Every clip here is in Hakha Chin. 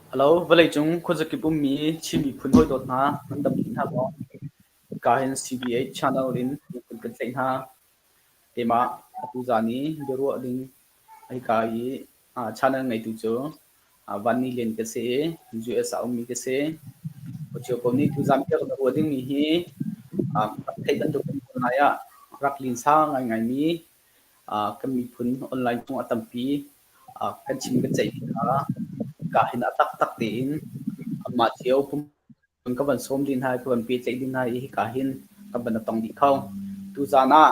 Hello, vawleicung khuazakip ummi Chin miphun hawidawt hna, nan dam dih hna maw? Hika hin CBH channel in miphun kan tlaih hna. Keimah atu zan i biaruah ding hika i channel ngeitu cu Van Ni Lian ka si i US ah ummi ka si. Ucio ko nih tuzan bia kan ruah dingmi hi rak theih bantuk in online ah rak linsa ngaingaimi kan miphun online chung a tampi kan chim kan ceihmi kha hika hin a taktak tein anmah cio ka van sawm dih hna i ka van pehtlaih dih hna i hika hin kan van tong dih kho. Tuzaan ah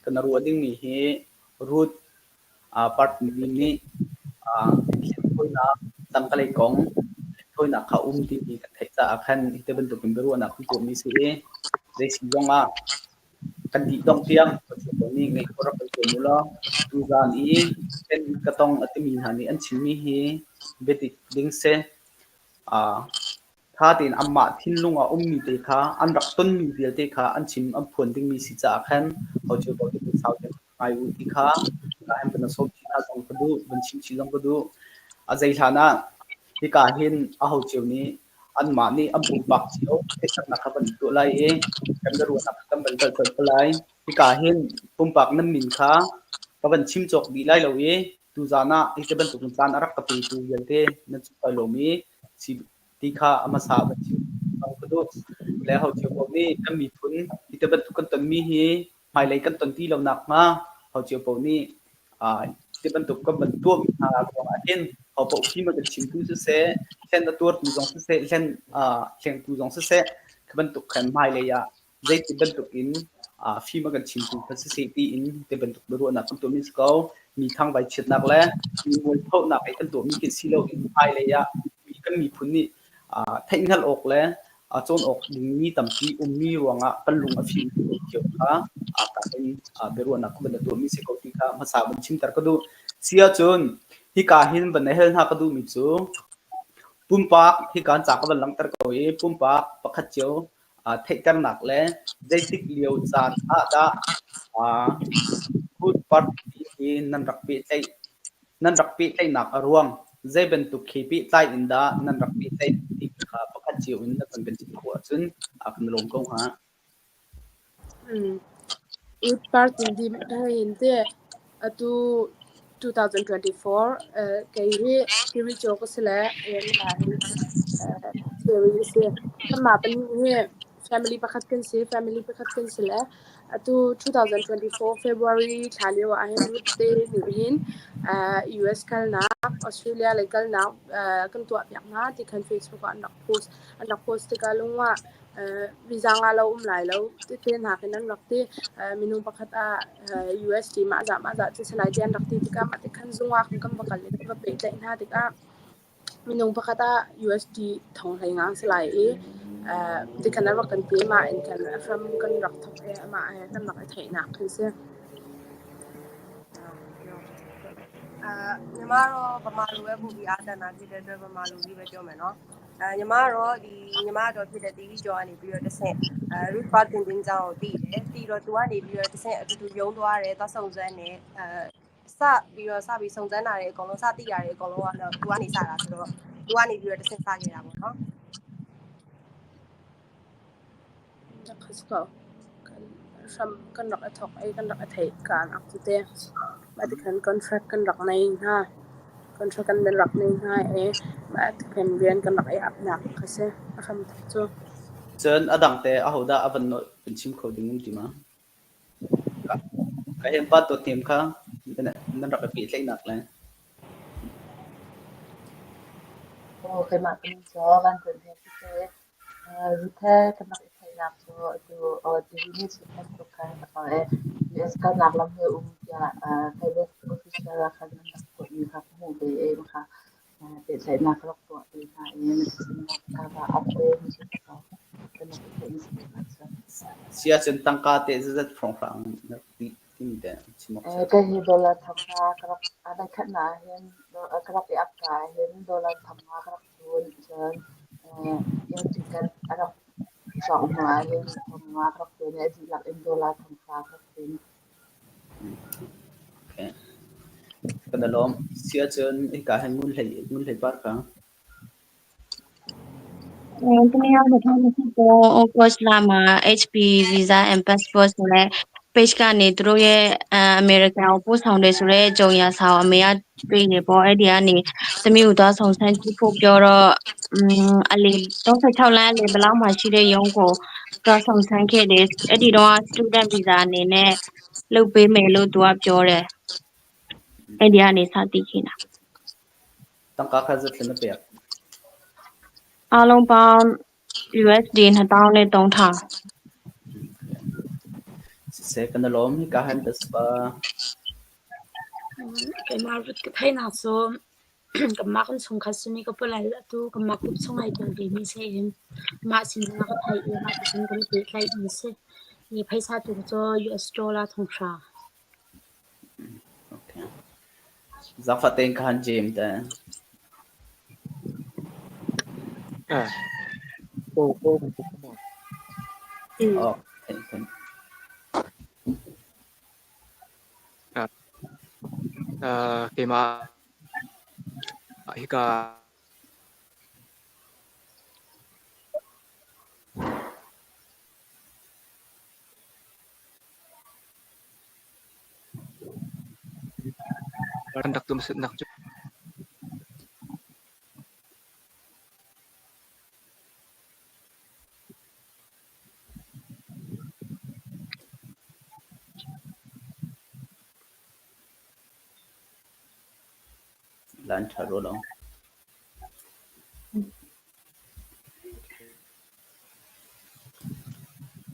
kan ruah dingmi hi Ruth Party nih hlenthawinak tangkalei kong hlenthawinak kha um timi kan theih caah khan hi bantukin biaruahnak kan tuahmi si i zei si zong ah kan dih dongh tiang Pathian nih ngeih khawh rak kan zuam u law tuzaan i kan ka tong a timi hna nih an chimmi hi biadik ding si. Ṭha tein anmah thinlung ah ummi te kha an rak tonmi vialte kha an chim an phuan dingmi si caah khan hocio paoh nih sau tein ngai u ti kha hin van sawm chih hna zong ka duh, van chim chih zong ka duh. A zei hlan ah hika hin aho cio nih anmah nih an pumpak cio theihternak kha van tuah lai i kan biaruahnak kha kan van kalh colh ko lai. Hika hin pumpak nan min kha ka van chim cawk dih lai lo i tuzaan ah hi bantuk caan a rak ka petu vialte nan cung kai lawm i ti kha a hmasa van chim ka duh. Le ho cio paoh nih kan miphun hi te bantuk kan tonmi hi hmailei kan ton ti lo nakhnga ho cio paoh nih ti bantuk kan van tuahmi hna ruangah hin ho paoh fim a kan chimtu siseh, hlen a tuartu zong siseh, hlen hlengtu zong siseh, khi bantuk khan hmailei ah zeiti bantuk in fim a kan chimtu kha siseh tiin ti bantuk biaruahnak kan tuahmi si ko. Mi thangvai chiatnak le mi mualphonak i kan tuahmi khi si loin hmailei ah kan miphun nih theihhngalh awk le cawn awk dingmi tampi ummi ruangah kan lung a fim cio kha in biaruahnak kan van tuahmi si ko ti kha hmasa van chimter ka duh. Si ahcun hika hin van hel hna ka duhmi cu pumpak hika ca ka van langhter ko i pumpak pakhat cio theihternak le zeitik lio caan ah dah Good Party hi nan rak pehtlaih nan rak pehtlaihnak a ruang zei bantuk he pehtlai in dah nan rak pehtlaih ti kha pakhat cio in na kan kan chim khawh ahcun a kan lawm ko hnga. Good Party hin te atu 2024 kei hi Kiricho ka si le Cherry a si. Kanmah pahnih hi family pakhat kan si. Family pakhat kan si le atu 2024 February thla lio ah hin Ruth te nih hin US kalnak, Australia lei kalnak kan tuah piak hna ti khan Facebook ah an rak post. An rak post tikah lungah Visa ngah lo um lai lo tete hna khin an rak ti. Minung pakhat ah USD mah zah mah zah cu si lai ti an rak ti tikah mah tikhan zung ah khan kan va kal i kan va pehtlaih hna tikah minung pakhat ah USD thong hlei nga si lai i tikhan an rak kan ti. Mah in khan a hram kan rak thawk i amah he kan rak i theihnak khi si. ညီမတော့ဗမာလိုပဲပို့ပြီးအားတန်တာဖြစ်တဲ့အတွက်ဗမာလိုပြီးပဲပြောမယ်နော် အဲညီမတော့ဒီညီမတော့ဖြစ်တဲ့တီဗီကျော်ကနေပြီးတော့တဆင့်အဲ root part တင်တင်ကြောင်းကိုသိတယ်တီတော့သူကနေပြီးတော့တဆင့်အတူတူယုံသွားတယ်သွားစုံစမ်းတယ်အဲစပြီးတော့စပြီးစုံစမ်းတာတွေအကုန်လုံးစသိတာတွေအကုန်လုံးကတော့သူကနေစတာဆိုတော့သူကနေပြီးတော့တဆင့်စခဲ့တာပေါ့နော် Hram kan rak i thawk i kan rak i theih kaan ak cu te. Mah tikhan contract kan rak nei hna. Contract kan rak nei hna i mah tikhan rian kan rak i apnak kha si a hram thawk cu. Cun a dang te ahodah a van nolh kan chim kho ding um ti ma? Ka hem pa dawt hnem kha nan rak i pehtlaihnak le. Aw keimah ka min cu Van Tuan Hnem ka si. Ruthe kan rak i theihnak cu atu TV nih chim bantuk khan ka hngalh i US kalnak lam hi a um tiah Facebook official ah khan an rak tuahmi kha ka hmuh ve i kha pehtlaihnak ka rak tuah ve hna i na chimnak ka va up ve mi cu ka kan rak i theih ni si. Si ahcun tangka teh zazat hrawnghrang na rak dih timi teh chim awk si. Ka hi dollar thong nga ka rak voikhatnak ah hin ka rak i ap ka ah hin dollar thong nga ka rak tun. Cun air ticket a rak cawk hnu ah hin thong nga ka rak tun i a dihlak in dollar thong hra ka rak tun. Okay. Kan i lawm. Si ahcun hika hin ngun hlei par ka. တမီး2023 August လမှာ HP Visa and Passport ဆိုတဲ့ page ကနေသူတို့ရဲ့အအမေရိကန်ကိုပို့ဆောင်တယ်ဆိုတဲ့ကြော်ညာစာကိုအမေကတွေ့နေပေါ့အဲ့ဒီကနေသမီးကိုသွားဆောင်ဆန်းကြည့်ဖို့ပြောတော့အင်းအလီ36လမ်းအလီဘလောက်မှရှိတဲ့ရုံးကိုသွားဆောင်ဆန်းခဲ့တယ်အဲ့ဒီတော့ student visa အနေနဲ့လုပ်ပေးမယ်လို့သူကပြောတယ်အဲ့ဒီကနေစသိခင်တာ Tangka kha zat na pek. အားလုံးပေါင်း USD 2300 Siseh kan lawm hi ka han tas pa. Keimah rut ka theihnak cu kanmah kan chungkhat simi ka palai atu kanmah group chung ai tel vemi si i mah sin zongah ka theih i mah cutin kan i pehtlaihmi si. I phaisa tu cu US dollar 5,000. Okay. Zaangfah tein ka han jem te. Ah, ko ko bantuk maw? Oh, theih theih. Ah, ah, keimah hika kan rak tum nak cu Lan ṭha ro lo.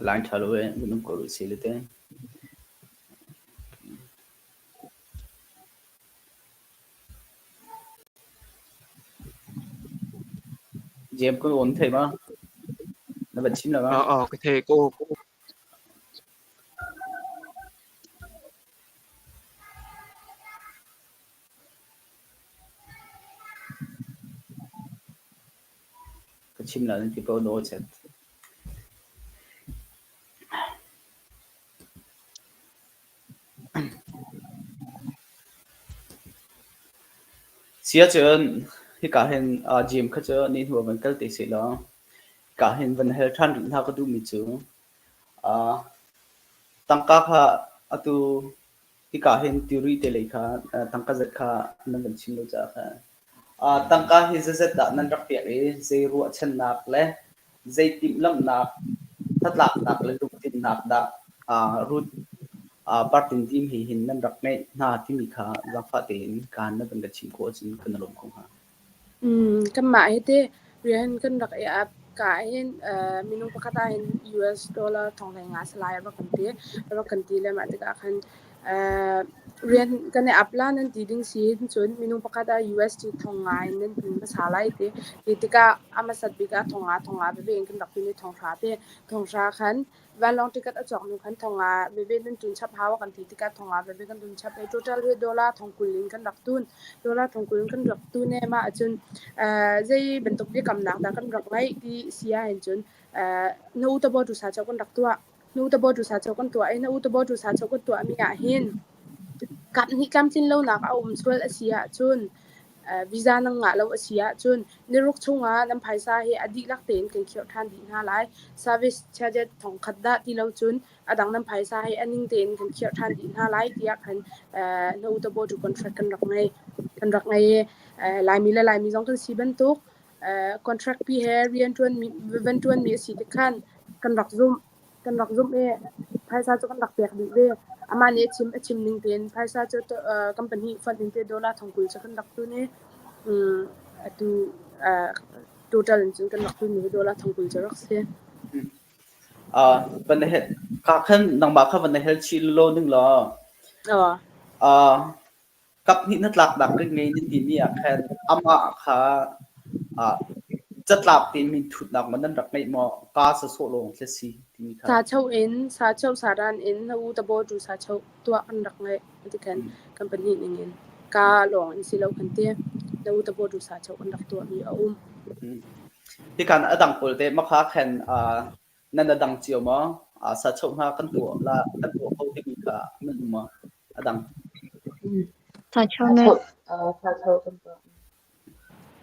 Line ṭha lo e, minung ko rih si le te. Jem ko on thei ma? Na van chim la ma? Ah, ah, ka thei ko ko. Ka chim la nan ti ko no chet. Sia cun hika hin gym kha cu ni hnu ah van kal te seh law hika hin van hal ṭhan rih hna ka duhmi cu tangka kha atu hika hin tiri te lei kha tangka zat kha nan van chim lo caah khan tangka hi zeizat dah nan rak pek i zei ruahchannak le zei timhlamhnak hnatlaknak le lungtlinnak dah Ruth Partin team he hin nan rak ngeih hna timi kha zaangfah tein kaan na van kan chim khawh ahcun kan i lawm ko hnga. Kanmah hi teh rian kan rak i ap ka ahhin minung pakhat ahhin US dollar 15,000 salai a rak kan ti. A rak kan ti le mah tikah khan rian kan i ap la nan ti ding si hin cun minung pakhat ah USD 5,000 in nan tun hmasa lai ti. Ti tikah a hmasat bik ah 5,000 5,000 veve in kan rak tun i 5,000 te. 5,000 khan Vanlawng ticket a cawk hnu khan 5,000 veve nan tun chap hau a kan ti tikah 5,000 veve kan tun chap i total hi dollar 20,000 in kan rak tun. Dollar 20,000 in kan rak tun i mah ahcun zei bantuk biakamnak dah kan rak ngeih ti si ahhin cun na u tabaw tu sa cho kan rak tuah. Na u tabaw tu sa cho kan tuah i na u tabaw tu sa cho kan tuahmi ahhin kap hnih tlamtlin lonak a um sual a si ahcun Visa nan ngah lo a si ahcun niruk chungah nan phaisa hi a dihlak tein kan khirh ṭhan dih hna lai. Service charges 1,000 dah ti lo cun a dang nan phaisa hi a ning tein kan khirh ṭhan dih hna lai tiah khan na utabaw tu contract kan rak ngei. Kan rak ngei i Laimi le Laimi zong kan si bantuk contract pi he rian ṭuanmi van ṭuanmi a si tik khan kan rak zumh. Kan rak zumh i phaisa cu kan rak pek dih ve. Amah nih a chim a chim ning tein phaisa cu kan pahnih fonh in te dollar 20,000 cu kan rak tun i atu total in cun kan rak tun mi dollar 20,000 cu rak si. Van na hel ka khan nangmah kha van na hel chih lo ning law. Kap hnih hnatlaknak kan ngei nan timi ah khan amah kha catlap tein minthutnak maw nan rak ngeih maw kaa sawsawh lawng khi a si timi kha. Sachoh in sachoh saran in na u tabo tu sachoh tuah kan rak ngeih ti khan kan pahnih ning in ka lawng in si lo kan ti na u tabo tu sachoh kan rak tuah mi a um. Tikan a dang pawl te makha khan nan a dang cio maw? Sachoh hna kan tuah la kan tuah kho timi kha nan um maw? A dang. Sachoh ne. Sachoh kan tuah.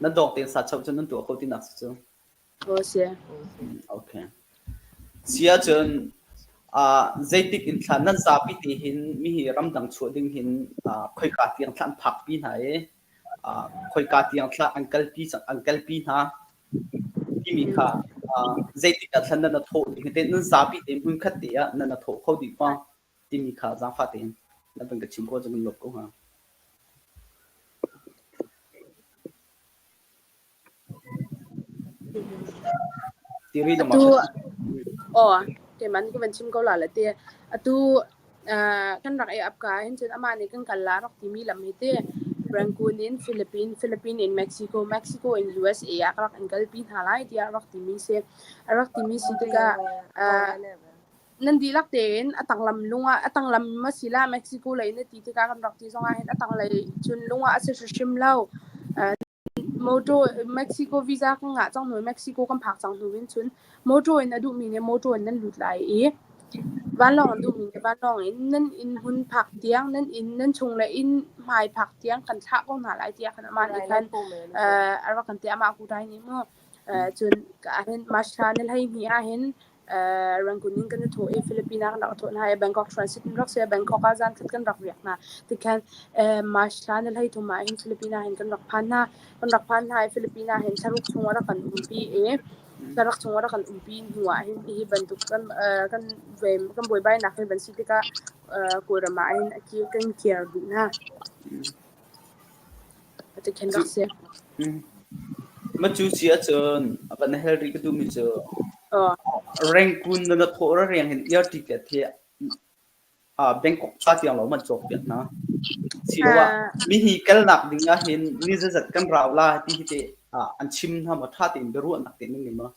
Nan dawk tein sachoh cu nan tuah kho tinak si cu. Aw si. Okay. Si ahcun zeitik in thla nan zapi te hin mi hi ramdang chuah ding hin khoika tiang thla an phakpi hna i khoika tiang thla an kalpi an kalpi hna timi kha zeitik ah thlan nan thawh ding te nan zapi te hmunkhat te ah nan thawh kho dih ma timi kha zaangfah tein na van ka chim ko cu kan lawm ko hnga. Tiri Atu aw keimah nih ka van chim ko la le te atu kan rak i ap ka hin cun amah nih kan kal la rak timi lam hi te Rangoon in Philippines, Philippines in Mexico, Mexico in USA ah ka rak in kalpi hna lai tiah rak timi si. A rak timi si tikah nan dihlak tein a tanglam lung ah a tanglam ma si la Mexico lei na ti tikah kan rak ti zong ah hin a tanglei cun lung ah a si hrimhrim lo. Motor Mexico visa kan ngah cang hnu Mexico kan phak cang hnu in cun motor in a duhmi nih motor in nan lut lai i vanlawng an duhmi nih vanlawng in nan inn hmun phak tiang nan inn nan chung le inn hmai phak tiang kan thlah ko hna lai tiah khan amah nih khan a rak kan ti amah kutai nih mu cun ahhin March thla ni 12 ahhin Rangoon in kan i thawh i Philippines ah kan rak i thawh hna i Bangkok transit in rak si Bangkok ah zan khat kan rak riak hna. Tikhan March thla ni 13 ah hin Philippines ah hin kan rak phan hna. Kan rak phan hna i Philippines ah hin thlaruk chung a rak kan umpi i thlaruk chung a rak kan umpi hnu ah hin hi bantuk kan kan kan buaibainak hi van si tikah Kawlram ah hin a kan kir dih hna. Tikhan rak si. Ma cu si ahcun van hel rih ka duhmi cu Rangoon na na thawh ra riang hin air ticket hi Bangkok ca tiang lo man cawk piak hna. Siloah mihi kalnak ding ah hin ni zazat kan rau la ti hi te an chim hna ma tha tein biaruahnak te nan ngei ma?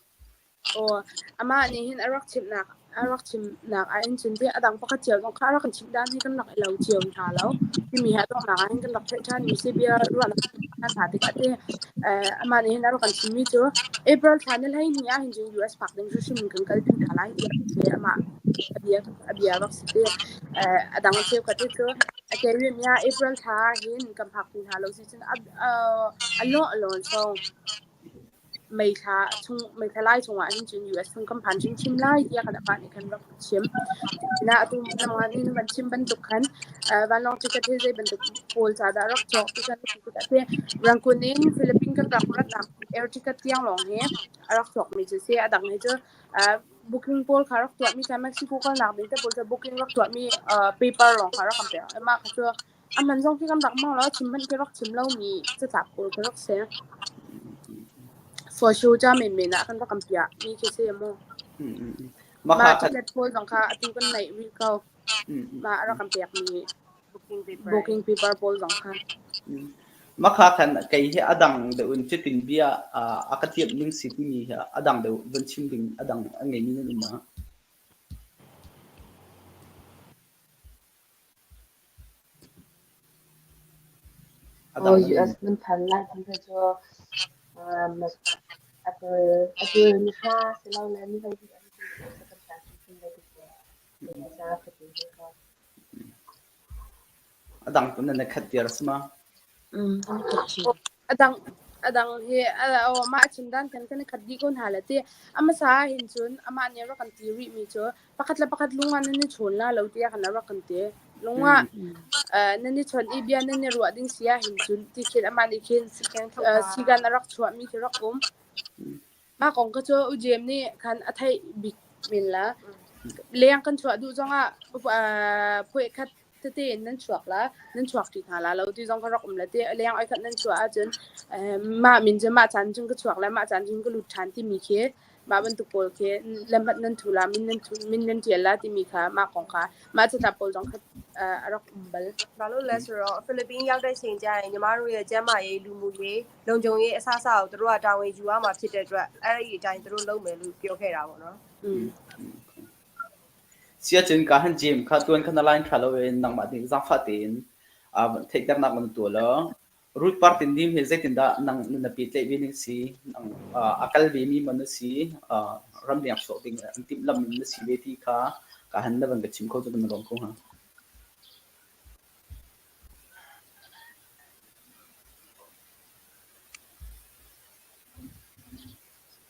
Aw, amah nih hin a rak chimhnak a rak chimnak ah hin cun a dang pakhat cio zong kha a rak kan chimh dan hi kan rak i lo cio hna lo. Timi he a donghnak ah hin kan rak theih ṭhan mi si bia ruahnak kan hna tikah te amah nih hin a rak kan chimmi cu April thla ni 12 ah hin cun US phak ding hrimhrim kan kalpi hna lai tiah a amah a bia a bia rak si te. A dang cheukhat hi cu a kei mi ah April thla ah hin kan phak ti hna lo si cun a lawh a lawn song. May thla chung May thla lai chungah hin cun US chung kan phan hrimhrim lai tiah kan apa nih khan rak chim. Na atu nangmah nih na van chim bantuk khan vanlawng ticket hi zei bantuk pawl ca dah rak cawk ti kan ti tikah te Rangoon in Philippines kan rak ratnak air ticket tiang lawng hi a rak cawk mi cu si a dang hi cu booking pawl kha rak tuah mi kha Mexico kalnak ding te pawl cu booking rak tuah mi paper lawng kha rak kan pek. Mah kha cu A man zong khi kan rak hmang lo, a chim hmanh khi rak chim lomi catlap pawl khi rak si. For sure ca menmen ah kan rak kan piah mi khi si mu. Mah ticket pawl zong kha atu kan neih rih ko. Mah a rak kan pek mi booking paper pawl zong kha. Makha khan kei hi a dang deuh in cutin bia a ka tiamh ning si timi hi a dang deuh van chim ding a dang a ngeimi nan um ma? Aw US nan phan lai ti kha cu April April ni hra silole ni 12 an ti cu kan hlan hrimhrim lai ti si. Ca ka ti ve ko. A dang tu nan khat tiar si ma? A dang a dang hi mah a chim dan kan kan khat dih ko hna le ti amasa hin cun amah nih rak kan ti rih mi cu Pakhat le pakhat lung ah nan i chawn la lo tiah khan a rak kan ti. Lung ah nan i chawn i bia nan i ruah ding si ahhin cun ti khin amah nih khin sigan a rak chuahmi khi rak um. Mah kong kha cu U Jem nih khan a theih bik men la. Leng kan chuah duh zongah phueh khat tete in nan chuak la nan chuak ṭi hna la lo ti zong kha rak um la ti leng oi khat nan chuah ahcun mah min cu mah caan cun ka chuak la mah caan cun ka lut ṭhan timi khi mah bantuk pawl khi lamhat nan thu la min nan thu min nan ṭial la timi kha mah kong kha mah catlap pawl zong kha a rak um bal ဘာလို့လဲဆိုတော့ဖိလစ်ပင်းရောက်တဲ့ချိန်ကျရင်ညီမတို့ရဲ့ကျန်းမာရေးလူမှုရေးလုံခြုံရေးအဆအဆကိုသူတို့ကတာဝန်ယူရမှာဖြစ်တဲ့အတွက်အဲ့ဒီအတိုင်းသူတို့လုပ်မယ်လို့ပြောခဲ့တာပေါ့နော် อืม Siacun ka han gym kha tuan kha na line ṭha lo in nangmah nih zaangfah tein theihternak na tuah law root par tin dim hi zeitindah nang na pehtlaih ve ning si nang a kal ve mi maw na si ramleng sawh ding an timhlamh in na si ve ti kha ka han na van ka chim kho cu kan lawm ko hnga.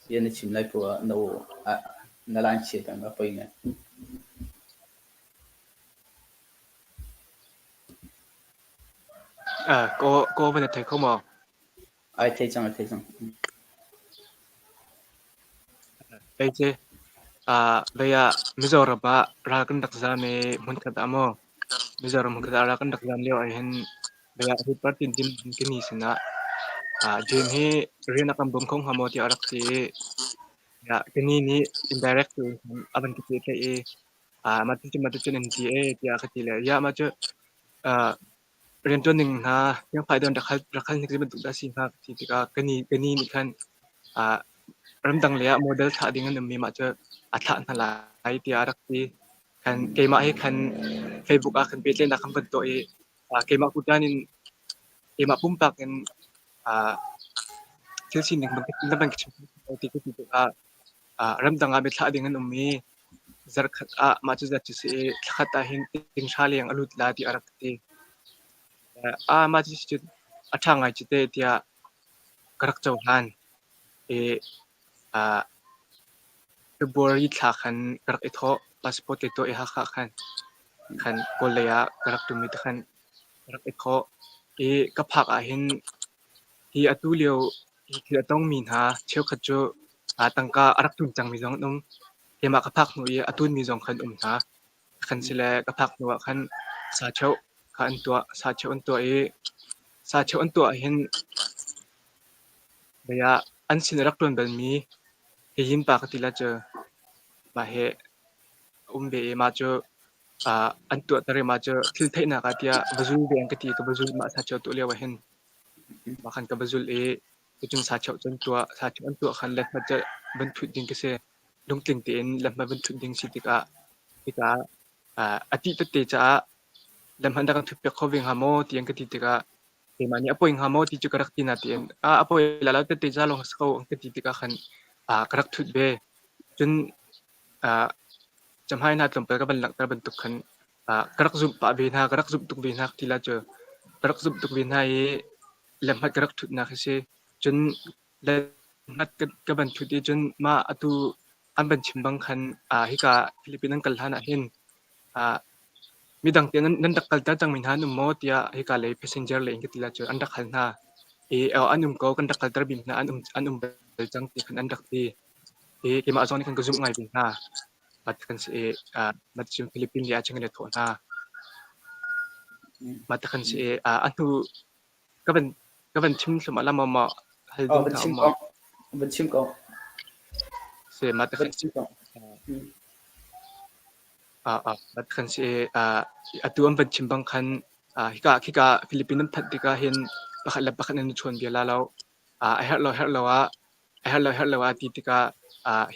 Bia na chim lai poah ah na aw na line chia peng a poi ngai. Ka aw van na thei kho maw? Ai thei cang, ai thei cang. Vei ce, vei ah Mizoram ah ral kan rak zaam i hmunkhat ah maw Mizoram hmunkhat ah ral kan rak zaam lio ahhin vei ah hi party dim kini sinah Jim hi rian a kan bawm kho hnga maw tiah a rak ti i kani nih indirect tu a van ka pehtlaih i mah cucu mah cucu nan ti ee tiah ka ti le ya mah cu rianṭuan ning hna fiangfai deuh in rak hal hnik bantuk dah si hnga ka ti tikah kani kani nih khan ramdang lei ah model thlah ding an um i mah cu a thlah hna lai tiah a rak ti. Khan keimah he khan Facebook ah khan pehtlaihnak kan van tuah i keimah kutan in keimah pumpak in thil sining na van ka chim ti ka ti tikah ramdang ah biathlah ding an um i zarkhat ah mah cu zat cu si i thlakhat ah hin tinghra leng a lut la ti a rak ti. Mah cu cu a ṭha ngai cu te tiah ka rak cohlan. I February thla khan ka rak i thawh. Passport ka tuah i Hakha khan khan Kawl lei ah ka rak ṭum i tikhan ka rak i thawh. I ka phak ah hin hi atu lio hi thil a tongmi hna cheukhat cu tangka a rak ṭum cangmi zong an um. Keimah ka phak hnu i a tunmi zong khan um hna. Khan sile ka phak hnu ah khan sacheu kha an tuah. Sacheu an tuah i sacheu an tuah ahhin lei ah an sin a rak ṭuan balmi Heyin pa ka ti la cu mah hi a um ve i mah cu an tuahter i mah cu thil theihnak ah tiah va zul ve an ka ti i ka va zul. Mah sacheu tuah lio ahhin mah khan ka va zul i cucun sacheu cu an tuah. Sacheu an tuah khan lethmat cu van ṭhut ding ka si. Lungtling tein lethmat van ṭhut ding si tikah tikah a tih tete caah lethmat na kan ṭhut piak kho ve hnga maw ti an ka ti tikah keimah nih a poi hnga maw ti cu ka rak ti na tiin a poi la lo tete ca lawng si ko ka ti tikah khan ka rak ṭhut ve. Cun camhai hna tlawmpal ka van langhter bantuk khan ka rak zumh pah ve hna, ka rak zumh tuk ve hna ti la cu ka rak zumh tuk ve hna i lehmat ka rak ṭhutnak hi si. Cun lehmat ka van ṭhut i cun mah atu an van chim bang khan hika Philippines an kal hlan ah hin midang te nan rak kalter cangmi hna an um maw tiah hika lei passenger lei in ka ti la cu an rak hal hna. I an um ko kan rak kalter bik hna an um bal cang ti khan an rak ti. I keimah zong nih khan ka zumh ngai ve hna. Mah kan si i mah cun Philippines lei ah cun kan i thawh hna. Mah kan si i a hnu ka van ka van chim thluahmah la maw maw hal ding hna um maw? Van chim ko. Si mah kan chim ko. Mah kan si i atu an van chim bang khan hika khika Philippines an phanh tikah hin pakhat le pakhat nan i chawn bia la lo. A herh lo herh lo ah a herh lo herh lo ah ti tikah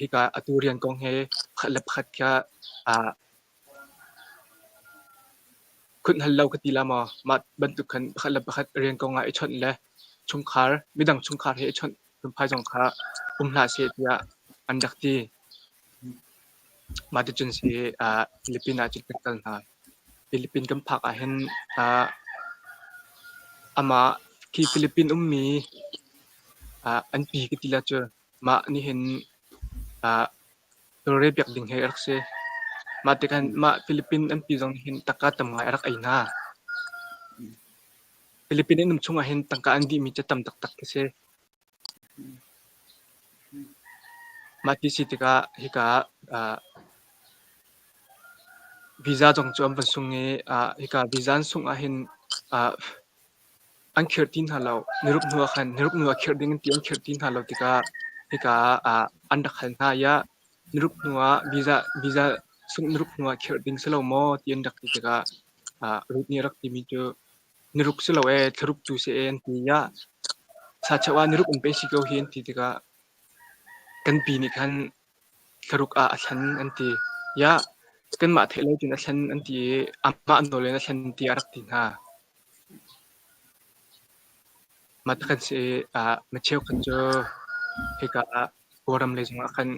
hika atu rian kong he pakhat le pakhat kha Khunh hal lo ka ti la maw? Mah bantuk khan pakhat le pakhat rian kong ah i chawnh le chungkhar, midang chungkhar he i chawnh phunphai zong kha um hlah seh tiah an rak ti. Mah ticun si Philippines ah cun kan kal hna. Philippines kan phak ahhin amah khi Philippines ummi an pi ka ti la cu mah nihin tawlre piak ding hi a rak si. Mah tikhan mah Philippine an pi zong hin tangka tam ngai a rak ei hna. Philippine an um chung ahhin tangka an dihmi cu tam taktak khi si. Mah ti si tikah hika visa zong cu an van sung i hika visa an sungh ahhin An khirh ti hna lo. Niruk hnu ah khan niruk hnu ah khirh ding an ti an khirh ti hna lo tikah hika ah an rak hal hna i ah niruk hnu ah visa visa sungh niruk hnu ah khirh ding si lo maw ti an rak ti tikah Ruth nih a rak timi cu niruk si lo ee thlaruk tu si ee an ti i ah sacheu ah niruk in pei si ko hi an ti tikah kan pi nih khan thlaruk ah a thlen an ti. Iah kanmah theih lo cun a thlen an ti i amah nawl in a thlen ti a rak ti hna. Mah ti khan si i mi cheukhat cu hika ah Kawlram lei zongah khan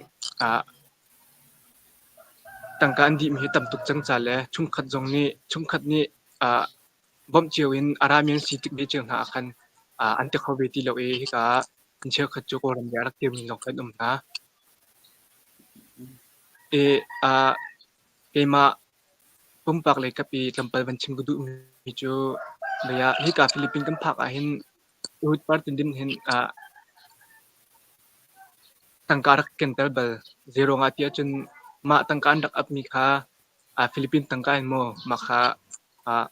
tangka an dihmi hi tam tuk cang ca le chungkhat zong nih chungkhat nih bawmh cio in a rami an si tik ve cio hna ah khan an ti kho ve ti lo i hika ah. Cheukhat cu Kawlram lei a rak kirmi zong kan um hna. I uh, keimah pumpak lei kap i tlawmpal van chim ka duhmi cu bia hika Philippines kan phak ahhin Ruth Partin din hin uh, tangka rak kenter bal. Zei ruangah ti ahcun mah tangka an rak apmi kha uh, Philippines tangka in maw mah kha uh,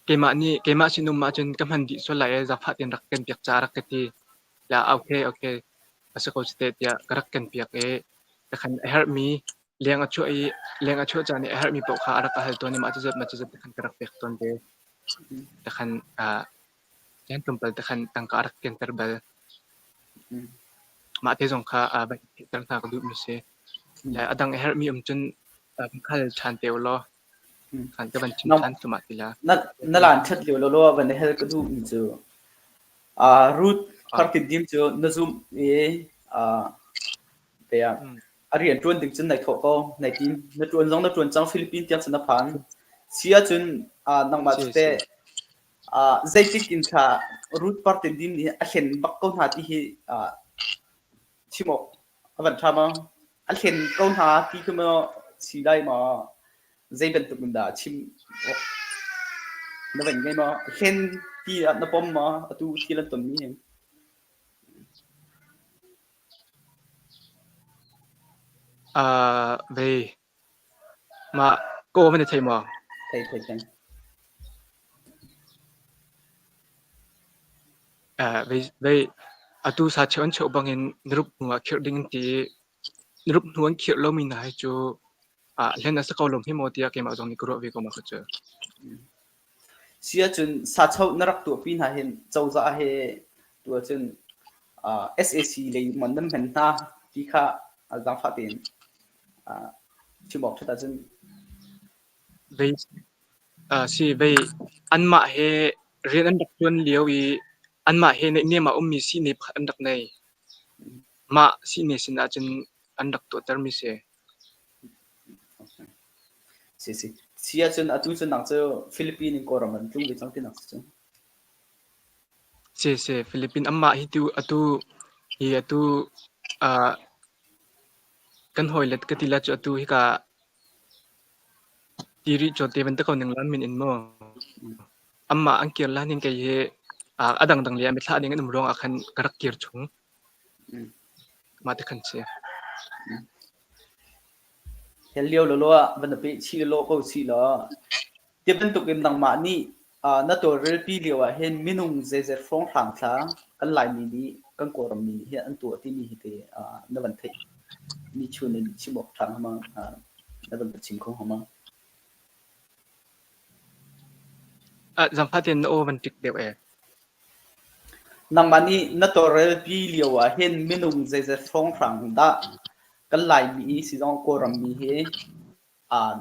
keimah nih keimah sinum ahcun ka hman dih sual lai i zaangfah tein rak ken piak ca rak ka ti. La okay okay a si ko si teh tiah ka rak ken piak i ka khan a herhmi leng a chuah i leng a chuah caan i a herhmi paoh kha a rak ka hal tawn i mah cuzat mah cuzat te khan ka rak pek tawn ve. Te khan uh, Jan tlawmpal te khan tangka a rak kenter bal. Mah te zong kha uh, van theihter hna ka duhmi si. Le a dang a herhmi um cun uh, van khal ṭhan te u law khan ka van chim ṭhan thluahmah ti la. Na na lan ṭhat lio lo lo van hel ka duhmi cu uh, Ruth Partin cu na zumh i uh, tiah a rian ṭuan ding cun nai thawh ko nai tim na ṭuan zong na ṭuan cang Philippines tiang cun na phan si ahcun uh, nangmah cu teh uh, zeitik in thla Ruth Partin dim nih a hlen bak ko hna ti hi uh, chim awk a van ṭha maw a hlen ko hna ti khi maw si lai maw zei bantuk in dah chim awk na van ngei maw hlen ti ah na pom maw atu thil an tonmi hin Uh, vei mah ka aw van i thei maw? Thei thei thei. Uh, vei vei atu sa cheu an cheu bangin narup hnu ah khirh ding an ti i narup hnu an khirh lomi hna hi cu ah hlen a si ko lo hme maw tiah keimah zong nih ka ruah ve ko ma kha cu. Si ahcun sachoh na rak tuahpi hna hin cozah he tu ahcun uh, SAC lei man nan hman hna ti kha zaangfah tein uh, chim awk ṭhat ahcun Vei uh, si vei anmah he rian an rak ṭuan lio i anmah he naihniam ah ummi sihni pakhat an rak nei. Mah sihni sin ahcun an rak tuahtermi si. Si si. Si ahcun atu cu nang cu Philippines in Kawlram an tlung ve cang ti nak si cu. Si si Philippines amah hi tu atu hi atu uh, kan hawi ka ti la cu atu hika tiri chawte ban te ko ning lan min in mu. Amah an kir lan in kei hi uh, a dangdang le mithla ding an um ruang ah khan ka rak kir chung. Mah te khan si. Hel lio lawlaw ah van na peh chih lawlaw ko sih law ti bantuk in nangmah nih na tawlrelpi lio ah hin minung zeizat hrawnghrang thla kan Laimi nih kan Kawlram mi nih hin an tuah timi hi te na van theih mi chun in chim awk ṭha hnga ma na van ka chim kho hnga ma? Zaangfah tein na aw van ṭik deuh ee. Nangmah nih na tawlrelpi lio ah hin minung zeizat hrawnghrang dah kan Laimi si zong Kawlram mi hi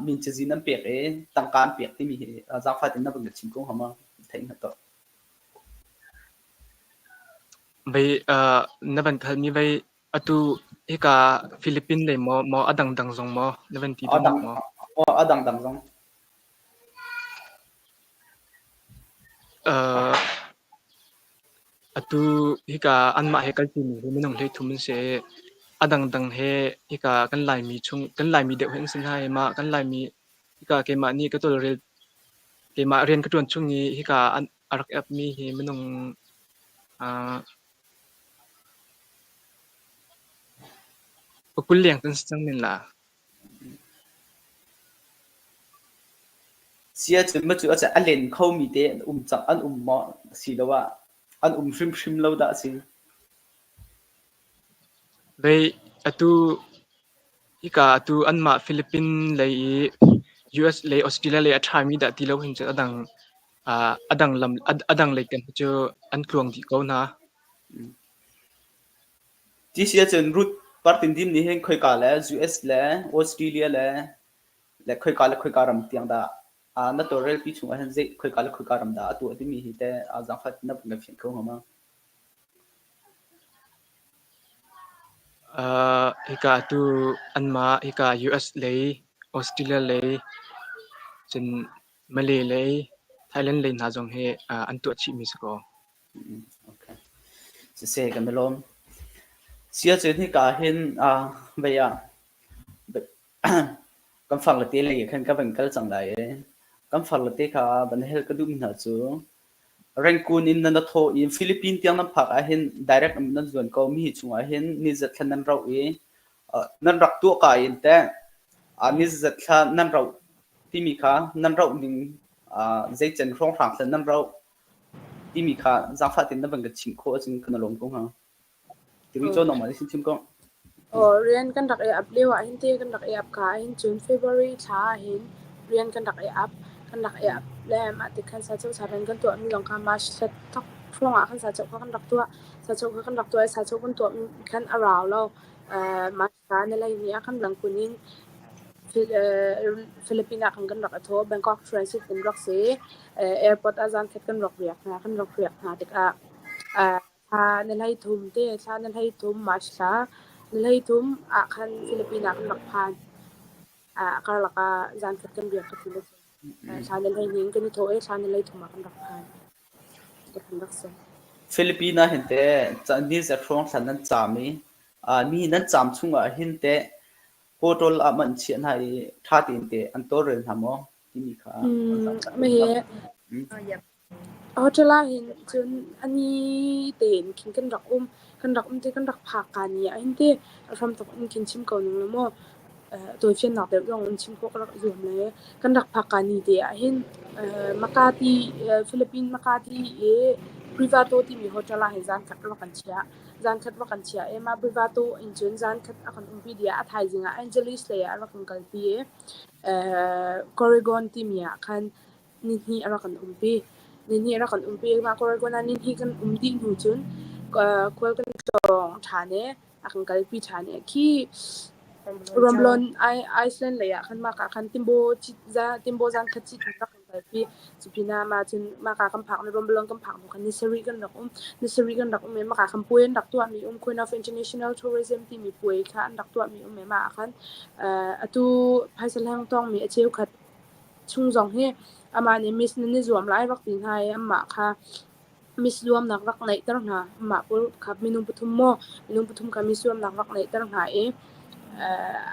min cazin an pek i tangka an pek timi hi zaangfah tein na van ka chim ko hnga maw? Theih hnga tuah. Vei na van khalmi vei atu hika Philippines lei maw maw a dangdang zong maw na van ti duhnak maw? A dangdang zong. Uh, atu hika anmah he kalṭimi hi minung 13 an si i a dangdang he hika kan Laimi chung kan Laimi deuh hi an si hna i mah kan Laimi hika keimah nih ka tawlrel keimah rian ka ṭuan chung i hika an a rak epmi hi minung uh, pakul leng kan si cang men la. Si ahcun macu a len khomi te an um cang an um maw asiloah an um hrimhrim lo dah a si? Vei atu hika atu anmah Philippine lei i US lei Australia lei a ṭhami dah ti lo hin cun a dang a dang lam a dang lei kan hi cu an tluang dih ko hna. Ti si ahcun Ruth Partindim nih hin khoika le US le Australia le le khoika le khoika ram tiang dah na tawlrelpi chung ahhin zei khoika le khoika ram dah a tuah timi hi teh zaangfah na vun kan fianh kho hnga ma? Uh, hika atu anmah hika US lei, Australia lei, cun Malay lei, Thailand lei hna zong hi uh, an tuah chihmi si ko. Okay. Siseh kan i lawm. Siacun hika hin vei ah kan farle te lei khan ka van kal cang lai i kan farle te kha van hel ka duhmi hna cu Rangoon in nan thawh i Philippine tiang nan phak ahhin direct in nan zuan ko mi chungah hin ni zat thla nan rauh i nan rak tuah ka in teh ni zat thla nan rauh timi kha nan rauh ning zeicen hrawnghrang thla nan rauh timi kha zaangfah tein na van ka chimh khawh ahcun kan i lawm ko hnga. Timi cu nangmah nih chim ko. Aw, rian kan rak i ap lio ah hin te kan rak i ap ka ah hin cun February thla ah hin rian kan rak i ap. Kan rak i ap le mah ti khan sachoh saran kan tuahmi zong kha March thla thok hrawng ah khan sachoh kha kan rak tuah. Sachoh kha kan rak tuah i sachoh kan tuah khan a rau lo. Uh, March thla ni hleihnih ah khan Rangoon in Philippines ah khan kan rak i thawh. Bangkok transit kan rak si. Airport ah zan khat kan rak riak hna. Kan rak riak hna tikah uh, Thla na 13 te, thla na 13 March thla na 13 ah khan Philippines ah kan rak phan. A karlak ah zankhat kan riak ka ti le cu. Thla na 12 in kan i thawh i thla na 13 ah kan rak phan. Ti kan rak si. Philippines ah hin teh ni zarh hrawng thla nan caam i ni nan caam chungah hin teh hotel ah man chiah hna i ṭha tein teh an tawlrel hna maw timi kha. Mahi Hotel ah hin cun a ni tein khin kan rak um. Kan rak um ti kan rak phak kaa ni ah hin ti a hramthawk in khin chim ko ning law maw tawifiannak deuh zong in chim khawh ka rak i zuam lai. Kan rak phak kaa ni te ah hin Makati, Philippine Makati i Privato timi hotel ah hin zaankhat rak kan chiah. Zaankhat rak kan chiah i mah Privato in cun zaankhat a kan umpi dih ah a thaizing ah Angeles lei ah a rak kan kalpi i Coregon timi ah khan nihnih a rak kan umpi. Nihnih a rak kan umpi. Mah Oregon ah nihnih kan um dih hnu cun khual kan tlawng ṭhan i a kan kalpi ṭhan i khi Romblon Iceland lei ah khan mah ka khan Timbo Timbo zan khat cit in rak kan kalpi. Cupin ah mah cun mah ka kan phak ni Romblon kan phak hnu khan ni sarih kan rak um. Ni sarih kan rak um i mah ka khan puai an rak tuahmi um Queen of International Tourism timi puai kha an rak tuahmi um i mah ah khan atu phaisa hleng tawngmi a cheukhat chung zong hi amah nih miss nan i zuam lai rak ti hna i amah kha miss zuamnak rak neihter hna. Amah pawl kha minung pathum maw minung pathum kha miss zuamnak rak neihter hna i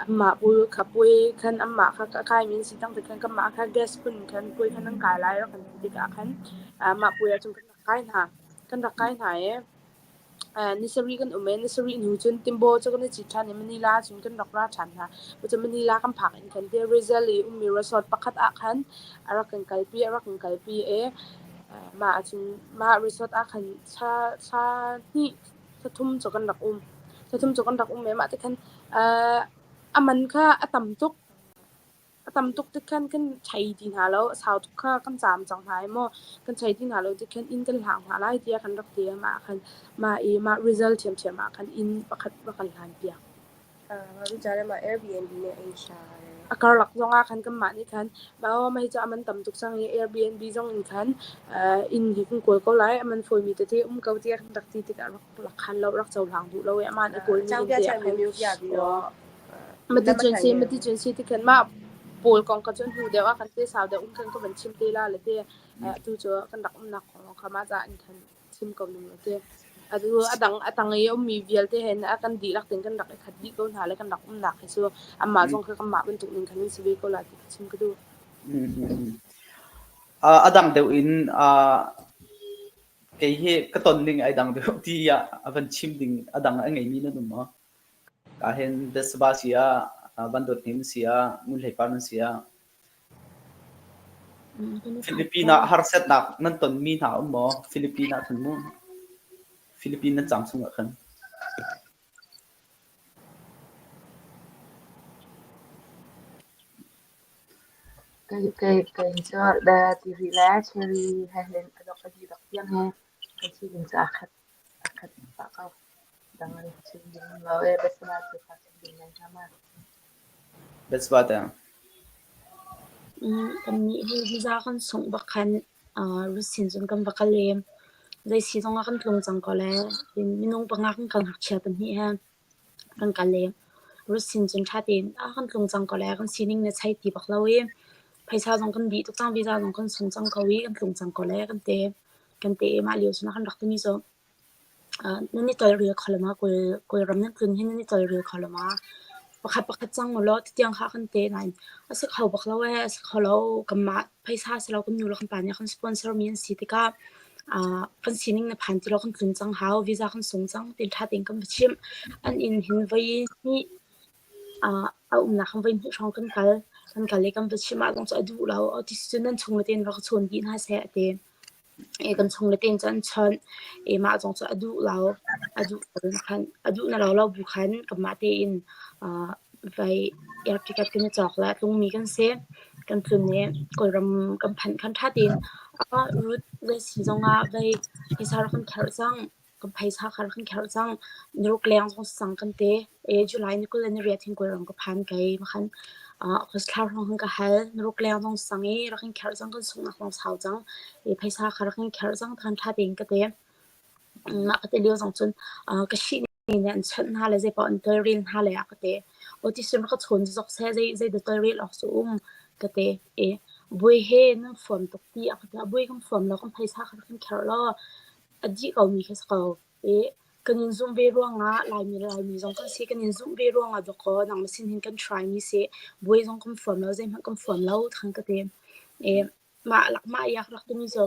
amah pawl kha puai khan amah kha a kaimi an si tang ti khan kanmah kha guest phun khan puai khan nan kai lai rak kan ti tikah khan mah puai ahcun kan rak kai hna. Kan rak kai hna i Ni sarih kan um i ni sarih hnu cun Timbaw cu kan i cit ṭhan i Manila cun kan rak ra ṭhan hna. Cucu Manila kan phak in khan te Rizal i ummi resort pakhat ah khan a rak kan kalpi, a rak kan kalpi i mah ahcun mah resort ah khan thla thla hnih thla thum cu kan rak um. Thla thum cu kan rak um i mah ti khan a man kha a tam tuk. A tam tuk tik khan kan thei ti hna lo. A sau tuk kha kan caam cang hna i maw kan thei ti hna lo tik khan inn kan hlang hna lai tiah kan rak ti. Mah khan mah i mah result ṭhiamṭhiam ah khan inn pakhat rak kan hlan piak. Airbnb nih ei hlah. A karlak zongah khan kanmah nih khan mah mah hi cu a man tam tuk cang i Airbnb zong in khan inn hi kan kawl ko lai. A man fawimi tete um ko tiah kan rak ti tikah rak rak khan lo rak cohlang duh lo i amah nih kawlmi inn te ah khan Maticun si maticun si ti khan mah pawl kong kha cun hnu deuh ah kan te sau deuh in khan ka van chim te la le te atu cu kan rak umnak kong lawng kha mah ca in khan chim ko ning le te atu a dang a tang i ummi vialte he a kan dihlak tin kan rak i khat dih ko hna le kan rak umnak hi cu amah zong kha kanmah bantuk ning khan an si ve ko la ti ka chim ka duh. A dang deuh in kei hi ka ton ning ai dang deuh tiah a van chim ding a dang a ngeimi nan um maw? Kahin Bethsaba si ah, Van Dawt Hnem si ah, Ngun Hlei Par nan si ah, Philippine ah harsatnak nan tonmi hna um maw? Philippine ah khan mu. Philippine nan caam chungah khan. Kei kei kei cu le tiri le cherry he len a dok a dih bak tiang he kan sining cu aa khat aa khat pah ko. Dang an chim ding lo e Bethsaba cu kha chim ding ngai hnga ma. Bethsaba te. Kannih hi visa kan sungh bak khan Rusin cun kan va kal i zei si zongah kan tlung cang ko le minung panga kan kal ngakchia pahnih he. Kan kal i Rusin cun ṭha tein a kan tlung cang ko le kan sining na chei ti bak lo i phaisa zong kan dih tuk cang, visa zong kan sung cang ko i kan tlung cang ko le kan ti. Kan ti i mah lio cun a kan rak timi cu. Nan i tawlrel kho lo ma? Kawlram nan tlun hi nan i tawlrel kho lo ma? Pakhat pakhat cang ulaw tutiang kha kan te nain a si kho bak lo ee, a si kho lo. Kanmah phaisa si lo kan nu le kan pa nih a kan sponsor mi an si tikah kan sining na phan ti lo kan tlun cang hau, visa kan sung cang tiin ṭha tein kan va chimh. An inn hin voi hnih a umnak hin voi hnih hrawng kan kal. Kan kal i kan va chimh ah zong cu a duh lo. Ti si cun nan chung le tein rak ka chawn dih hna seh a ti. Kan chung le tein cu an chawnh. Mah zong cu a duh lo. A duh khan a duh na lo lo bu khan kanmah tein vai air ticket kan i cawk le a tlungmi kan si. Kan tlun i Kawlram kan phanh khan ṭha tein route zei si zongah vai phaisa rak kan kherh cang. Kan phaisa kha rak kan kherh cang. Niruk leng zong si cang kan ti. July ni 28 hin Kawlram ka phan kei. Makhan August thla hrawng hin ka hal. Niruk leng zong si cang i rak kan kherh cang. Kan sunghnak zong sau cang. Phaisa kha rak kan kherh cang. Khan ṭha tein ka ti. Mah ka ti lio zong cun ka shih nih an chawnh hna le zeipaoh an tawlrel hna le a ka ti. Aw ti sim ka chawn zok seh zei zei dah tawlrel awk cu um ka ti. I buai he nan fuam tuk ti a ka ti. Buai kan fuam lo kan phaisa kha kan kherh law a dih ko mi kha si ko. I kan in zumh ve ruangah Laimi le Laimi zong kan si kan in zumh ve ruangah dawkaw nangmah sin hin kan try mi si. Buai zong kan fuam lo zeihmanh kan fuam lo khan ka ti. I Mah mah iak rak timi cu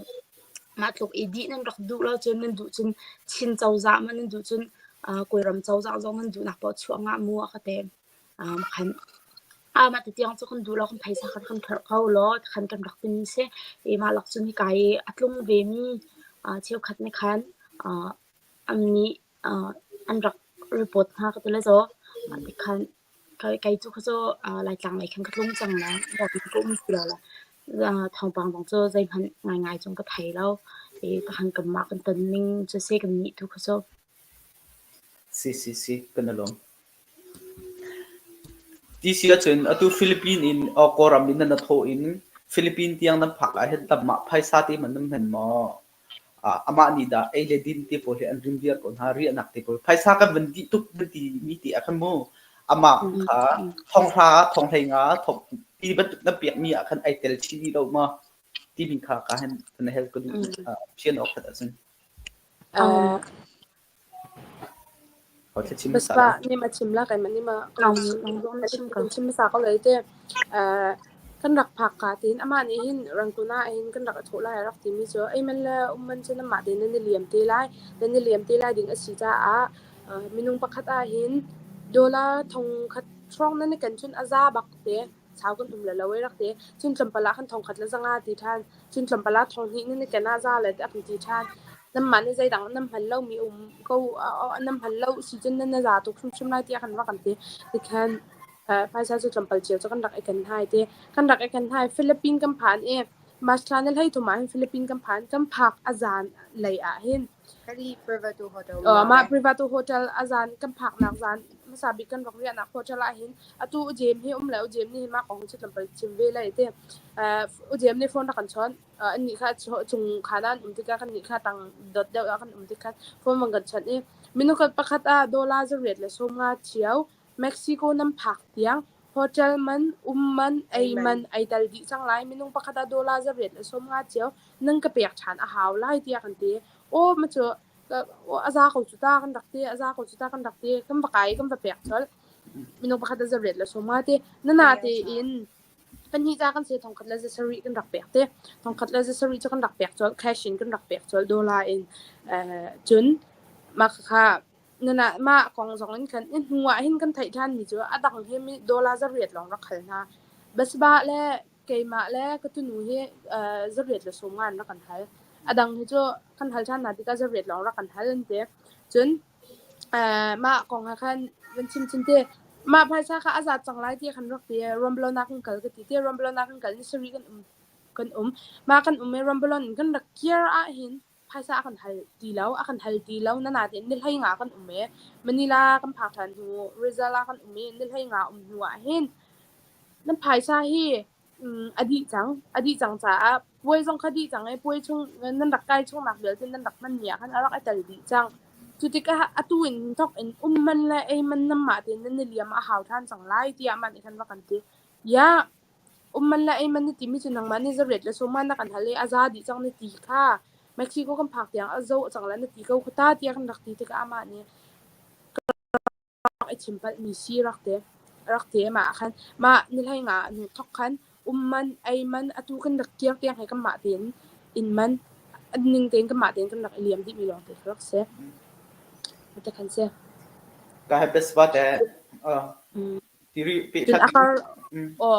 mah tluk i dih nan rak duh lo cun nan duh cun Chin cozah ma nan duh cun Kawlram cozah zong nan duhnak paoh chuah ngah mu a ka ti. Khan mah ti tiang cu kan duh lo kan phaisa kha kan kherh ko law khan kan rak timi si. I mah lak cun hika i a tlung vemi cheukhat nih khan an nih an rak report hna ka ti le zaw. Mah ti khan Kei cu kha cu Laitlang lei khan ka tlung cang lai. Ka um ti lo la. Thawngpang zong cu zeihmanh ngaingai cun ka thei lo. I tahan kanmah kan ton ning cu si kan nih tu kha cu. Si si si kan i lawm. Ti si ahcun atu Philippine in Kawlram in nan thawh in Philippine tiang nan phak ah hin tamah phaisa te man nan hman maw? Amah nih dah ei le din te pawl hi an rim viar ko hna, riahnak te pawl. Phaisa kan van dih tuk nan ti mi ti ah khan mu amah kha thonghra, thonghlei nga, thong ti bantuk nan pek mi ah khan ai tel chih dih lo ma timi kha ka hen kan hel ka duh phian awk khat ahcun. Baspa nih ma chim la keimah nih ma kan chim hmasa ko lai te. Kan rak phak ka tiin amah nih hin Rangoon ah hin kan rak i thawh lai a rak timi cu ei man le um man cu nanmah tein nan i liam te lai. Nan i liam te lai ding a si caah minung pakhat ah hin dollar thongkhat hrawng nan i ken cun a za bak te. Sau kan um le lo ei rak ti. Cun tlawmpal ah khan thongkhat le zanga ti ṭhan. Cun tlawmpal ah thonghnih nan i ken ah za le ti a kan ti ṭhan. Nanmah nih zeidang nan hman lomi um ko nan hman lo si cun nan za tuk hrimhrim lai tiah kan rak kan ti. Tikhan phaisa cu tlawmpal cio cu kan rak i ken hna i ti. Kan rak i ken hna i Philippine kan phan i March thla ni 13 ah hin Philippine kan phan. Kan phak a zan lei ah hin Privato Hotel mah Privato Hotel a zan kan phaknak zan hmasa bik kan rak riahnak hotel ah hin atu Ujem hi um le Ujem nih hin mah kong cu tlawmpal chim ve lai ti. Ujem nih phone rak kan chawnh. Annih kha cung khaan ah an um tikah kannih kha tang dot deuh ah kan um tikah phone van kan chawnh i minung pakhat ah dollar 150 cio Mexico nan phak tiang hotel man, um man, ei man ei tel dih cang lai. Minung pakhat ah dollar 150 cio nan ka pek ṭhan a hau lai tiah kan ti. Aw ma cu a za ko cu ta kan rak ti, a za ko cu ta kan rak ti. Kan va kai kan va pek colh. Minung pakhat ah 150 ti. Nana tein Pahnih ca kan si thongkhat le zasarih kan rak pek te. Thongkhat le zasarih cu kan rak pek colh, cash in kan rak pek colh, dollar in. Cun mah khakha nana mah kong zong in khan i hnu ah hin kan theih ṭhan mi cu a dang hi mi dollar 800 lawng rak hal hna. Basba le keimah le ka tunu hi 850 in rak kan hal. A dang hi cu kan hal ṭhan hna tikah 800 lawng rak kan hal an ti. Cun Mah kong ah khan van chim chin te. Mah phaisa kha a zat cang lai ti khan rak ti. Rombalon ah kan kal ka ti te. Rombalon ah kan kal ni sarih kan um kan um. Mah kan um i Rombalon in kan rak kir ahhin phaisa a kan hal ti lo. A kan hal ti lo. Nana tein ni 15 kan um i Manila kan phak ṭhan hnu Rizal ah kan um i ni 15 um hnu ahhin nan phaisa hi a dih cang. A dih cang caah puai zong kha dih cang i puai chung nan rak kai chungnak vialte nan rak hmanmi ah khan a rak i tel dih cang. Cu tikah atu in thawk in um man le ei man nanmah tein nan i liam a hau ṭhan cang lai tiah mah nih khan rak kan ti. Ya, um man le ei man na timi cu nangmah nih 850 na kan hal i a za dih cang na ti kha. Mexico kan phak tiang a zo cang la na ti ko kha ta tiah kan rak ti tikah amah nih rak i chim palhmi si rak ti. Rak ti mah ah khan mah ni hlei nga hnu thok khan um man ei man atu kan rak kir tiang he kanmah tein inn man ning tein kanmah tein kan rak i liam dihmi lawng te kha rak si. Mate khan si. Ka he best ba te tiri pe Cun a kar aw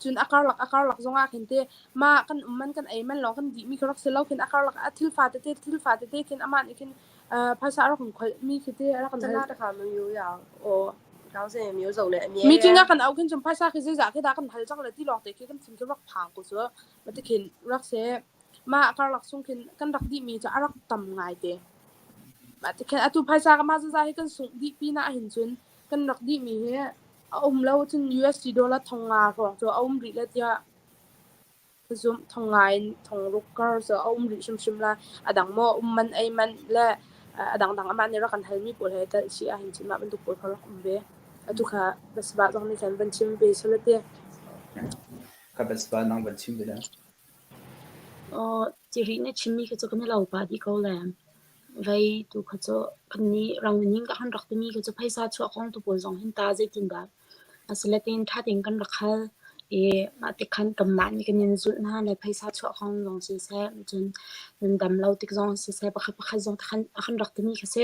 cun a karlak a karlak zongah khin te mah kan um man kan ei man lawng kan dihmi kha rak si lo khin a karlak a thil fa tete thil fa tete khin amah nih khin phaisa a rak kan kholh mi khi te a rak kan hal တခါမမျိုးရအောင် aw ကောင်းစင်မျိုးစုံနဲ့အမြဲ meeting ah kan au khin cun phaisa khi zeizah khi dah kan hal cang le ti lawng te khi kan thin khi rak phang ko cu mate khin rak se mah karlak chung khin kan rak dihmi cu a rak tam ngai te mah te khin atu phaisa ka mah zazah hi kan sungh dih pin ah hin cun kan rak dihmi hi a um lo cun USD dollar thong nga hrawng cu a um rih le tiah ka zumh. Thong nga in thong ruk kar cu a um rih hrimhrim lai. A dang maw um man ei man le a dangdang amah nih rak kan halmi pawl he telh chih ahhin cun mah bantuk pawl kha rak um ve. Atu kha Basbah zong nih khan van chim ve sala ti. Ka Basbah nang van chim ve dah. Aw, ciri na chimmi kha cu kan i lo pah dih ko le. Vei tu kha cu kannih ranginn ka kan rak timi kha cu phaisa chuah kong tu pawl zong hin ta zeitindah a si le tein ṭha tein kan rak hal i mah tik khan kanmah nih kan in zulh hna le phaisa chuah kong zong siseh, cun nan dam lo tik zong siseh, pakhat pakhat zong khan a kan rak timi kha si.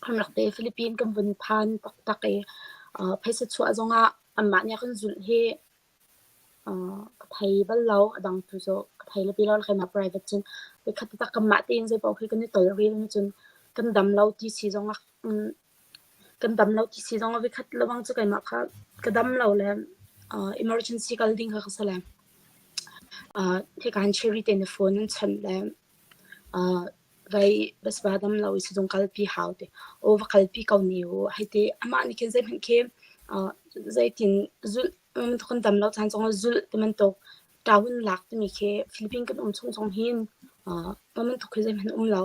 Kan rak te Philippines kan vun phan taktak i phaisa chuah zongah anmah nih a kan zulh hi Ka thei bal lo. A dang tu cu ka thei le ti lo. Keimah private cun voikhat taktak kanmah tein zeipaoh khi kan i tawlrel cun kan dam lo ti si zongah kan dam lo ti si zongah voikhat lengmang cu keimah kha ka dam lo le emergency kal ding kha ka si le hika hin Cherry te nih phone an chawnh le Vai va dam lo i sizung kalpi hau ti. Aw va kalpi ko ne u hei ti. Amah nih khin zeihmanh khi zeitin zulh kan dam lo caan zongah zulh ti bantuk ṭawun lak timi khi Philippines kan um chung zong hin mah bantuk khi zeihmanh um lo.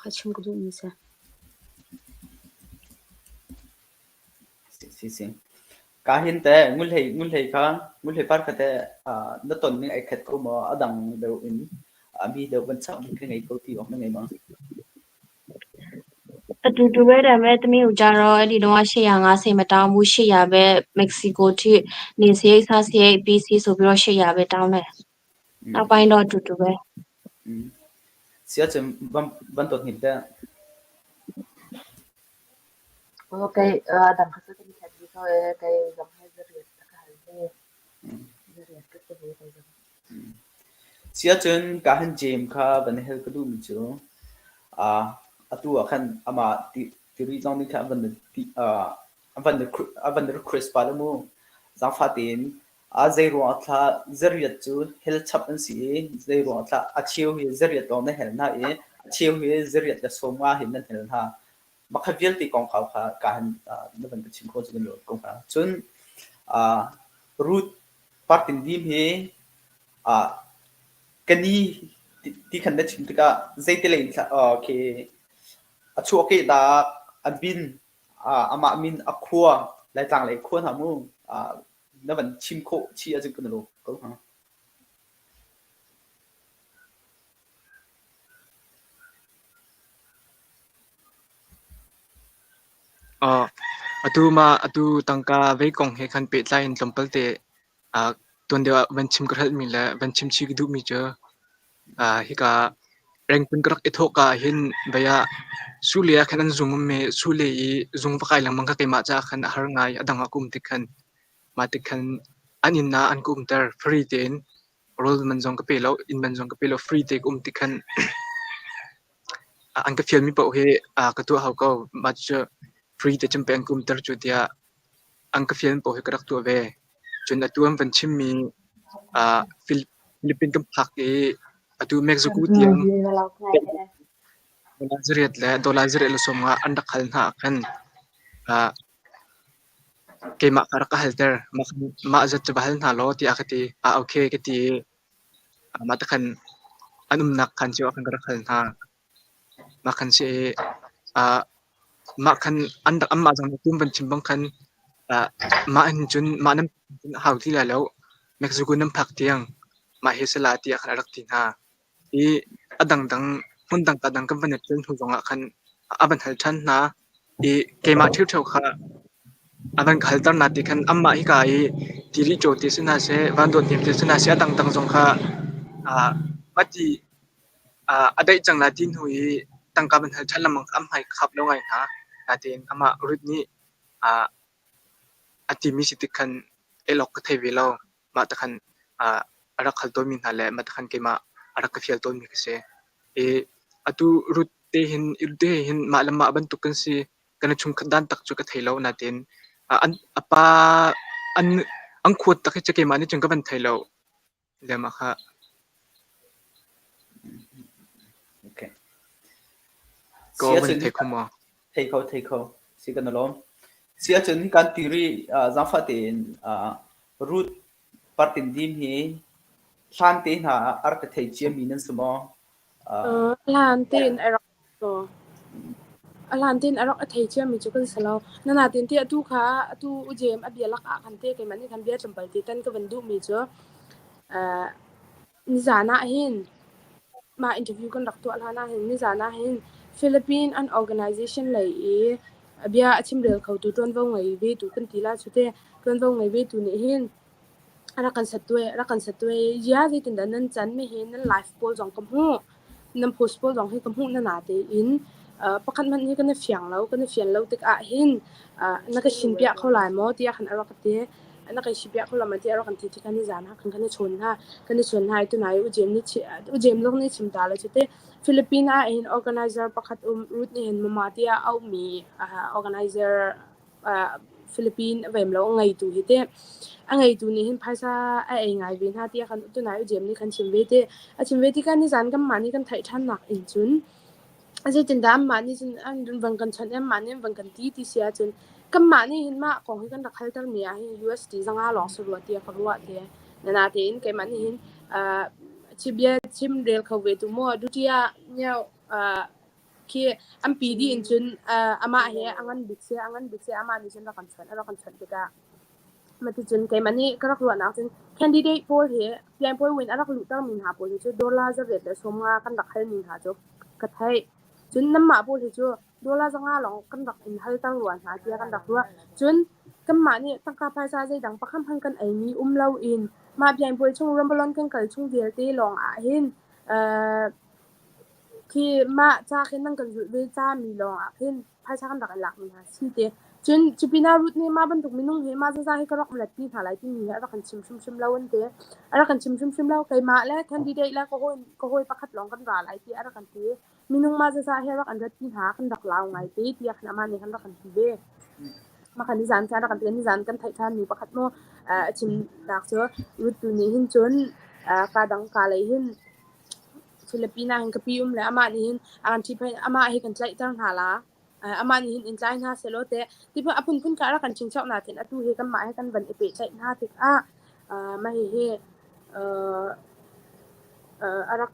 Ka chim ka duhmi si. Si si. Ka hin teh ngulhlei ngulhlei kha ngulhlei par kha teh na ton ning ai khat ko maw? A dang deuh in a mi deuh van chak ding ka ngei ko ti awk na ngei ma? အတူတူပဲဒါပေမဲ့သမီးကိုကြတော့အဲ့ဒီတော့850မတောင်းဘူး800ပဲမက္ကဆီကိုထိနေစရိတ်စားစရိတ်ပြီးစီဆိုပြီးတော့800ပဲတောင်းတယ်နောက်ပိုင်းတော့အတူတူပဲ Si ahcun van van tot hnik teh. Kei dang kha cu kan i khat dih ko ee. Kei zong hi zariat a ka hal ve. Zariat ka si ve kei zong. Si ahcun ka han James kha van hel ka duhmi cu atu ah khan amah tiri zong nih khan a van ti a van a van request pa le mu. Zaangfah tein a zei ruang ah thla zariat cu hel chap an si i zei ruang ah thla a cheu hi zariat lawng na hel hna i a cheu hi zariat le sawmnga hin nan hel hna. Mah vialte kongkau kha ka han na van ka chim khawh cu kan lawm ko hnga. Cun Ruth Partin Dim hi ka ni ti khan na chim tikah zeiti lei in khi a chuahkehnak a min amah min a khua Laitlang lei khua hna mu na van chim khawh chih ahcun kan lawm ko hnga. Atu mah atu tangka vei kong he khan pehtlai in tlawmpal te tuan deuh ah van chim ka hrelhmi le van chim chih ka duhmi cu hika Rengpun ka rak i thawhka ahhin vei ah Sule ah khan an zung um i Sule i zung va kai lengmang kha keimah caah khan a har ngai. A dang ah ka um tik khan mah tik khan an inn ah an ka umter free tein. Rawl man zong ka pe lo, inn man zong ka pe lo, free te ka um tik khan an ka fialmi paoh hi ka tuah hau ko. Mah cucu free te cun pei an ka umter cu tiah an ka fialmi paoh hi ka rak tuah ve. Cun atu an van chimmi Philippines kan phak i atu Mexico tiang dollar zariat le dollar zariat le sawmnga an rak hal hna ah khan Keimah kha rak ka halter. Mah zat cu va hal hna law tiah a ka ti. Ah okay ka ti i mah ti khan an umnak khaan cio ah khan ka rak hal hna. Mah khan si i mah khan an rak anmah zong nih tum van chim bang khan mah hin cun mah nan hau ti lai lo. Mexico nan phak tiang mah hi si la tiah khan a rak ti hna. I a dangdang hmundang ka dang kan van i ṭial hnu zongah khan a van hal ṭhan hna i keimah ṭhiuṭheu kha a van ka halter hna ti khan anmah hika i tiri caw ti si hna seh, van dawt hnem ti si hna seh, a dangdang zong kha mah ti a daih cang lai ti hnu i tangka van hal ṭhan lengmang kha an hmai khap lo ngai hna. Natein amah Ruth nih a timi si tik khan el awk ka thei ve lo. Mah te khan a rak hal tawnmi hna le mah te khan keimah a rak ka fial tawnmi ka si. I atu Ruth te hin Ruth te hin mah le mah bantuk kan si. Kan i chungkhat dan tak cu ka thei lo. Natein an a pa an an khuat tak hi cu keimah nih cun ka van thei lo. Le mah kha. Okay. Ko van thei kho maw? Thei kho, thei kho. Si kan i lawm. Si ahcun kan ti rih zaangfah tein Ruth Partin Dim hi hlan te hna ah a rak ka thei ciami nan si maw? Hlan tein a rak A hlan tein a rak a thei ciami cu kan si lo. Na natin ti atu kha atu U Jem a bia lak ah khan te keimah nih khan bia tlawmpal te tan ka van duhmi cu nizan ah hin mah interview kan rak tuah hlan ah hin nizan ah hin Philippine an organization lei i bia a chimrel khotu ṭuanvo ngei ve tu kan ti la cu te ṭuanvo ngei ve tu nih hin a rak kan satwe rak kan satwe ya zeitindah nan can mi hi nan life pawl zong ka hmuh nan post pawl zong hi ka hmuh na na tein pakhat hmanh hi kan i fiang lo kan i fian lo tikah hin na ka shin piah kho lai maw tiah khan a rak ka ti na kan shi piah kho lo ma tiah a rak kan ti tikah ni zan ah khan kan i chawn hna kan i chawn hna i tunai U Jem nih U Jem zong nih chim ta lo cu te Philippine ah hin organizer pakhat um Ruth nih hin mama tiah auhmi organizer Philippine a vem lo a ngeitu hi teh a ngeitu nih hin phaisa a ei ngai ve hna tiah kan tunai U Jem nih khan chim ve te. A chim ve tikah nizan kanmah nih kan theih ṭhan nak in cun zeitindah anmah nih cun an van kan chawnh i anmah nih an van kan ti ti si ahcun kanmah nih hin mah kong hi kan rak halter mi ah hin USD zanga lawng si rua tiah ka ruah te. Natein keimah nih hin bia chim rel kho ve tu maw duty ah Khi an pi dih in cun amah he a ngan bik si, a ngan bik si amah nih cun rak kan chawnh, a rak kan chawnh tikah maticun keimah nih ka rak ruahnak cun candidate pawl hi Pianpawi win a rak luhtermi hna pawl hi cu dollar zariat le 50 kan rak halmi hna cu ka theih. Cun nanmah pawl hi cu dollar 500 lawng kan rak in halter rua hna tiah kan rak ruah. Cun kanmah nih tangka phaisa zeidang pakhat hmanh kan eimi um loin mah Pianpawi chung Rambalon kan kal chung vialte lawng ah hin Khi mah ca khi nan kan zulh ve cami lawngah khin phaisa kan rak i lakmi hna si te. Cun cupinah Ruth nih mah bantuk minung hi mah zaza hi ka rak rat pi hna lai timi hi a rak kan chim hrimhrim lo an ti. A rak kan chim hrimhrim lo. Keimah le candidate le ka hawi, ka hawi pakhat lawng kan ra lai tiah a rak kan ti. Minung mah zaza hi a rak an rat pi hna kan rak lau ngai te tiah khan amah nih khan rak kan ti ve. Mah kha nizan khan rak kan ti. Nizan kan theih ṭhan mi pakhat mu a chimnak cu Ruth tu nih hin cun ka dang ka lei hin Philippine ah hin ka pi um le amah nih hin a kan ṭhiphaih amah hi kan tlaihter hna la. Amah nih hin in tlai hna sehlaw teh ti a phunphun kha a rak kan chingchauh nain atu hi kanmah he kan van i pehtlaih hna tikah mah hihi a rak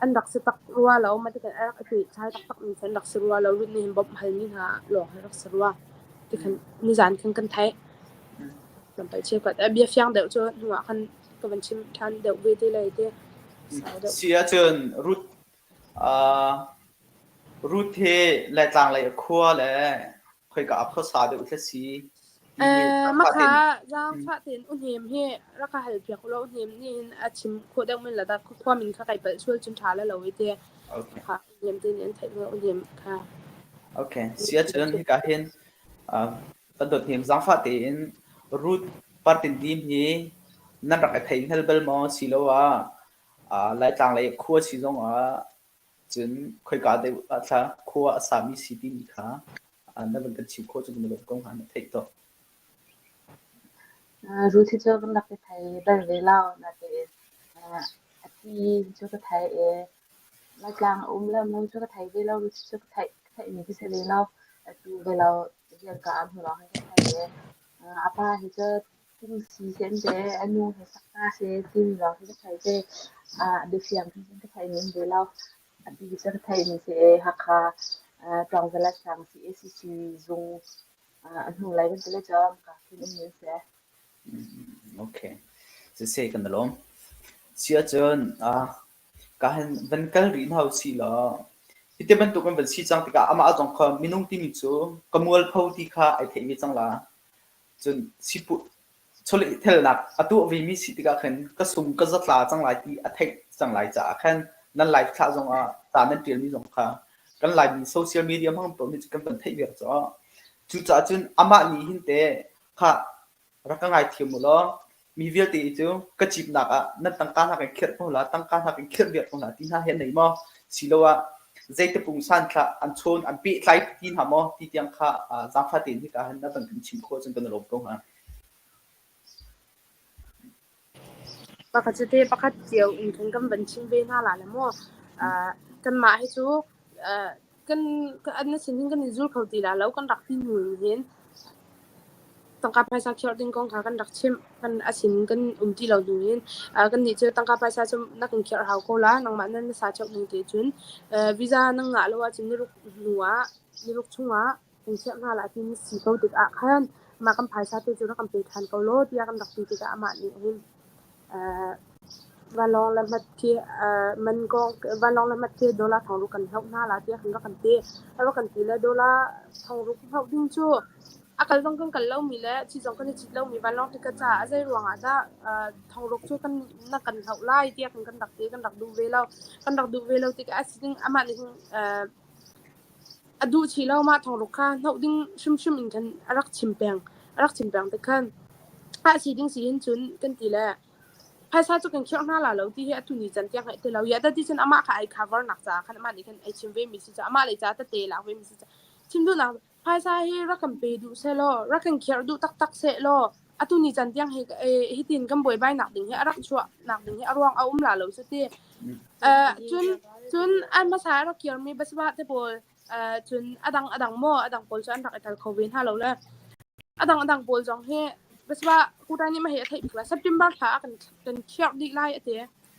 an rak si tak rua lo mah tikhan a rak i pehtlai taktakmi cu an rak si rua lo rut nih hin bawmh halmi hna lawng hi rak si rua tikhan nizan khan kan theih. Tlawmpal cheukhat bia fiang deuh cu hnu ah khan ka van chim ṭhan deuh ve te lai te. Si ahcun Ruth Ruth hi Laitlang lei a khua le khoika a khuasa deuh thla si. Makha zaangfah tein u hnem hi rak ka hal piak ulaw u hnem nih hin a chim khawh deuh men la dah khua min kha kai palh sual cun ṭha la lo i te. Okay. Kha u hnem te nih an theih u hnem kha. Okay. Si ahcun hika hin Kan dawt hnem zaangfah tein Ruth Partin Dim hi nan rak i thei hngal bal maw? Siloah Laitlang lei khua si zongah cun khoika deuh ah thla khua a sami si timi kha na van kan chim khawh cu kan i lawm ko hnga na theih tawh. Ruth hi cu kan rak i thei bal ve lo natein a pi cu ka thei i Laitlang a um le um lo cu ka thei ve lo. Ruth cu ka theih ka theihmi ka si ve lo. Atu ve lo Rianka ah hmu lawng hi ka thei i a pa hi cu Tingsi si an ti a nu hi Sakta si timi lawng hi ka thei te. Biafiang khin cun ka theihmi an ve lo. A pi cu ka theihmi si i Hakha Tlawngzalat sang CACC zung a hnulei kan ti le cun ka khin ummi an si. Okay. Siseh kan i lawm. Si ahcun. Ka han van kal rih hna usih law hiti bantuk kan van si cang tikah amah zong kha minung timi cu ka mualpho ti kha ai theih ve cang la. Cun sipu chawlehthelnak a tuah vemi si tikah khin ka sung ka zatla cang lai ti a theih cang lai caah khan nan live thlah zong ah ca nan ṭialmi zong kha kan Laimi social media hmang paoh nih cun kan van theih viar cu. Cucaah cun amah nih hin teh khah Rak ka ngaithiam u law mi vialte cu ka cipnak ah nan tangka hna kan khirh ko hna, tangka hna kan khirh viar ko hna ti hna hi an nei maw? Siloah zei tapung santhlah an chawn an pehtlai ti hna maw ti tiang kha zaangfah tein hika hin na van kan chim khawh cun kan i lawm ko hnga. Pakhat cu te pakhat cio in khan kan van chim ve hna la le maw. Kanmah hi cu kan an sin hin kan i zul kho ti la lo kan rak ti hnu in hin tangka phaisa khiar ding kong kha kan rak chimh. Kan a sin kan um ti lo hnu hin kannih cu tangka phaisa cu na kan khiar hau ko la nangmah nan na sa cheuh ning te cun visa na ngah lo ahcun niruk hnu ah niruk chungah kan khiah hna la ti ni si ko tikah khan mah kan phaisa te cu rak kan pe ṭhan ko law tiah kan rak ti tikah amah nih hin Vanlawng le hmat khi man kong vanlawng le hmat khi dollar thongruk kan hloh hna la tiah khan rak kan ti. A rak kan ti le dollar thongruk hloh ding cu a kal zong kan kal lomi le thi zong kan i cit lomi vanlawng ticket caah a zei ruangah dah thongruk cu kan na kan hloh lai tiah khan kan rak ti. Kan rak duh ve lo. Kan rak duh ve lo tikah a si ding amah nih hin a duh chih lo mah thongruk kha hnoh ding hrimhrim in khan a rak chim peng. A rak chim peng tik khan a si ding si hin cun kan ti le phaisa cu kan khirh hna la lo ti hi atu ni can tiang hei ti lo. Ya da ti cun amah kha ai cover nak caah khan amah nih khan ai chim ve mi si ca amah lei ca tete lak ve mi si ca chim duhnak phaisa hi rak kan pe duh seh law rak kan khirh duh taktak seh law atu ni can tiang hi hitin kan buaibai nak ding hi a rak chuah nak ding hi a ruang a um la lo cu ti. Cun cun an hmasa a rak kirmi basaba te pawl cun adang adang maw adang pawl cu an rak i tel kho ve hna lo le adang adang pawl zong hi basaba kutai nih ma hi a theih bik la September thla ah kan kan khiar dih lai ati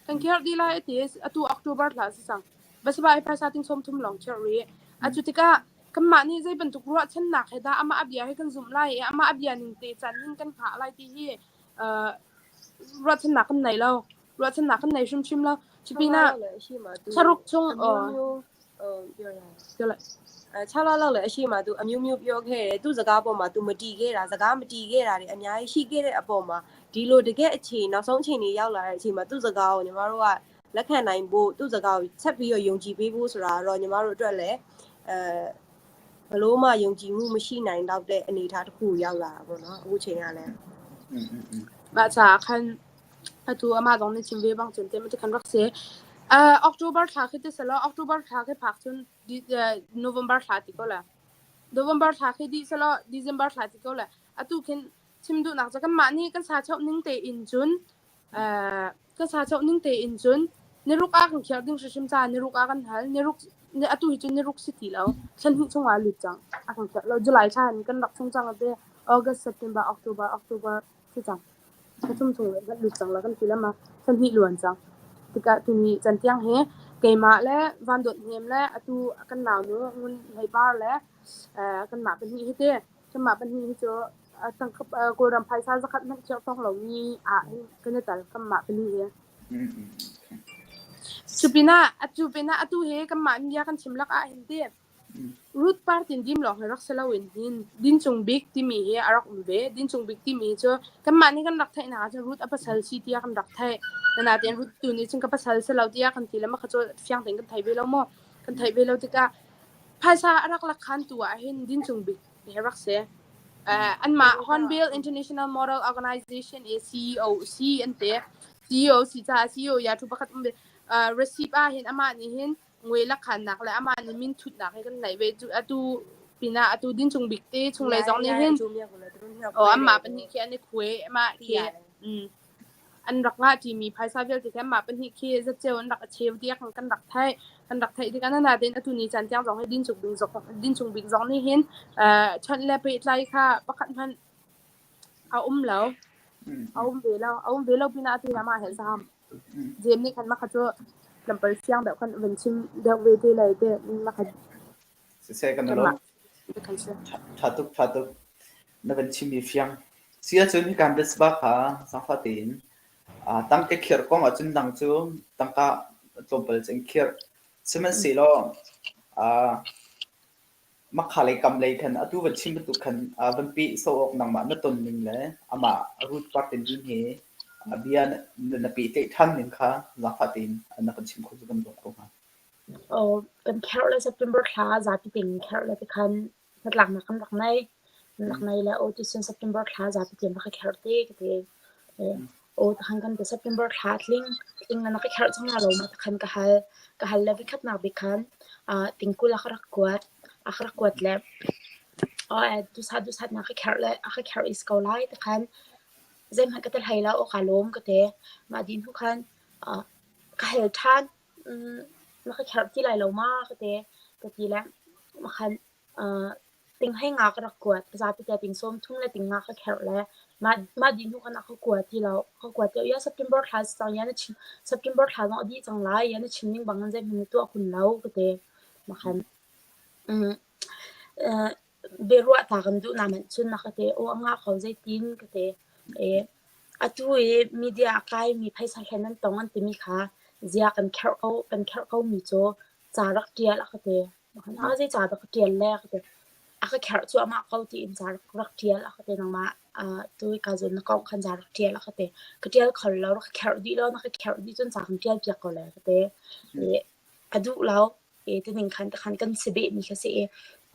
kan khiar dih lai ati atu October thla si cang basaba hi phaisa ting som thum lawng khiar rih atu tikah kanmah nih zei bantuk ruahchannak he dah amah a bia hi kan zumh lai i amah a bia ning te can in kan hngah lai ti hi ruahchannak kan nei lo ruahchannak kan nei hrimhrim lo cu pinah thlaruk chung 6လလောက်လည်းအရှိမသူအမျိုးမျိုးပြောခဲ့တယ်သူ့စကားပေါ်မှာ तू မတီးခဲ့တာစကားမတီးခဲ့တာတွေအများကြီးရှိခဲ့တဲ့အပေါ်မှာဒီလိုတကယ်အခြေနောက်ဆုံးအခြေအနေရောက်လာတဲ့အချိန်မှာသူ့စကားကိုညီမတို့ကလက်ခံနိုင်ဖို့သူ့စကားကိုချက်ပြီးတော့ယုံကြည်ပေးဖို့ဆိုတာတော့ညီမတို့အတွက်လည်းအဲဘလို့မှယုံကြည်မှုမရှိနိုင်တော့တဲ့အနေအထားတစ်ခုကိုရောက်လာတာပေါ့နော်အခုချိန်ကလည်း Mah caah khan atu amah zong nih chim ve bang cun te kan rak si. October thla khi ti selaw October thla khi phak cun November thla ti ko la. November thla khi dih selaw December thla ti ko la. Atu khin chim duhnak cu kanmah nih kan sa cheuh ning tein cun Ka sa cawh ning tein cun niruk ah kan khiar ding hrimhrim caah niruk ah kan hal. Niruk atu hi cun niruk si ti lo. Thla hnih chungah a lut cang. A kan khiar lo. July thla in kan rak chung cang te August, September, October, October si cang. Thla thum chung kan lut cang la kan ti lama thla hnih luan cang. Tikah tuni can tiang hi keimah le Van Dawt Hnem le atu kan nau nu Ngun Hlei Par le kanmah pahnih hi te Kanmah pahnih hi cu Kawlram phaisa zakhat hmanh khiar tong lomi ah hin kan i tel kanmah pahnih hi. Cu pinah cu pinah atu hi kanmah bia kan chim lak ah hin ti Ruth Par Tin Dim lawng hi rak si loin hin Din Cung Bik timi hi a rak um ve. Din Cung Bik timi cu kanmah nih kan rak theihnak ahcun Ruth a pasal si tiah kan rak theih. Nain Ruth tu nih cun ka pasal si lo tiah kan ti le mah kha cu fiang tein kan thei ve lo maw? Kan theih ve lo tikah phaisa a rak lak khan tu ah hin Din Cung Bik hi rak si. Uh, anmah Hornbill International Model Organization i CEO si an ti. CEO si caah CEO ya thu pakhat um ve. Uh, receipt ah hin amah nih hin ngui lakhannak le amah nih min thutnak hi kan neih ve. Cu atu pinah atu din chung bik te chunglei zong nih hin oh anmah pahnih khi an i khuai amah khi mm an rak ngah ṭimi phaisa vialte khi anmah pahnih khi zatceo an rak a cheu tiah kan rak theih. Kan rak theih tikah nain atu ni caan tiang zong hi din chung bik zong din chung bik zong nih hin chawnh le pehtlai kha pakhat hmanh a um lo. A um ve lo. A um ve lo pinah atu hi amah he zaam. Jem nih khan mah kha cu tlawmpal fiang deuh khan van chim deuh ve te lai te mah kha Siseh kan lawm. Ṭha tuk, ṭha tuk. Na van chimmi fiang. Si ahcun hika biasabak kha zaangfah tein tangka khirh kong ahcun dang cu tangka tlawmpal cu an khirh. Sihmanhsehlaw uh, Makha lei kam lei khan atu van chim bantuk khan van peh sawh awk nangmah na ton ning le amah Ruth Partin din he bia na pehtlaih ṭhan ning kha zaangfah tein na kan chim kho cu kan lawm ko hnga. Aw, kan kherh le September thla zapi tein kherh le tikhan hnatlaknak kan rak nei. Kan rak nei le aw ticun September thla zapi tein rak i kherh te ka ti. Aw takhan kan ti September thla tling tling na ka kherh cang na lo ma takhan ka hal. Ka hal le vikhatnak bik khan tingkul a ka rak kuat. A ka rak kuat le duhsah duhsah na ka kherh le a ka kherh is ko lai takhan zeihmanh ka ti hlei lo aw ka lawm ka ti. Mah dih hnu khan ka hal ṭhan. Na ka kherh ti lai lo ma ka ti. Ka ti le khan Tinghlei nga ka rak kuat. Zapi te ting 30 le ting nga ka kherh le mah mah dih hnu khan a ka kua ti lo. Ka kua ti lo. Ya September thla si cang ya na chim September thla zong a dih cang lai. Ya na chim ning bang in zeihmanh na tuah kun lo ka ti. Mah khan um uh, biaruah ta kan duh na manh cun na ka ti. Aw a ngah ko zeitin ka ti. E atu i media a kai mi phaisa hlen an tong an timi kha zia kan kherh ko kan kherh ko mi cu ca rak ṭial a ka ti. A zeicah dah ka ṭial le ka ti. A ka kherh cuahmah ko tiin ca rak ṭial a ka ti. Nangmah tu ka zawn na kongh khan ca rak ṭial a ka ti. Ka ṭial kho lo, rak ka kherh dih lo, na ka kherh dih cun ca kan ṭial piak ko lai ka ti. I a duh lo. I tining khan takhan kan si behmi kha si i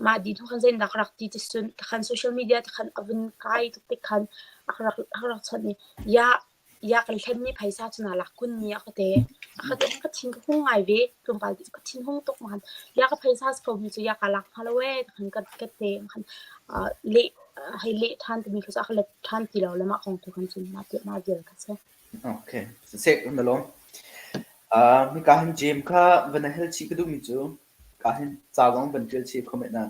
mah dih hnu khan zeitindah ka rak ti ti cun takhan social media takhan a vun kai tuk tik khan a ka rak a ka rak chawnh i ya Ya kan hlenmi phaisa cu naa lak kun ni a ka ti. A ka ti. Ka thin ka hung ngai ve. Tlawmpal ti ka thin hung tuk man. Ya ka phaisa si ko mi cu ya ka lak hnga lo ee khan ka ka te khan leh hei leh ṭhan timi kha cu a ka let ṭhan ti lo le mah kong tu khan cun mah ti mah vial kha si. Okay. Siseh na lawm. Uh, hika hin James kha van hel chih ka duhmi cu ka hin ca zong van ṭial chih comment ah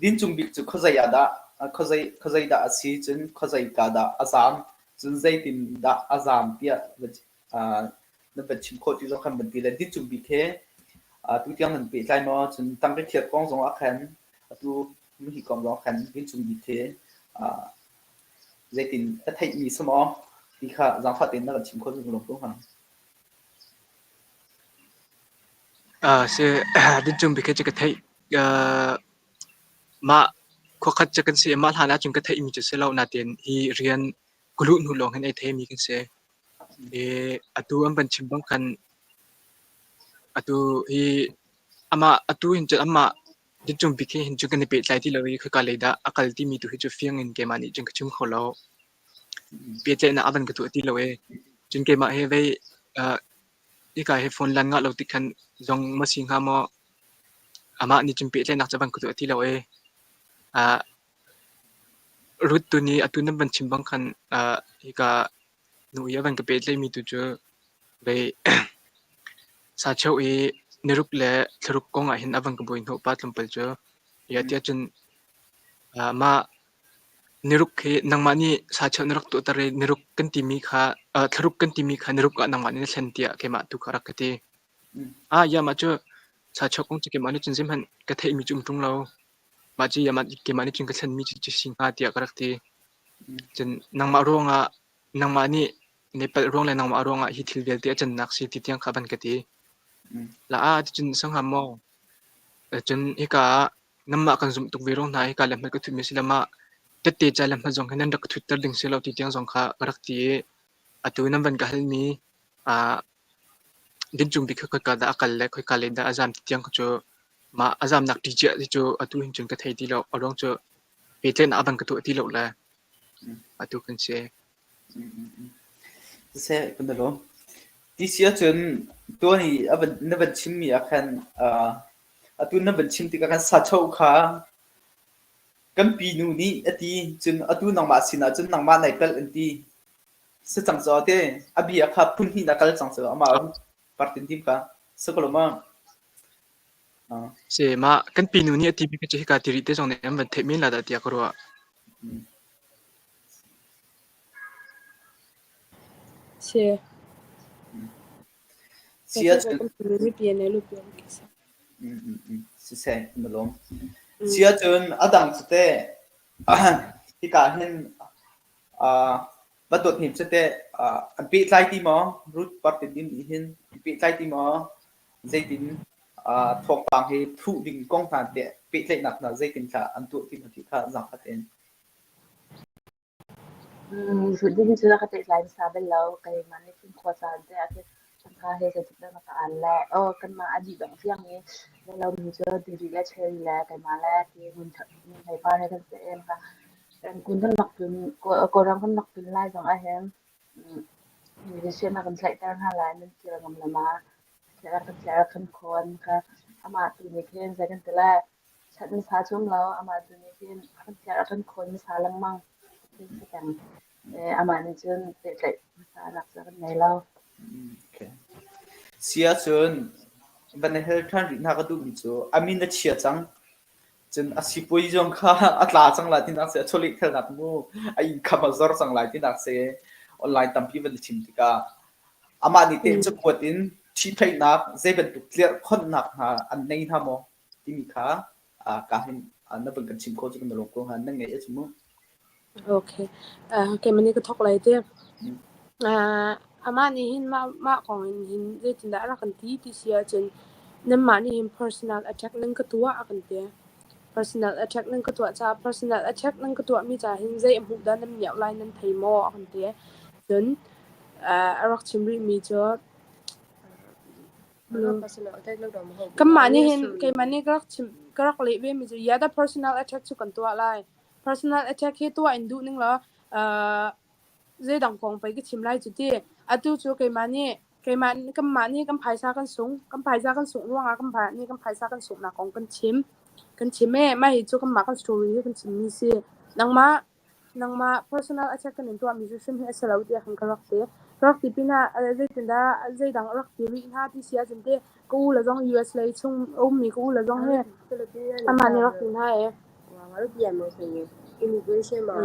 Din Cung Bik cu khuazei ah dah khuazei dah a si, cun khuazeika dah a zaam, cun zeitin dah a zaam tiah nan van chim khawh ti zong khan van ti le Din Cung Bik he tutiang nan pehtlai maw? Cun tangka thiar kong zong ah khan atu hi kong zong ah khan Din Cung Bik he zeitin a theihmi si maw ti kha zaangfah tein na kan chim khawh zung lawm ko hnga. Si, Din Cung Bik hi cu ka theih. Mah khuakhat cu kan si i mah hlan ahcun ka theihmi cu si lo nain hi rian ka luh hnu lawng hin ei theimi kan si. I atu an van chim bang khan atu hi amah atu hin cun amah Din Cung Bik hi hin cun kan i pehtlai ti lo i khoika lei dah a kal timi tu hi cu fiang in keimah nih cun ka chim kho lo. Pehtlaihnak a van ka tuah ti lo i cun keimah hi vei hika hi phone lan ngah lo tik khan zong ma si hnga maw amah nih cun pehtlaihnak cu a van ka tuah ti lo i Ruth tu nih atu nan van chim bang khan hika nu i a van ka pehtlaihmi tu cu vei sacheu i niruk le thlaruk kong ah hin a van ka buai hnawh pa tlawmpal cu. Ia tiah cun mah Niruk hi nangmah nih sacheu na rak tuahter i niruk kan timi kha thlaruk kan timi kha niruk ah nangmah nih na thlen tiah keimah tu kha rak ka ti. Ah, ya mah cu sacheu kong cu keimah nih cun zeihmanh ka theihmi cu um ṭung lo. Mah cu ya mah keimah nih cun ka thlenmi cu si hnga tiah ka rak ti. Cun nangmah ruangah nangmah nih na i palh ruang le nangmah ruangah hi thil vialte a cannak si ti tiang kha van ka ti. La ah ticun sangha maw? Cun hika ah Nanmah kan zumh tuk ve ruang hna hika le hmai ka thutmi a si le mah tette ca le hma zong hi nan rak ka thutter ding si lo ti tiang zong kha ka rak ti i atu nan van ka halmi ah Din Cung Bik kha khoika dah a kal le khoika lei dah a zaam ti tiang kha cu mah a zaamnak ṭi cia ti cu atu hin cun ka thei ti lo. A ruang cu pehtlaihnak a van ka tuah ti lo le atu kan si. Siseh kan i lawm. Ti si ahcun tuan i a van, na van chimmi ah khan uh, Atu na van chim tikah khan sachoh kha kan pinu nih a ti. Cun atu nangmah sinah cun nangmah nai palh an ti. Si cang caw te a bia kha phun hnih na kal cang caw amah partin tim kha si ko lo ma? Si mah kan pinu nih a timi kha cu hika tiri te zong nih an van theih men la dah tiah ka ruah. Si. Si ahcun siseh na lawm. Si ahcun a dang cu teh hika hin. Va dawt hnim cu teh an pehtlai ti maw? Ruth Partin nih hin an pehtlai ti maw? Zeitin thawngpang hi thuh ding kong hna teh pehtlaihnak hna zeitin thla an tuah ti maw ti kha zaangfah tein. Zulh ding cu ka pehtlai hmasa bal lo. Keimah nih cun khua caan te ah khin tangka he zeitik dah na ka al le aw kanmah a dih dongh tiang i na lomi cu Diri le Cherry le keimah le ti Ngun Hlei Par he kan si em kha. Kan kan rak tlun Kawlram kan rak tlun lai zong ahhin musician a kan tlaihter hna lai nan kir ngam le ma kan tlaih kan khawn kha amah tu nih khin zei kan ti lai chanh hmasa cu um lo amah tu nih khin kan tlaih kan khawn hmasa lengmang si peng amah nih cun pehtlaih hmasa nak cu kan ngei lo. Okay. Si ahcun van i hel ṭhan rih hna ka duhmi cu a min a chia cang. Cun a sipuai zong kha a tla cang lai tinak si, a chawlehthalnak mu a income a zor cang lai tinak si. Online tampi van i chim tikah amah nih teh cakuat in ṭhihphaihnak zei bantuk tlerhkhonhnak hna an nei hna maw timi kha ka hin na van kan chim khawh cu kan lawm ko hnga. Nan ngeih a cu mu. Okay. Keimah nih ka thawk lai te. Amah nih hin mah mah kong in hin zeitindah a rak kan ti ti si ahcun nanmah nih hin personal attack nan ka tuah a kan ti. Personal attack nan ka tuah caah personal attack nan ka tuahmi caah hin zei a hmuh dah nan miauh lai nan thei maw a kan ti. Cun a rak chim rihmi cu Kanmah nih hin keimah nih ka rak chim ka rak leh ve mi cu yeah the personal attack cu kan tuah lai. Personal attack hi tuah in duh ning law uh, zeidang kong pei ka chim lai cu ti. Atu cu keimah nih keimah kanmah nih kan phaisa kan sung kan phaisa kan sungh ruangah kan nih kan phaisa kan sunghnak kong kan chim. Kan chim ee mah hi cu kanmah kan story hi kan chimmi si. Nangmah Nangmah personal attack kan in tuahmi cu hrim hi a si lo tiah khan ka rak ti. Ka rak ti pinah zeitindah zeidang a rak ti rih hna ti si ahcun teh ka u le zong US lei chung a ummi ka u le zong hi amah nih rak ti hna ee. ငါတို့ပြန်မယ်ဆိုရင် immigration မှာ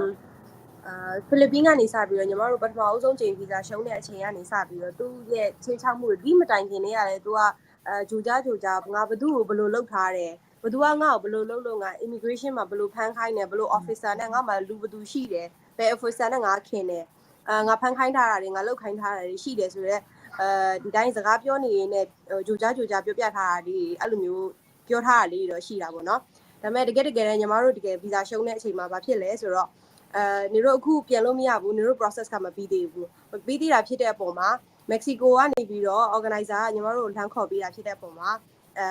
အာဖိလစ်ပင်းကနေစပြီးတော့ညီမတို့ပထမအဆုံးချိန်ဗီဇာရှုံးတဲ့အချိန်ကနေစပြီးတော့သူ့ရဲ့ချင်းချောက်မှုတွေဒီမတိုင်ခင်တည်းကလည်းသူကအဲဂျိုကြားဂျိုကြားငါဘသူ့ကိုဘယ်လိုလုပ်ထားတယ် ဘသူကငါ့ကိုဘယ်လိုလုပ်လို့ငါ immigration မှာဘယ်လိုဖမ်းခိုင်းတယ်ဘယ်လို officer နဲ့ငါ့မှာလူဘသူရှိတယ်ဘယ် officer နဲ့ငါခင်တယ်အာငါဖမ်းခိုင်းထားတာတွေငါလုပ်ခိုင်းထားတာတွေရှိတယ်ဆိုတော့အဲဒီတိုင်းစကားပြောနေရင်းနဲ့ဂျိုကြားဂျိုကြားပြောပြထားတာဒီအဲ့လိုမျိုးပြောထားတာလေးတွေတော့ရှိတာပေါ့နော်ဒါပေမဲ့တကယ်တကယ်တမ်းညီမတို့တကယ်ဗီဇာရှုံးတဲ့အချိန်မှာဘာဖြစ်လဲဆိုတော့အဲနေတို့အခုပြန်လို့မရဘူးနေတို့ process ကမပြီးသေးဘူးမပြီးသေးတာဖြစ်တဲ့အပေါ်မှာမက္ကဆီကိုကနေပြီးတော့ organizer ကညီမတို့လမ်းခေါ်ပေးတာဖြစ်တဲ့အပေါ်မှာအဲ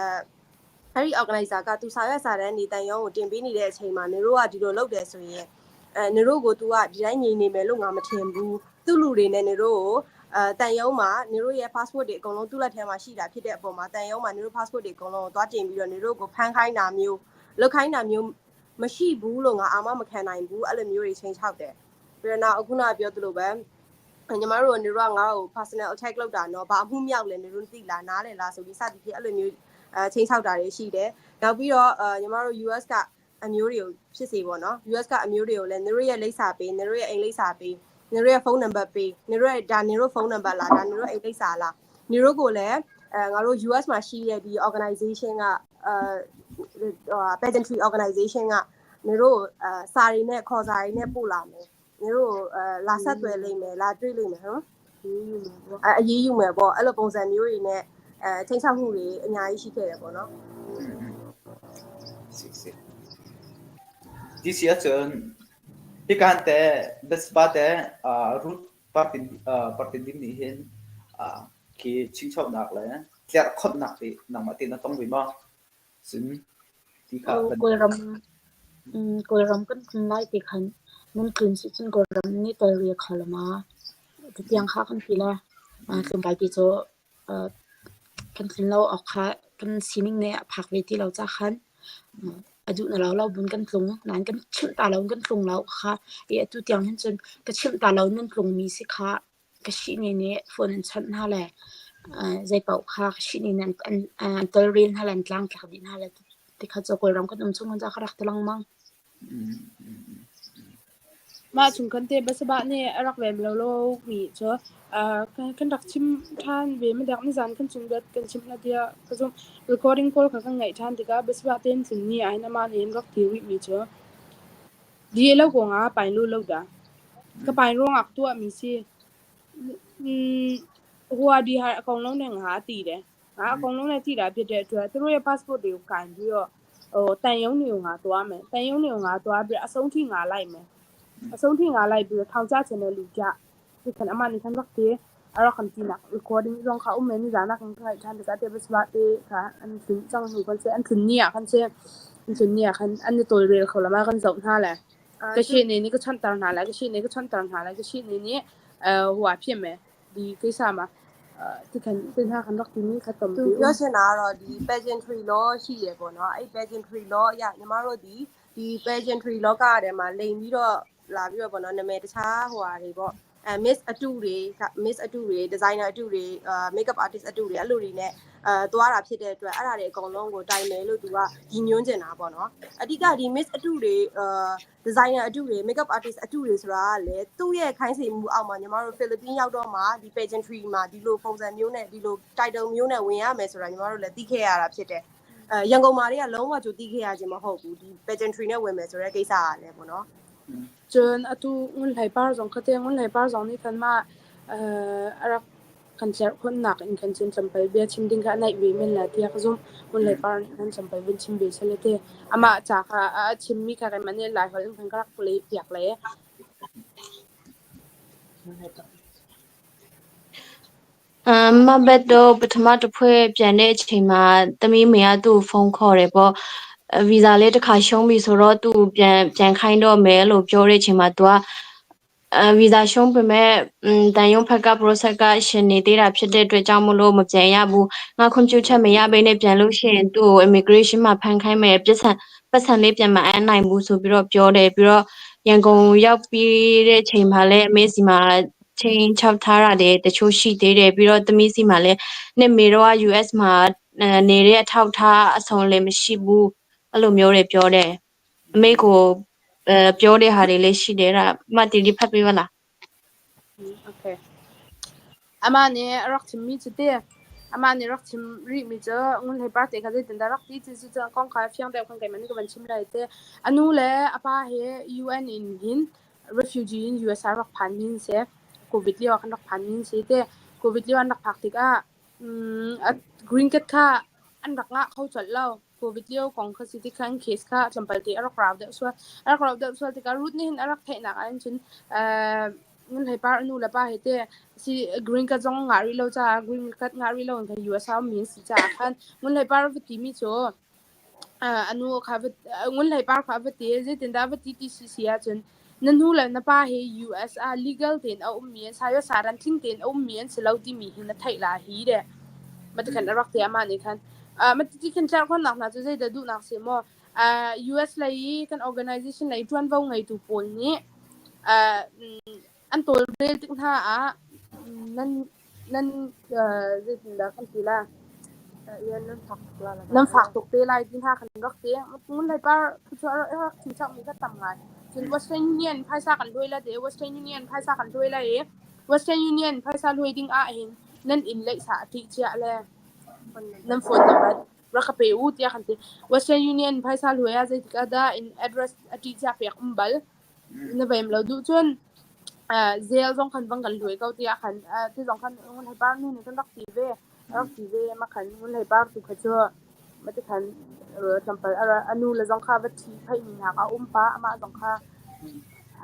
အဲ့ဒီ organizer ကသူစာရွက်စာတမ်းနေတန်ရုံးကိုတင်ပေးနေတဲ့အချိန်မှာနေတို့ကဒီလိုလုပ်တယ်ဆိုရင်အဲနေတို့ကို तू ကဒီတိုင်းငြိမ်နေမယ်လို့ငါမထင်ဘူးသူ့လူတွေနဲ့နေတို့ကိုအဲတန်ရုံးမှာနေတို့ရဲ့ passport တွေအကုန်လုံးသူ့လက်ထဲမှာရှိတာဖြစ်တဲ့အပေါ်မှာတန်ရုံးမှာနေတို့ passport တွေအကုန်လုံးကိုသွားတင်ပြီးတော့နေတို့ကိုဖမ်းခိုင်းတာမျိုးလုပ်ခိုင်းတာမျိုးမရှိဘူးလို့ငါအာမမခံနိုင်ဘူးအဲ့လိုမျိုးတွေချိန်ချောက်တယ်ပြီးတော့နောက်အခုနကပြောသလိုပဲညီမတို့နေတို့ကငါ့ကို personal attack လုပ်တာနော်ဘာအမှုမြောက်လဲနေတို့သိလားနားလည်လားဆိုပြီးစသည်ဖြင့်အဲ့လိုမျိုး အဲချင်းချောက်တာတွေရှိတယ်နောက်ပြီးတော့အဲညီမတို့ US ကအမျိုးတွေကိုဖြစ်စီပေါ့နော် US ကအမျိုးတွေကိုလည်းနေတို့ရဲ့လိပ်စာပေးနေတို့ရဲ့အိမ်လိပ်စာပေးနေတို့ရဲ့ဖုန်းနံပါတ်ပေးနေတို့ရဲ့ဒါနေတို့ဖုန်းနံပါတ်လားဒါနေတို့အိမ်လိပ်စာလားနေတို့ကိုလည်းအဲငါတို့ US မှာရှိတဲ့ဒီ organization ကအဲဟို pageantry organization ကနေတို့အဲစာတွေနဲ့ခေါ်စာတွေနဲ့ပို့လာမယ်နေတို့အဲလာဆက်သွယ်လိမ့်မယ်လာတွေ့လိမ့်မယ်ဟမ် အဲအရေးယူမယ်ပေါ့အဲ့လိုပုံစံမျိုးတွေနဲ့အဲချင်းချောက်မှုတွေအများကြီးရှိခဲ့တယ်ပေါ့နော် Si si. Ti si ahcun hikan te Bespa te Ruth Partin Partin ding nih hin khi chingchawnak le tlerhkhonhnak ti nangmah te na tong ve maw? Cun ti kha Kawlram Kawlram kan tlun lai ti khan nan tlun si cun Kawlram nih tawlrel kho lo ma tutiang kha kan ti le tlawmpal ti cu kan tlun lo awk kha kan sining nih a phak ve ti lo ca khan a duh na lo lo bun kan tlung nain kan chimh ta lo kan tlung lo kha i atu tiang hin cun ka chimh ta lo nan tlungmi si kha Ka sihni nih phone an chawnh hna le zeipaoh kha ka sihni nih an tawlrel hna le an tlangtlak dih hna le tikha cu Kawlram kan um chung khan ka rak ti lengmang. Mah chung kan te basabah nih a rak rem lo lo mi cu kan rak chim ṭhan ve madek nizan kan chung dat kan chim na tiah ka zumh. Recording pawl kha kan ngaih ṭhan tikah basabah tein tlun ni ah hin amah nih hin rak ti rih mi cu di lo kong ah pain lu lo dah. Ka pai ruangah tuahmi si. ဟိုဟာဒီဟာအကုန်လုံးနဲ့ငါတည်တယ်ငါအကုန်လုံးနဲ့တည်တာဖြစ်တဲ့အတွက်သူတို့ရဲ့ passport တွေကိုကင်ပြီးတော့ဟိုတန်ယုံတွေကိုငါသွားမယ်တန်ယုံတွေကိုငါသွားပြီးအဆုံးထိငါလိုက်မယ်အဆုံးထိငါလိုက်ပြီးတော့ထောင်ချချင်တဲ့လူကြဒီkan ama ni kan rak te ara kan ti nak recording zong kha um ni zana kan kai than ka te bas ba te kha an tlun chang hu kan se an tlun ni ah kan se an tlun ni ah khan an ni tol rel kho lama kan zoh hna le ကရှိနေနေကချွန်တန်နာလာကရှိနေကချွန်တန်နာလာကရှိနေနေအဲဟိုဟာဖြစ်မယ်ဒီကိစ္စမှာအဲဒီkan တင်ထားkanတော့ဒီနေ့ခတ်တော့ သူပြောချင်တာကတော့ဒီ pageantry law ရှိရပေါ့နော်အဲ့ pageantry law အရညီမတို့ဒီဒီ pageantry law ကထဲမှာလိန်ပြီးတော့လာပြီးတော့ပေါ့နော်နာမည်တခြားဟိုဟာတွေပေါ့အဲ miss အတုတွေ miss အတုတွေ designer အတုတွေအာ makeup artist အတုတွေအဲ့လိုတွေနဲ့အဲသွားတာဖြစ်တဲ့အတွက်အဲ့ဒါတွေအကုန်လုံးကိုတိုင်မယ်လို့သူကရည်ညွှန်းချင်တာပေါ့နော်အဓိကဒီ miss အတုတွေအာ designer အတုတွေ makeup artist အတုတွေဆိုတာကလေသူ့ရဲ့ခိုင်းစေမှုအောက်မှာညီမတို့ဖိလစ်ပင်းရောက်တော့မှဒီ pageantry မှာဒီလိုပုံစံမျိုးနဲ့ဒီလို title မျိုးနဲ့ဝင်ရမယ်ဆိုတာညီမတို့လည်းသိခဲ့ရတာဖြစ်တယ်အဲရန်ကုန်မှာတွေကလုံးဝကြိုသိခဲ့ရခြင်းမဟုတ်ဘူးဒီ pageantry နဲ့ဝင်မယ်ဆိုတဲ့ကိစ္စကလည်းပေါ့နော် Cun atu ngun hlei par zong kha te ngun hlei par zong nih khan mah a rak kan tlerhkhonhnak in khan cun tlawmpal bia chim ding kha a naih ve men lai tiah ka zumh. Ngun hlei par nih khan tlawmpal vun chim ve seh te. Amah ca kha a chimmi kha keimah nih Laiholh in khan ka rak leh piak le. အမ်မဘက်တော့ပထမတစ်ဖွဲ့ပြန်တဲ့အချိန်မှာသမီးမေကသူ့ကိုဖုန်းခေါ်တယ်ပေါ့ဗီဇာလေးတစ်ခါရှုံးပြီဆိုတော့သူ့ပြန်ပြန်ခိုင်းတော့မယ်လို့ပြောတဲ့အချိန်မှာ तू ကအဲဗီဇာရှုံးပေမဲ့တန်ရုံးဖက်က process ကရှင်နေသေးတာဖြစ်တဲ့အတွက်ကြောင့်မလို့မပြန်ရဘူးငါခွင့်ပြုချက်မရဘဲနဲ့ပြန်လို့ရှိရင်သူ့ကို immigration မှာဖမ်းခိုင်းမယ်ပြစ်ဆံပတ်စံလေးပြန်မအမ်းနိုင်ဘူးဆိုပြီးတော့ပြောတယ်ပြီးတော့ရန်ကုန်ရောက်ပြီးတဲ့အချိန်မှာလည်းအမေစီမှာချင်းချောက်ထားတာတွေတချို့ရှိသေးတယ်ပြီးတော့သမီးစီမှာလည်းနှစ်မေတော့ US မှာနေတဲ့အထောက်ထားအစုံလည်းမရှိဘူးအဲ့လိုမျိုးတွေပြောတယ်အမေကိုအဲပြောတဲ့ဟာတွေလည်းရှိတယ်အဲ့ဒါမတီတီဖတ်ပေးပါလား Okay. အမနေ rak chimmi chu te ama nih rak chim rihmi cu ngun hlei par te kha zeitindah rak ti ti cu kong kha fiang deuh khan keimah nih ka van chim lai te. A nu le a pa he UN in hin refugee in US ah rak phan mi an si. Covid lio ah khan rak phan mi an si te. Covid lio an rak phak tikah green card kha an rak ngah kho colh lo. Covid lio kong kha si tik khan case kha tlawmpal te a rak rau deuh sual. A rak rau deuh sual tikah Ruth nih hin a rak theihnak ahhin cun ngun hlei par a nu le pa he te si green card zong ngah rih lo caah green card ngah rih lo in khan US ah ummi an si caah khan ngun hlei par va timi cu a nu kha ngun hlei par kha va ti zeitindah va ti ti si si ahcun na nu le na pa hi US ah legal tein a ummi an sayo saran tling tein a ummi an si lo timi hi na theih la hi de mati khan a rak ti amah nih khan mati ti khan tlerhkhonnak hna cu zeidah duhnak si maw US lei i kan organization lei ṭuanvo ngeitu pawl nih an tawlrel tik hna ah nan nan zeitindah kan ti la nan fak tuk te lai ti hna kan rak ti ngun hlei par cu a rak chim chakmi kha tam ngai cun Western Union phaisa kan hluai la te Western Union phaisa kan hluai la i Western Union phaisa hluai ding ah hin nan inn leihsa a ṭih cia le nan phone number rak ka pe u tiah kan ti. Western Union phaisa hluai ah zeitik ah dah in address a ṭih cia pek um bal. Na veim lo duh cun zel zong khan vang kan hluai ko tiah khan ti zong khan ngun hlei par nu nih kan rak ti ve. Rak ti ve ma khan ngun hlei par tu kha cu mati khan tlawmpal a nu le zong kha va ṭhi phaih mi hna kha a um pah amah zong kha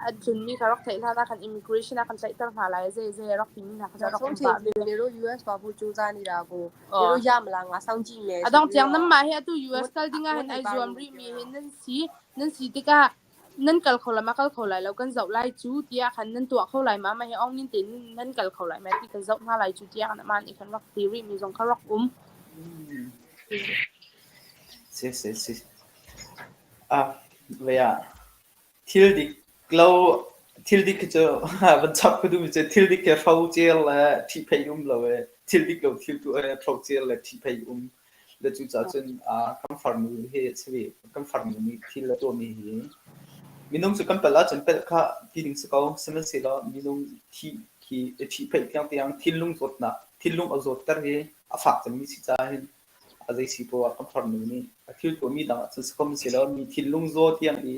an tlunmi kha rak theih hlan ah khan immigration ah kan tlaihter hna lai zei zei rak timi hna kha rak um pah ve. လေတို့ US သွားဖို့စူးစမ်းနေတာကိုလေတို့ရမလားငါစောင့်ကြည့်မယ် A dong tiang nan mah hi atu US kal ding ah hin ai zuam rih mi hi nan si nan si tikah nan kal kho lai ma kal kho lai lo kan zoh lai cu tiah khan nan tuah kho lai ma ma hi ong nin te nan kal kho lai ma ti kan zoh hna lai cu tiah khan amah nih khan rak ti rih mi zong kha rak um. Si si si. Ah, vei ah thil dik lo thil dik khi cu van chap ka duhmi cu thil dik khi hrocel le ṭhihpheih um lo ee. Thil dik lo thil tu ee hrocel le ṭhihpheih um. Le cucaah cun kan farnu hi a si ve. Kan farnu nih thil a tuahmi hi minung cu kan palh ahcun palh kha ti ding si ko. Sihmanhsehlaw minung thih khi ṭhihpheih tiangtiang thinlung zawtnak, thinlung a zawtter hi a fak cemmi si caah hin a zei si poah ah kan farnu nih a thil tuahmi dang ahcun si ko sihmanhsehlaw mi thinlung zaw tiang i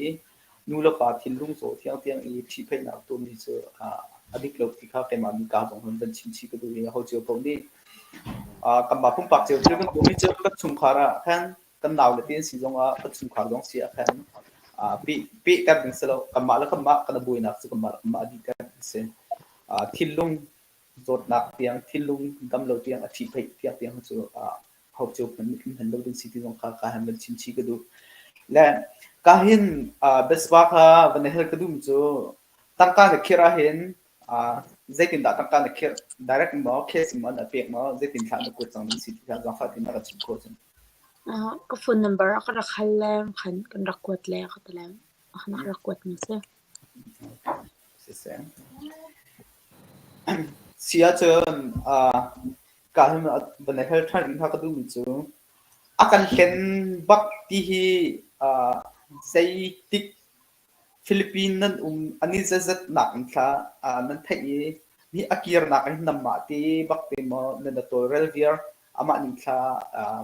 Nu le pa thinlung zaw thiangtiang i ṭhihphaihnak tuahmi cu a dik lo ti kha keimah nih ka zong hin van chim chih ka duh i aho cio paoh nih kanmah pumpak cio thil kan tuahmi cu kan chungkhar ah khan kan naule te an si zongah kan chungkhar zong si ah khan pehter ding si lo. Kanmah le kanmah kan i buainak cu kanmah le kanmah a dihter ding si. Thinlung zawtnak tiang, thinlung dam lo tiang a ṭhihphaih tiang tiang cu ho cio hmanh nih kan hman lo ding si ti zong kha ka han van chim chih ka duh. Le ka hin Bespa kha van hel ka duhmi cu tangka na khirh ahhin zeitindah tangka na khirh direct maw cash maw na pek maw zeitin thlah na kuat cang ding si ti kha zaangfah tein na ka chim khawh cun. Ka phone number a ka rak hal le khan kan rak kuat le ka ti le na ka rak kuat mi si. Siseh. Si ahcun ka hin van hel ṭhan rih hna ka duhmi cu a kan hlen bak ti hi zeitik Philippine nan um an i zazat nak in thla nan theih i hi a kirnak hin nanmah te bak te maw nan na tawlrel viar amah ning thla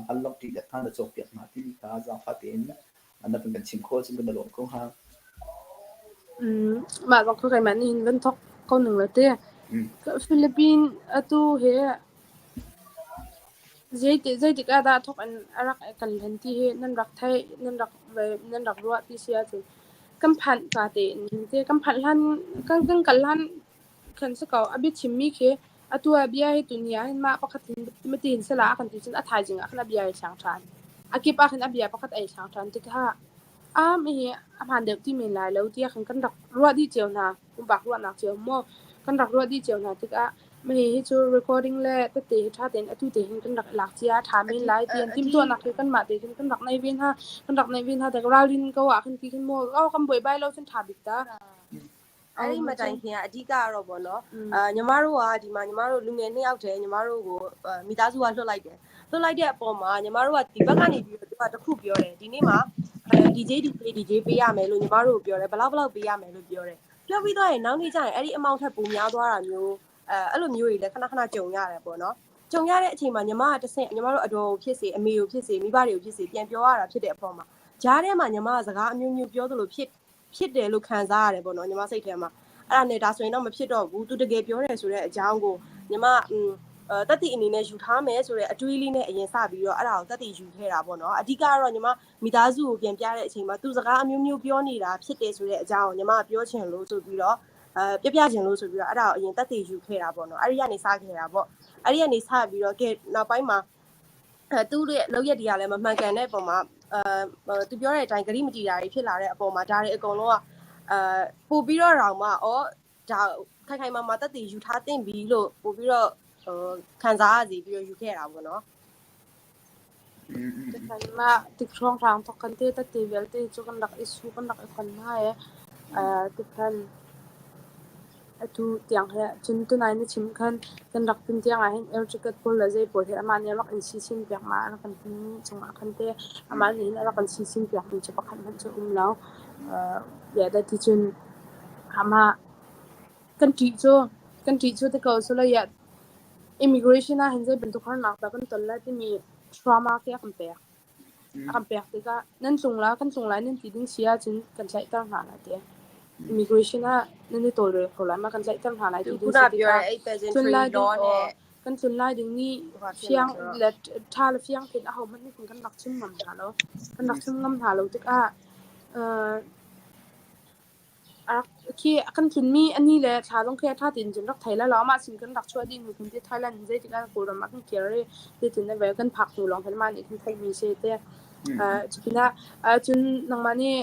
vanlawng ṭih hna na cawkpiak hna timi kha zaangfah tein na van kan chim khawh cun kan i lawm ko hnga. Mah bak cu keimah nih hin van thawk ko ning la ti. Philippine atu hi zeitik ah dah thawk in a rak kan hlen ti hi nan rak theih, nan rak nan rak ruah ti si ahcun kan phanh ka tein hin ti kan phanh hlan kan kan kal hlan khan si ko. A biachimmi khi atu ah bia hi tuni ah hin mah pakhat hin mati hin sala a kan ti cun a thaizing ah khan a bia ai thlang ṭhan. A kip ah khin a bia pakhat ai thlang ṭhan tikah am hi a hmaan deuh ti men lai lo tiah khan kan rak ruah dih cio hna. Pumpak ruahnak cio maw kan rak ruah dih cio hna tikah mah hi cu recording le tette hi ṭha tein atu te hin kan rak i lak cia a ṭha men lai ti an timhtuahnak hi kanmah te khin kan rak nei ve hna. Kan rak nei ve hna tik ralrin ko ah khin ti khin maw oh kan buaibai lo cun ṭha bik ta. အဲ့ဒီမတိုင်ခင်ကအဓိကကတော့ပေါ့နော်အာညီမတို့ကဒီမှာညီမတို့လူငယ်နှစ်ယောက်တည်းညီမတို့ကိုမိသားစုကလွှတ်လိုက်တယ်လွှတ်လိုက်တဲ့အပေါ်မှာညီမတို့ကဒီဘက်ကနေပြီးတော့သူကတခုပြောတယ်ဒီနေ့မှာအဲဒီ DJ ဒီ DJ ပေးရမယ်လို့ညီမတို့ကိုပြောတယ်ဘလောက်ဘလောက်ပေးရမယ်လို့ပြောတယ်ပြောပြီးတော့ရင်နောက်နေ့ကျရင်အဲ့ဒီ amount ထက်ပိုများသွားတာမျိုးအဲအဲ့လိုမျိုးတွေလည်းခဏခဏကြုံရတယ်ပေါ့နော်ကြုံရတဲ့အချိန်မှာညီမကတဆင့်ညီမတို့အတော်ကိုဖြစ်စေအမေကိုဖြစ်စေမိဘတွေကိုဖြစ်စေပြန်ပြောရတာဖြစ်တဲ့အပေါ်မှာဂျားထဲမှာညီမကစကားအမျိုးမျိုးပြောသလိုဖြစ် ဖြစ်တယ်လို့ခံစားရတယ်ပေါ့နော်ညီမစိတ်ထဲမှာအဲ့ဒါနဲ့ဒါဆိုရင်တော့မဖြစ်တော့ဘူးသူတကယ်ပြောတယ်ဆိုတဲ့အကြောင်းကိုညီမอืมအဲတက်တီအနေနဲ့ယူထားမယ်ဆိုတဲ့အတွေးလေးနဲ့အရင်စပြီးတော့အဲ့ဒါကိုတက်တီယူခဲ့တာပေါ့နော်အဓိကကတော့ညီမမိသားစုကိုပြန်ပြတဲ့အချိန်မှာသူစကားအမျိုးမျိုးပြောနေတာဖြစ်တယ်ဆိုတဲ့အကြောင်းကိုညီမပြောချင်လို့ဆိုပြီးတော့အဲပြပြချင်လို့ဆိုပြီးတော့အဲ့ဒါကိုအရင်တက်တီယူခဲ့တာပေါ့နော်အဲ့ဒီကနေစခဲ့တာပေါ့အဲ့ဒီကနေစပြီးတော့ကဲနောက်ပိုင်းမှာ အဲသူ့ရဲ့လောက်ရက်တွေကလည်းမမှန်ကန်တဲ့အပေါ်မှာအဲသူပြောတဲ့အတိုင်းဂရိမတီတာတွေဖြစ်လာတဲ့အပေါ်မှာဒါတွေအကုန်လုံးကအဲပို့ပြီးတော့တောင်မှဩဒါခိုင်ခိုင်မာမာတက်တည်ယူထားသင့်ပြီလို့ပို့ပြီးတော့ဟိုခံစားရစီပြီးတော့ယူခဲ့တာပေါ့နော် Mah tik hrawnghrang thawk khan te tete vialte cu kan rak i su kan rak i khon hna i tikhan Atu tiang hi cun tunai na chim khan kan rak tin tiang ah hin air ticket pawl le zei pawl hi amah nih a rak in sisin piak ma a rak kan timi cungah khan teh amah nih hin a rak kan sisin piak mi cu pakhat hmanh cu a um lo. Uh, ti cun amah kan ṭih cu kan ṭih cu ti ko sulaia immigration ah hin zei bantuk harnak dah kan ton lai timi trauma khi a kan pek. A kan pek tikah nan tlung la kan tlung lai nan ti ding si ahcun kan tlaihter hna lai ti. Immigration ah nan i tawlrel kho lai ma kan tlaihter hna lai ti ding si tikah tlun lai ding kan tlun lai ding nih fiang le ṭha le fiang tein ahohmanh nih kan rak chim ngam hna lo. Kan rak chim ngam hna lo tikah Khi a kan tlunmi a ni le thla zong khi a ṭha tein cun rak thei lai lo. Amah sin kan rak chuah dih hnu khin ti Thailand in zeitik ah Kawlram ah kan kir i zeitin a ve kan phak hnu lawng khin amah nih khin theihmi si te. Cupinah cun nangmah nih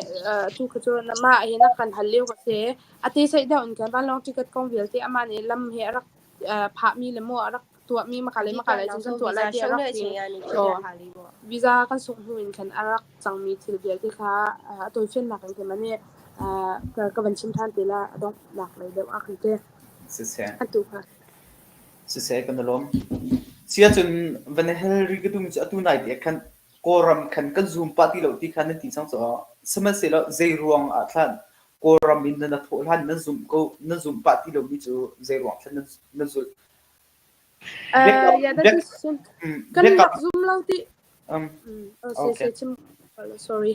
atu kha cu mah hi na kan hal lio ka si. A te saih deuh in khan vanlawng ticket kong vialte amah nih lam hi a rak phahmi le maw a rak tuahmi maka le maka le cun kan tuah lai ti a rak ti. Visa kan sungh hnu in khan a rak cangmi thil vialte kha a tawifiannak in khin nih ka van chim ṭhan te la a donghnak lei deuh ah khan te. Siseh. Atu kha. Siseh kan i lawm. Sia cun van hel ri ka dum cu atu nai te khan Kawlram khan kan zoom pah ti lo ti kha nan ti cang caah sihmanhsehlaw zei ruang ah thlan Kawlram in nan thawh hlan nan zumh ko nan zumh pah ti lomi cu zei ruang thlan nan nan zulh Uh, yeah, that is kan rak zum lo ti. Um, oh, okay. Say, chim, sorry.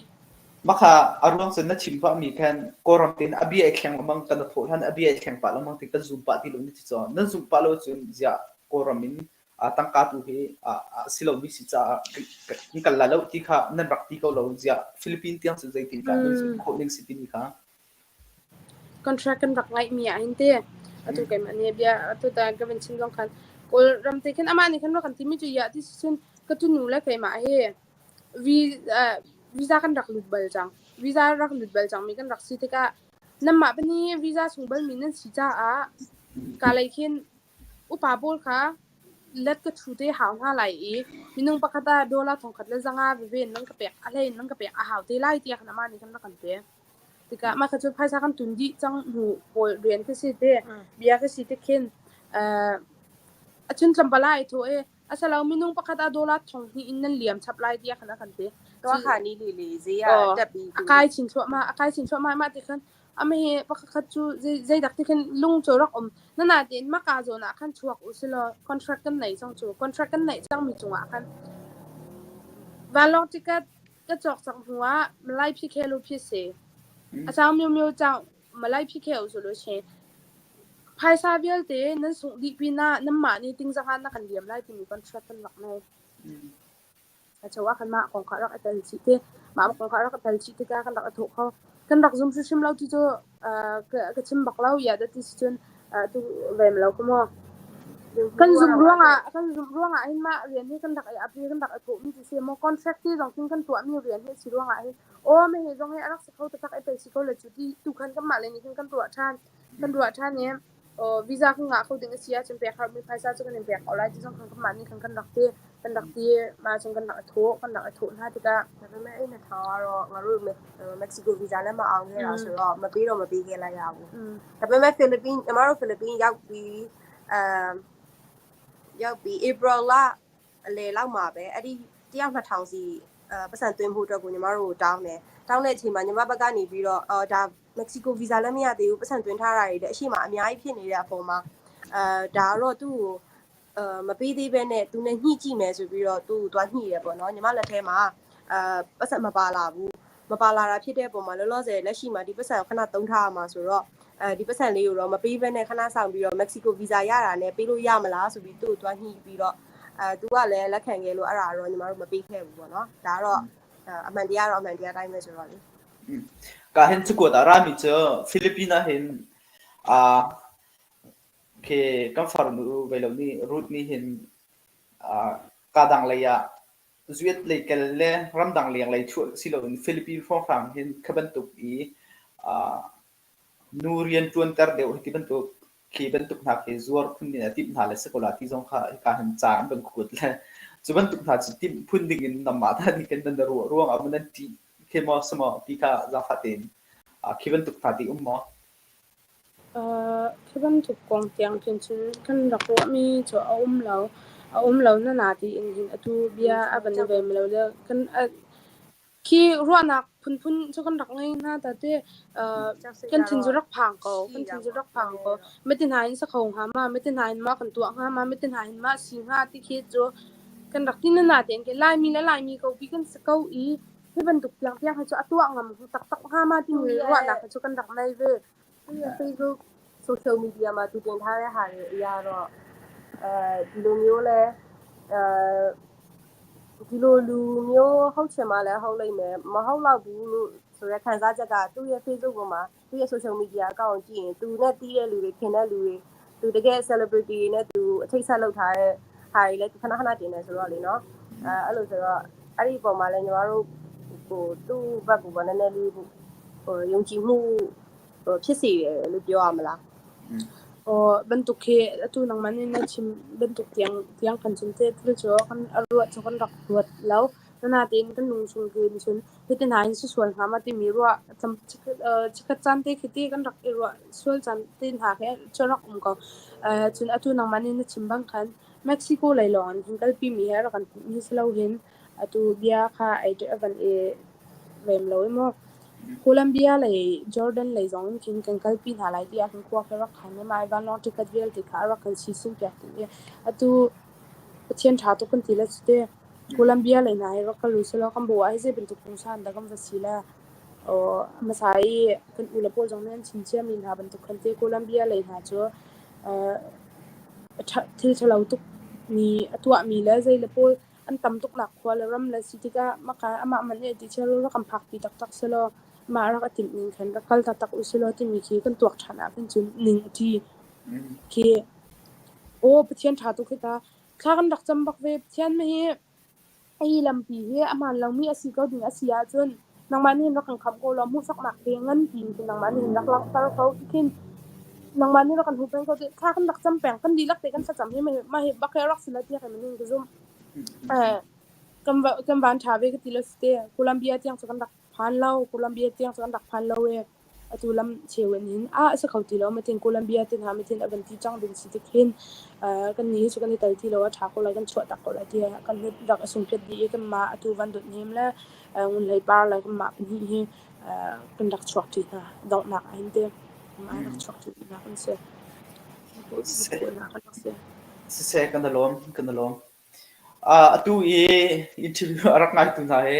Makha a ruang cun na chim pahmi khan Kawlram tein a bia i thleng lengmang kan i thawh hlan a bia i thleng pah lengmang ti kan zum pah ti lo na ti caw. Nan zumh pah lo cun ziah Kawlram in tangka tu hi a si lomi si caah kan kal lai lo ti kha nan rak ti ko lo ziah Philippines tiang cun zeitin dah nan zumh khawh ning si timi kha. Contract kan rak ngeihmi ah hin te atu keimah nih bia atu ta ka van chim zong khan Kawlram te khin amah nih khan rak kan timi cu ya ti cun ka tunu le keimah hi visa kan rak lut bal cang. Visa rak lut bal cangmi kan rak si tikah nanmah pahnih visa sung balmi nan si caah kalei khin upa pawl kha let ka ṭhu te hau hna lai i minung pakhat ah dollar 1000 le 500 veve in nan ka pek a hlei in nan ka pek a hau te lai tiah khan amah nih khan rak kan pe. Tikah mah kha cu phaisa kan tun dih cang hnu pawl rian ka si te bia ka si te khin a chun tlawmpal ah ai thawh i Asilo minung pakhat ah dollar 2000 in nan liam chap lai tiah khan a kan ti. Tuah kha ni li li zi ah ṭap i A kai chin thluahmah, a kai chin thluahmah mah ti khan ama hi pakhat khat cu zeidak ti khan lung cu rak um. Nana tiin maka zawn ah khan chuak u silaw contract kan nei cang cu. Contract kan neih cangmi cungah khan vanlawng ticket ka cawk cang hnu ah Malay phi khe lu phi si. A cang miu miu cang Malay phi khe u su lu si. Phaisa vialte nan sungh dih pinah nanmah nih tingzang ah na kan liam lai timi contract kan rak ngei. A cho ah khan mah kong kha rak i tel chih te. Mah kong kha rak i tel chih tikah kan rak i thawh kho. Kan rak zum hrimhrim lo ti cu ka chim bak lo. Ya dah ti si cun tu vem lo ka maw. Kan zumh ruangah kan zumh ruangah hin mah rian hi kan rak i ap i kan rak i thawhmi cu si maw contract ti zong khin kan tuahmi rian hi a si ruangah hin aw mei he zong hi a rak si kho taktak i pei si ko le cu ti tu khan kanmah le nih khin kan ruah ṭhan. Kan ruah ṭhan i visa kan ngah kho ding a si ahcun pek harmi phaisa cu kan in pek ko lai ti zong khan kanmah nih khan kan rak ti kan rak ti mah cun kan rak i thawh kan rak i thawh hna tikah ဒါပေမဲ့အဲ့2000ကတော့ငါတို့မက္ကဆီကိုဗီဇာနဲ့မအောင်ခဲ့တာဆိုတော့မပေးတော့မပေးခဲ့လိုက်ရဘူးဒါပေမဲ့ဖိလစ်ပင်းညီမတို့ဖိလစ်ပင်းရောက်ပြီးအမ်ရောက်ပြီး April လအလယ်လောက်မှာပဲအဲ့ဒီတယောက်2000စီအဲပတ်စံသွင်းဖို့အတွက်ကိုညီမတို့တောင်းတယ်တောင်းတဲ့အချိန်မှာညီမဘက်ကနေပြီးတော့အော်ဒါမက္ကဆီကိုဗီဇာလည်းမရသေးဘူးပတ်စံသွင်းထားတာတွေလည်းအရှိမအများကြီးဖြစ်နေတဲ့အပေါ်မှာအဲဒါတော့သူ့ကိုအဲမပေးသေးဘဲနဲ့သူနဲ့ညှိကြည့်မယ်ဆိုပြီးတော့သူ့ကိုသွားညှိရပေါ့နော်ညီမလက်ထဲမှာအဲပတ်စံမပါလာဘူးမပါလာတာဖြစ်တဲ့ပုံမှာလောလောဆယ်လက်ရှိမှာဒီပတ်စံကိုခဏသုံးထားရမှာဆိုတော့အဲဒီပတ်စံလေးကိုတော့မပေးဘဲနဲ့ခဏဆောင်ပြီးတော့မက္ကဆီကိုဗီဇာရတာနဲ့ပေးလို့ရမလားဆိုပြီးသူ့ကိုသွားညှိပြီးတော့အဲသူကလည်းလက်ခံခဲ့လို့အဲ့ဒါတော့ညီမတို့မပေးခဲ့ဘူးပေါ့နော်ဒါကတော့အမှန်တရားတော့အမှန်တရားတိုင်းပဲဆိုတော့လေ Ka hin cakuat a rami cu Philippines ah hin khi kan farnu vei lo nih Ruth nih hin kadang lei ah zuet lei kel le ramdang leng lei chuah si loin Philippines hrawnghrang hin kha bantuk i Nu rianṭuanter deuh hiti bantuk khi bantuk hna khi zuar phun in a timh hna le si ko la ti zong kha hika hin ca an van kuat le cu bantuk hna cu timh phun ding in nanmah hna nih khin nan ruah ruangah maw nan ṭih khi maw si maw ti kha zaangfah tein khi bantuk hna ti um maw? Khi bantuk kong tiang khin cun kan rak ruahmi cu a um lo. A um lo na na tiin hin atu bia a van i vem lo le kan Khi ruahnak phunphun cu kan rak ngei hna ta te. Kan thin cu rak phang ko. Kan thin cu rak phang ko. Mati hna in sa kho hnga ma, mati hna in ma kan tuah hnga ma, mati hna in ma si hnga ti khi cu kan rak ti na tein ke Laimi le Laimi ko pi kan si ko i hi bantuk tiang tiang hi cu a tuah ngam taktak hnga ma timi ruahnak hi cu kan rak nei ve. သူ့ရဲ့ Facebook social media မှာသူတင်ထားတဲ့ဟာတွေအရတော့အဲဒီလိုမျိုးလဲအဲဒီလိုလူမျိုးဟုတ်ချင်မှလည်းဟုတ်လိမ့်မယ်မဟုတ်တော့ဘူးလို့ဆိုရဲခံစားချက်ကသူ့ရဲ့ Facebook ပေါ်မှာသူ့ရဲ့ social media အကောင့်ကိုကြည့်ရင်သူနဲ့တီးတဲ့လူတွေခင်တဲ့လူတွေသူတကယ် celebrity တွေနဲ့သူအထိတ်ဆက်လုပ်ထားတဲ့ဟာတွေလည်းသူခဏခဏတင်နေဆိုတော့လေနော်အဲအဲ့လိုဆိုတော့အဲ့ဒီပုံမှာလည်းညီမတို့ဟိုသူ့ဘက်ကနည်းနည်းလေးဟိုယုံကြည်မှုဟိုဖြစ်စေတယ်လို့ပြောရမလား Bantuk khi atu nangmah nih na chim bantuk tiang tiang kan chim te thil cu kan a ruah cu kan rak ruat lo. Nain kan lung chung hin cun hiti hna hin si sual hnga ma timi ruah chikkhat caan te khi ti kan rak i ruah sual caan te hna khi cu rak um ko. Cun atu nangmah nih na chim bang khan Mexico lei lawng in kan kalpi mi he rak kan timh hi si lo hin atu bia kha ai a van i rem lo i maw. Colombia lei Jordan lei zong in khin kan kalpi hna lai tiah kan khua khi rak khan i mah vanlawng ticket vialte kha a rak kan sisin piak dih i atu Pathian ṭha tuk kan ti le cu te. Colombia lei hna hi rak kal u silaw kan bo ah hi zei bantuk pungsan dah kan va si le. Hmasa i kan ule pawl zong nih an chim ciami hna bantuk khan te Columbia lei hna cu thil ṭhalo tuk mi a tuahmi le zei le pawl an tam tuknak khua le ram le si tikah amah hmanh nih a ti cio lo rak kan phakpi taktak selaw mah rak a timh ning khan rak kal taktak u silaw timi khi kan tuak ṭhan ah khan cun ning a ṭi. Khi aw Pathian ṭha tuk hi ta thla kan rak cam bak ve Pathian hi Hi lampi hi a hmaan lomi a si ko ding a si ahcun nangmah nih hin rak kan khamh ko law hmuhsaknak he nganpi in khin nangmah nih hin rak langhter ko ti khin nangmah nih rak kan huhpeng ko ti thla kan rak cam peng kan dihlak te kan thlacam hi mah hi bak hi a rak si lo tiah kei ning ka zumh. Eh, kan kan van ṭha ve ka ti lo si te Columbia tiang cu kan rak phan lo Columbia tiang cu kan rak phan lo e Atu lam cheu in hin ah a si kho ti lo. Matin Columbia te hna matin a van ti cang ding si tik hin kan nih hi cu kan i tel ti lo a ṭha ko lai kan chuah tak ko lai tiah kan rak a sungphiat dih i kanmah atu van dawt hnem le Ngun Hlei Par le kanmah pahnih hi kan rak chuak ṭi hna. Donghnak ah hin te mah rak chuak ṭi hna kan si. Siseh kan i lawm kan i lawm. Atu i interview a rak ngaitu hna hi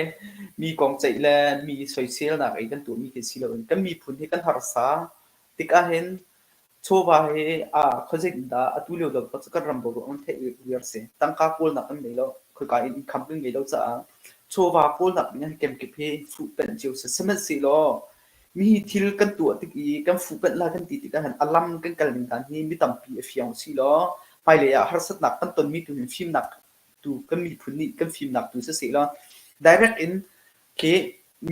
mi kong ceih le mi soiselnak i kan tuahmi khi si loin kan miphun hi kan harsa tik ahhin chawva hi khuazei in dah atu lio deuh cu kan ram boruak an theih viar si. Tangka kawlnak kan ngei lo, khoika in income kan ngei lo caah chawva kawlnak ding ah kemkip hi fuhpanh cio si. Sihmanhsehlaw mi thil kan tuah tik i kan fuhpanh lai kan ti tik ahhin a lam kan kal ning dan hi mi tampi a fiang usih law hmailei ah harsatnak kan tonmi tu hin fimnak tu kan miphun nih kan fimnak tu siseh law direct in khi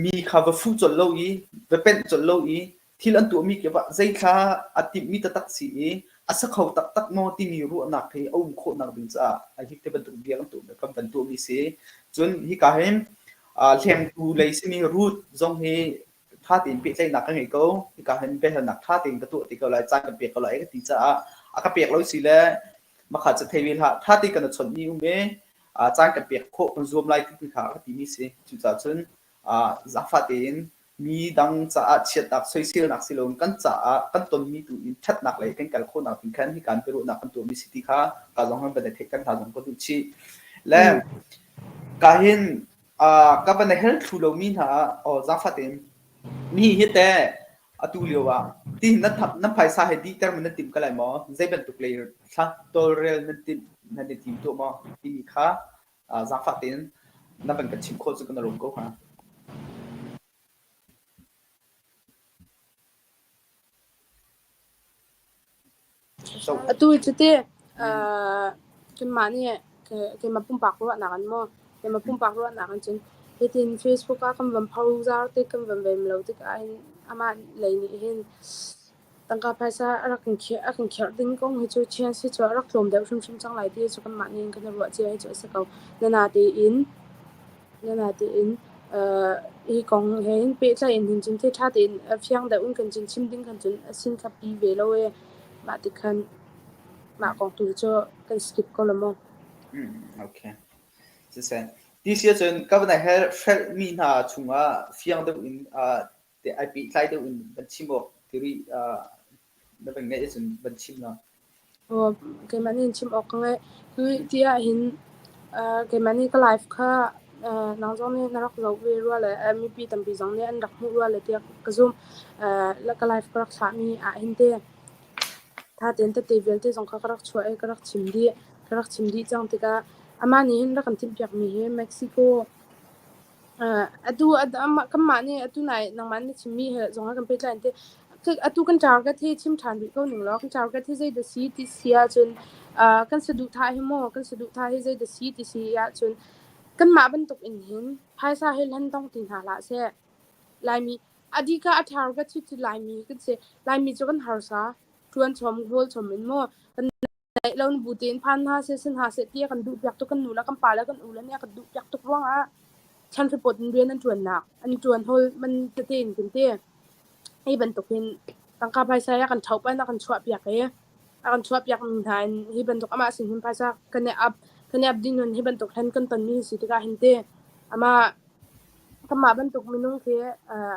mi kha va fuh colh lo i va penh colh lo i thil an tuahmi kip ah zeithla a timhmi taktak si i a sa kho taktak maw timi ruahnak hi a um khawhnak ding caah hi te bantuk bia kan tuah kan van tuahmi si. Cun hika hin hlengtu lei simi Ruth zong hi ṭha tein pehtlaihnak ka ngei ko. Hika hin biahalnak ṭha tein ka tuah ti ko lai, caan kan pek ko lai ka ti caah a ka pek lo si le makha cu thei ve hlah. Ṭha tein kan i chawnhmi um i caan kan pek khawh kan zuam lai ti kha ka timi si. Cucaah cun zaangfah tein mi dang caah chiatnak soiselnak si loin kan caah kan tonmi tu in ṭhatnak lei kan kal khawhnak ding khan hika in biaruahnak kan tuahmi si ti kha ka zong han van i theihter hna zong ka duh chih. Le ka hin ka van i hel thlu lomi hna aw zaangfah tein mi hi teh atu lio ah ti nan nan phaisa he dihter man nan timh ka lai maw zei bantuk lei thla tawlrel nan timh nan i tim tuah maw timi kha zaangfah tein na van kan chimh khawh cu kan i lawm ko hnga. Atu cu ti kanmah nih keimah pumpak ruahnak in maw keimah pumpak ruahnak in cun hitin Facebook ah kan van phozar tik kan van vem lo tikah hin amah lei nih hin Tangka phaisa a rak kan khirh a kan khirh ding kong hi cu chance hi cu a rak tlawm deuh hrimhrim cang lai ti cu kanmah nih kan i ruah cia hi cu a si ko. Nanatein nanatein uh, hi kong he hin pehtlaih in hin cun thil ṭha tein a fiang deuh in kan cun chim ding khan cun a sin kha pi ve lo e. Mah ti khan mah kong tu cu kan skip ko la maw. Mm, okay. Siseh. Ti si ahcun ka van hel hrelhmi hna chungah fiang deuh in uh, ai pehtlai deuh in van chim awk tiri na van ngeih ahcun van chim la. Aw, keimah nih chim awk ka ngeih. Hi ti ahhin keimah nih ka live kha nang zong nih na rak zoh ve rua le mipi tampi zong nih an rak hmuh rua le tiah ka zumh. Ka live ka rak thlahmi ahhin te tha tein tete vialte zong kha ka rak chuah i ka rak chim dih. Ka rak chim dih cang tikah amah nih hin rak kan timhpiakmi hi Mexico Atu kanmah nih atu nai nangmah na chimmi he zongah kan pehtlai an ti. Atu kan target hi chim ṭhan rih ko ning law kan target hi zeidah si ti si ahcun kan saduhthah hi maw kan saduhthah hi zeidah si ti si ahcun kanmah bantuk in hin phaisa hi hlan dong ti hna hlah seh. Laimi adika a target hi cu Laimi kan si. Laimi cu kan harsa. Ṭuan chom, hawl chom in maw kan Naih lo na bu tein phan hna seh, si hna seh ti a kan duhpiak tuk. Kan nu le kan pa le kan u le nih a kan duhpiak tuk ruangah thlanhripawt in rian an ṭuannak an ṭuan hawl man tete in kan ti. Hi bantukin tangka phaisa hi a kan ṭhoh a kan chuahpiak i a kan chuahpiak mi hna in hi bantuk amah sin hin phaisa kan i ap kan i ap dih nun hi bantuk hlan kan tonmi si tikah hin ti amah kanmah bantuk minung khi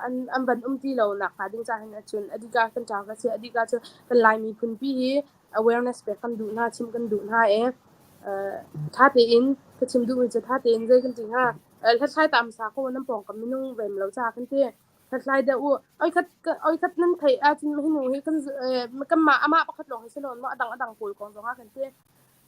an an van um ti lo nak hnga ding ca hin ahcun adika kan ṭa ka si adika cu kan Lai miphun pi hi awareness pek kan duh hna, chimh kan duh hna i ṭha tein ka chim duhmi cu ṭha tein zei kan ti hnga hlathlai ta hmasa ko nan pawngkam minung rem lo caah kan ti. Hlathlai deuh u. Oi khat oi khat nan theih ahcun hi nu hi kan kanmah amah pakhat lawng hi si lo maw a dang a dang pawl kong zong ah kan ti.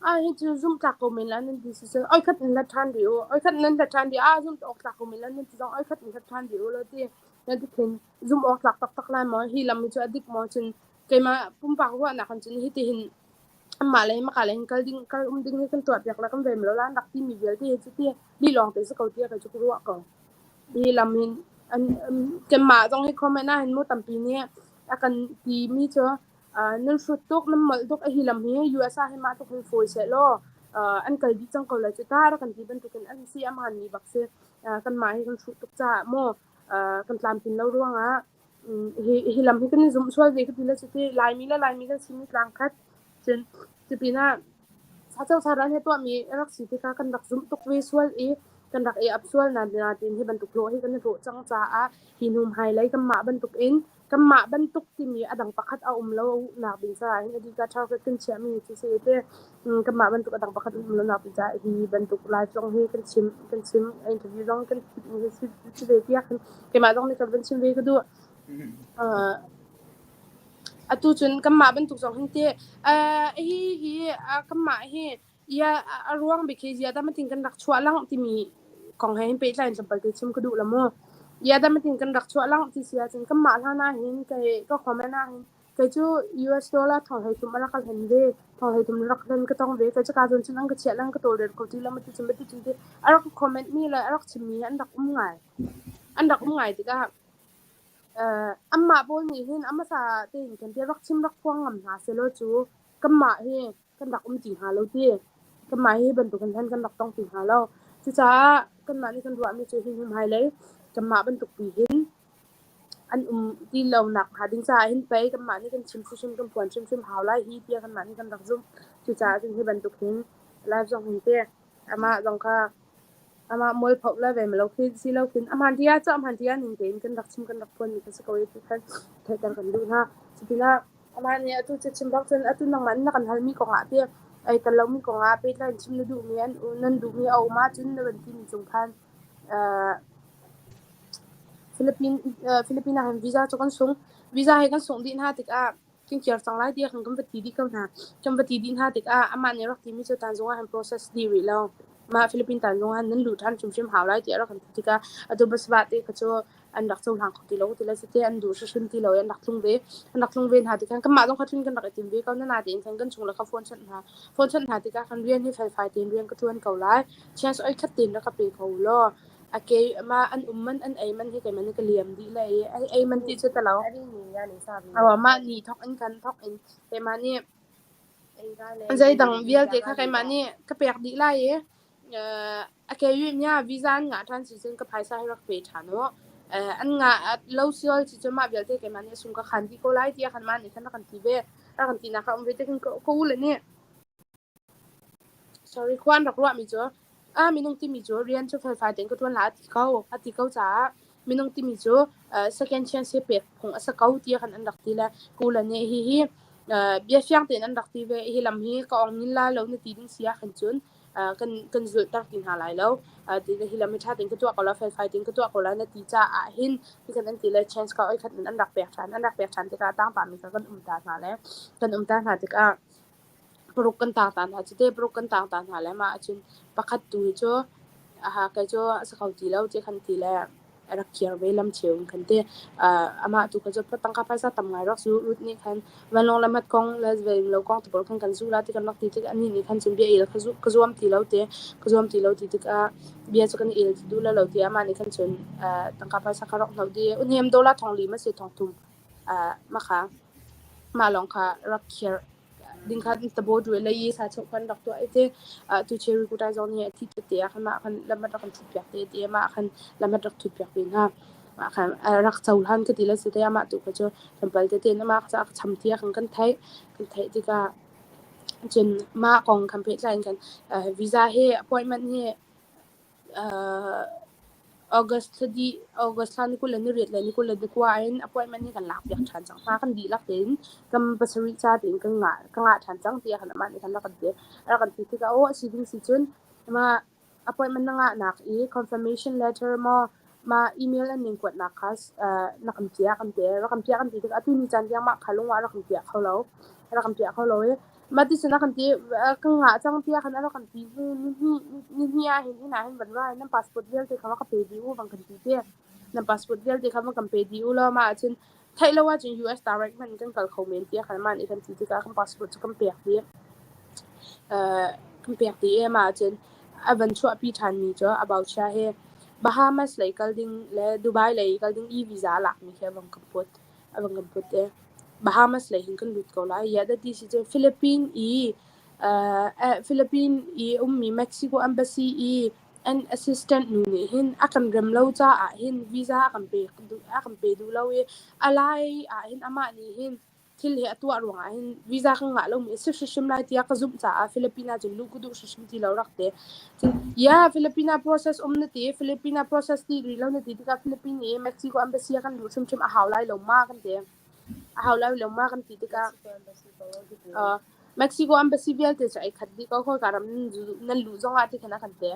Ah hi cu zumh tlak ko men la nan ti si oi khat in hlat ṭhan rih u. Oi khat nan hlat ṭhan rih ah zumh awk tlak ko men la nan ti zong oi khat in hlat ṭhan rih u law ti nan ti thin zumh awk tlak taktak lai maw hi lam hi cu a dik maw cun keimah pumpak ruahnak in cun hiti hin anmah le maka le hin kal ding kal um ding hi kan tuah piak le kan vem lo la an rak timi vialte hi cu ti lih lawng te si ko tiah kei cu ka ruah ko. Hi lam hin an kanmah zong hi comment ah hin mu tampi nih a kan timi cu nan hrut tuk nan molh tuk hi lam hi US ah hi mah tuk hin fawi seh law an kal dih cang ko lai cu ta rak kan ti bantukin an si a hmaanmi bak si. Kanmah hi kan hruh tuk caah maw kan tlamtlin lo ruangah hi hi lam hi kan i zumh sual ve ka ti le cuti Laimi le Laimi kan simi tlang khat cun cupinah sacho saran he tuahmi rak si tikah kan rak zumh tuk ve sual i kan rak i ap sual na natin hi bantuk hlawh hi kan i hlawh cang caah hi hnu hmailei kanmah bantuk in kanmah bantuk timi a dang pakhat a um lo nak ding caah hin adika target kan chiahmi cu si te kanmah bantuk a dang pakhat an um lo nak ding caah hi bantuk live zong hi kan chim kan chim interview zong kan si si ve tiah khan keimah zong nih ka van chim ve ka duh. Atu cun kanmah bantuk zong hin teh hi hi kanmah hi ia a ruang bik hi zia damatin kan rak chuah lang timi kong he hin pehtlai in tlawmpal te chim ka duh la mu. Ia damatin kan rak chuah lang ti si ahcun kanmah hlan ah hin kei ka comment ah hin kei cu US dollar thong hlei thum a rak ka hlen ve thong hlei thum rak hlen ka tong ve kei cu ka zawn cun an ka chiah lang ka tawlrel kho ti lo ma ti cun ti cun ti a rak comment mi le a rak chim mi an rak um ngai. An rak um ngai tikah anmah pawl nih hin a hmasa tein khan ti rak chim rak phuang ngam hna sehlaw cu kanmah hi kan rak um ti hnga lo ti. Kanmah hi bantukin khan kan rak tong ti hnga lo. Cucaah kanmah nih kan ruahmi cu hi hnu hmailei kanmah bantuk pi hin an um ti lo nak hnga ding caah hin pei kanmah nih kan chim hrimhrim kan phuan hrimhrim hau lai hi tiah kanmah nih kan rak zumh. Cucaah cun hi bantuk hin live zong hin te amah zong kha Amah mualphoh le veimalo khi si lo khin a hmaan ti ah cu a hmaan ti ah ning tein kan rak chim kan rak phuanmi kha si ko i ti khan theihter kan duh hna. Cupinah amah nih atu cu chim bak cun atu nangmah na kan halmi kongah ti ei tel lomi kongah pehtlai in chim na duhmi an nan duhmi a um ahcun na van timi cung khan Philippine Philippine ah hin visa cu kan sung. Visa he kan sungh dih hna tikah kan kir cang lai tiah kan kan va ti dih ko hna. Kan va ti dih hna tikah amah nih rak timi cu tanzung ah hin process dih rih lo. Mah Philippine tanzung ah nan luh ṭhan hrimhrim hau lai tiah rak kan ti tikah atu basba te kha cu an rak cohlang kho ti lo ti le site an duh hrimhrim ti lo i an rak tlung ve. An rak tlung ve hna tikah kanmah zong kha tlun kan rak i tim ve ko. Na natein khan kan chung le kha phone chawnh hna. Phone chawnh hna tikah khan rian hi felfai tein rian ka ṭuan ko lai. Chance oi khat tein rak ka pe ko law a ke ma an um man an ei man hi keimah nih ka liam dih le i ei man ti cu talo. Awa mah ni thok in kan thok in keimah nih zeidang vialte kha keimah nih ka pek dih lai i a ke yu nya visa an ngah ṭhan si cun ka phaisa hi rak pe ṭhan u. An ngah lo sual si cun mah vialte keimah nih sung ka khan dih ko lai tiah khan mah nih khan rak kan ti ve. Rak kan ti nak kha um ve te khin ka u le nih Sorry, khua an rak ruahmi cu ah minung timi cu rian cu felfai tein ka ṭuan la a ti ko a ti ko caah minung timi cu second chance hi pek phung a si ko tiah khan an rak ti le kula nih hihi bia fiang tein an rak ti ve hi lam hi ka ong min lai lo na ti ding si ah khan cun kan kan zulhter ti hna lai lo ti hi lam hi ṭha tein ka tuah ko la felfai tein ka tuah ko la na ti caah hin ti kan an ti le chance ka oi khat in an rak pek ṭhan an rak pek ṭhan tikah tangpa mi kha kan um ta hna le kan um ta hna tikah Paruk kan tang ta hna. Cite paruk kan tang ta hna le mah ahcun pakhat tu hi cu aha kei cu a si kho ti lo ti khan ti le a rak kir ve lam cheu in khan ti. Amah tu kha cu tangka phaisa tam ngai rak zu Ruth nih khan vanlawng le mat kong le lo kong te pawl khan kan zu la ti kan rak ti tik anih nih khan cun bia el ka zuam ti lo ti ka zuam ti lo ti tikah bia cu kan el ti duh le lo ti amah nih khan cun tangka phaisa kha rak hnoh dih. Uniam dollar thong li ma si thong thum mah kha mah lawng kha rak khir ding kha tabo duai le i sa chok kan rak tuah i te tu cherry kutai zong nih a thi tete ah khan mah khan lamat rak kan thut piak te ti mah khan lamat rak thut piak ve hna mah khan rak cohlan ka ti le si te amah tu kha cu tlawmpal tete in amah ca cham ti khan kan theih kan theih tikah cun mah kong khan pehtlai in kan visa he appointment hi August thla dih August thla ni 28 le ni 29 in appointment hi kan lakpiak ṭhan cang hna. Kan dihlak tein kan pasarih ca tein kan ngah ka ngah ṭhan cang tiah khan amah nih khan rak kan ti. A rak kan ti tikah aw a si ding si cun mah appointment na ngahnak i confirmation letter maw. Mah email an ning kuatnak kha na kan piah kan ti. Rak kan piah kan ti tikah atu ni caan tiang mah kha lung ah rak kan piah kho lo. Rak kan piah kho lo i mah ti cun a kan ti ka ngah cang tiah khan a rak kan ti hnu ni hnih ah hin inn ah hin van ra in nan passport vialte kha va ka pe dih u van kan ti te. Nan passport vialte kha va kan pe dih u law mah ahcun theih lo ahcun US direct hmanh in kan kal kho men tiah khan mah nih kan ti tikah kan passport cu kan pek dih. Kan pek dih i mah ahcun a van chuahpi ṭhanmi cu a bauchia hi Bahamas lei kal ding le Dubai lei kal ding e-visa a lakmi khi a van kan put. A van kan put i Bahamas lei hin kan lut ko lai. Yeah, that is cu Philippine i Philippine i ummi Mexico embassy i an assistant nu nih hin a kan rem lo caah hin visa a kan pe a kan pe duh lo i a lai ah hin amah nih hin thil hi a tuah ruangah hin visa kan ngah lomi a si hrimhrim lai tiah ka zumh caah Philippines ah cun luh ka duh hrimhrim ti lo rak ti. Cun yeah Philippines ah process um na ti Philippines ah process ti rih lo na ti tikah Philippines i Mexico embassy ah kan luh hrimhrim a hau lai lo ma kan ti. A hau lai lo ma kan ti tikah uh, Mexico embassy vialte cu ai khat dih ko khawika ram nan luh zongah ti khan a kan ti.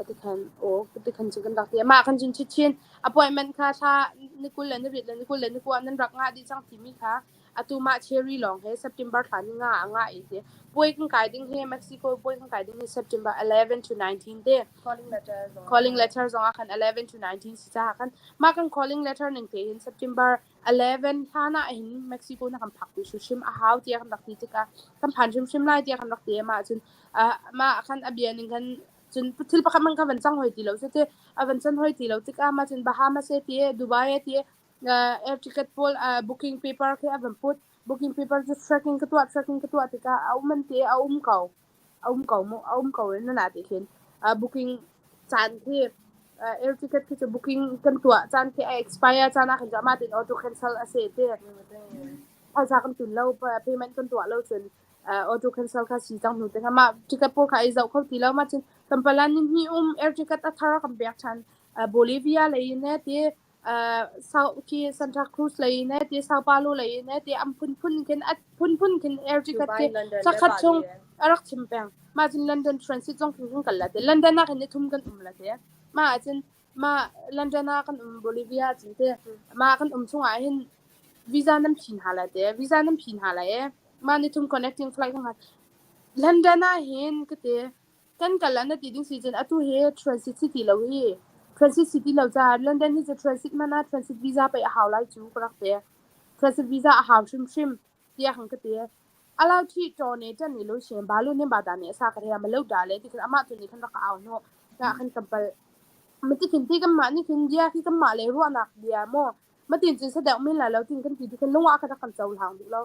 Tikhan aw tikhan cu kan rak ti. Mah kan cun chitchin appointment kha thla ni 20 le ni riat le ni 20 le ni kua nan rak ngah dih cang timi kha atu mah cherry lawng he September thla ni nga a ngah i ti. Puai kan kai ding hi Mexico puai kan kai ding hi September 11 to 19 te. Calling letter zong. Calling letter zong ah khan 11 to 19 si caah khan mah kan calling letter ning te hin September 11 hlan ah hin Mexico na kan phak ti hrimhrim a hau tiah kan rak ti tikah kan phan hrimhrim lai tiah kan rak ti mah cun mah khan a bia ning khan cun thil pakhat man kha van cang hoi ti lo cu te a van can hoi ti lo tikah mah cun Bahamas e ti Dubai e ti air ticket pawl booking paper khi a van put booking paper cu tracking ka tuah tracking ka tuah tikah a um an ti a um ko a um ko mu a um ko in na ti khin booking caan khi air ticket khi cu booking kan tuah caan khi a expire caan ah khan cu amah tein auto cancel a si te phaisa kan tun lo payment kan tuah lo cun auto cancel kha si cang hnu te kha mah ticket pawl kha ai zoh kho ti lo mah cun kampala ni hnih um air ticket a thar kan pek than Bolivia lei in ti South khi Santa Cruz lei in ti Sao Paulo lei in ti an phunphun khin a phunphun khin air ticket khi thakhat chung a rak chim peng mah cun London transit zong khin kan kal la te London ah khin ni thum kan um la te mah cun mah London ah kan um Bolivia cun te mah kan um chung ah hin visa nan phi hna la te visa nan phi hna la e mah ni thum connecting flight kan London ah hin ka te Kan kal ah na ti ding si cun atu hi transit si ti lo hi. Transit si ti lo caah London hi cu transit man ah transit visa pei a hau lai cu ka rak ti. Transit visa a hau hrimhrim tiah khan ka ti. Alau thi ṭaw ne ṭan ni lo shin balu ne ba da ne sa ka ria ma lo da le ti khan amah tu nih khan rak ka au hnawh. Nga khan kan pal. Mati khin ti kanmah nih khin bia khi kanmah le ruahnak bia maw matin cun sadeuh men lai lo tin kan ti ti khan lungah khan rak kan cohlang duh lo.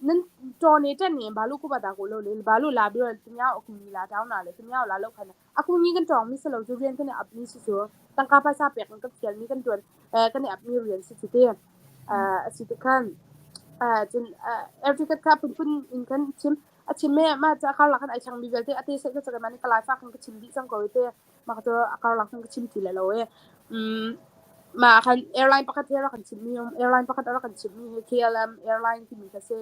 Nan ṭawne ṭan ne balu ku ba da ko lo le balu la bi tumya okumi la taw na le tumya la lo khan akumi kan tawng mi salo cu rian kan i ap mi si cu tangka paisa pek kan fial mi kan tuan kan i ap mi rian si cu te a si te khan cun air ticket kha phunphun in kan chim a chim me ma cha kar la khan ai chang mi vialte ate se ka chaka mani ka lai fa kan ka chim dih cang ko te ma ka a kar la kan ka chim ti le lo e Mah khan airline pakhat he rak kan chimhmi um. Airline pakhat a rak kan chimhmi hi KLM airline timi kha si.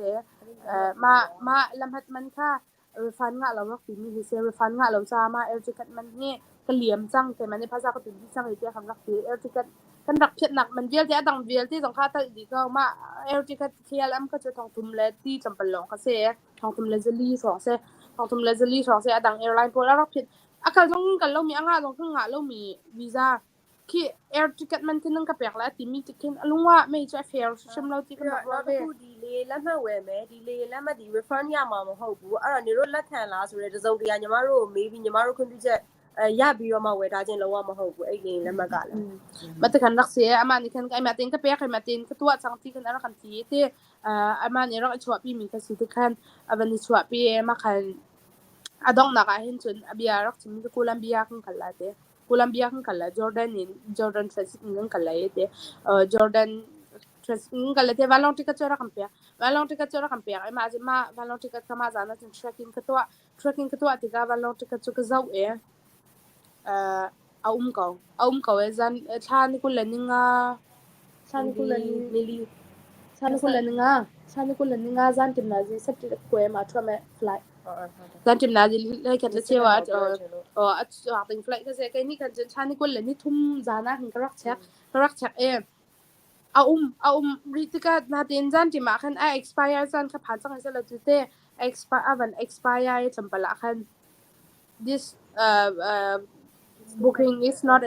Mah mah lamhat man kha refund ngah lo rak timi hi si. Refund ngah lo caah mah air ticket man hi ka liam cang. Keimah nih phaisa ka tun dih cang i tiah kan rak ti. Air ticket kan rak phiatnak man vialte a dang vialte zong kha a talh dih ko. Mah air ticket KLM kha cu 3,000 le ti tlawmpal lawng kha si. 3,400 hrawng si. 3,400 hrawng si. A dang airline pawl a rak phiat. A kal zong kal lomi a ngah zong kan ngah lomi visa Khi air ticket man khi nan ka pek lai timi tik khin a lung ah mei cu a fair hrim lo ti kan rak ruah ve. ခုဒီလေလက်မှတ်ဝယ်မယ်ဒီလေလက်မှတ်ဒီ refund ရမှာမဟုတ်ဘူးအဲ့တော့နေတို့လက်ခံလားဆိုတော့တစုံတရာညီမတို့ကိုမေးပြီးညီမတို့ခွင့်ပြုချက်အဲရပြီးတော့မှဝယ်ထားခြင်းလုံးဝမဟုတ်ဘူးအဲ့ဒီလက်မှတ်ကလည်း Ma te kan rak si ama nih khan kai ma tin ka pek kai ma tin ka tuah cang ti khan a rak kan ti te ama nih rak i chuahpi mi kha si te khan a van i chuahpi ma khan a donghnak ah hin cun a bia rak chim cu Colombia kan kal lai te Colombia kan kal lai Jordan in Jordan transit in kan kal lai te Jordan transit in kan kal lai te vanlawng ticket cu rak kan pek vanlawng ticket cu rak kan pek i mah cu mah vanlawng ticket kha mah zan ah cun trekking ka tuah trekking ka tuah tikah vanlawng ticket cu ka zoh i a um ko a um ko i zan thla ni 25 thla ni 24 thla ni 25 thla ni 25 zan tim na zi septi kwe ma thua me flight. Zanṭim nazi hlei khat le cheu ah a chuak ding flight ka si. Kei nih khan cun thla ni 23 zan ah khan ka rak check. Ka rak check i a um a um rih tikah natein zanṭim ah khan a expire caan kha phan cang i selaw cu te expire a van expire i tlawmpal ah khan this uh, uh, booking is not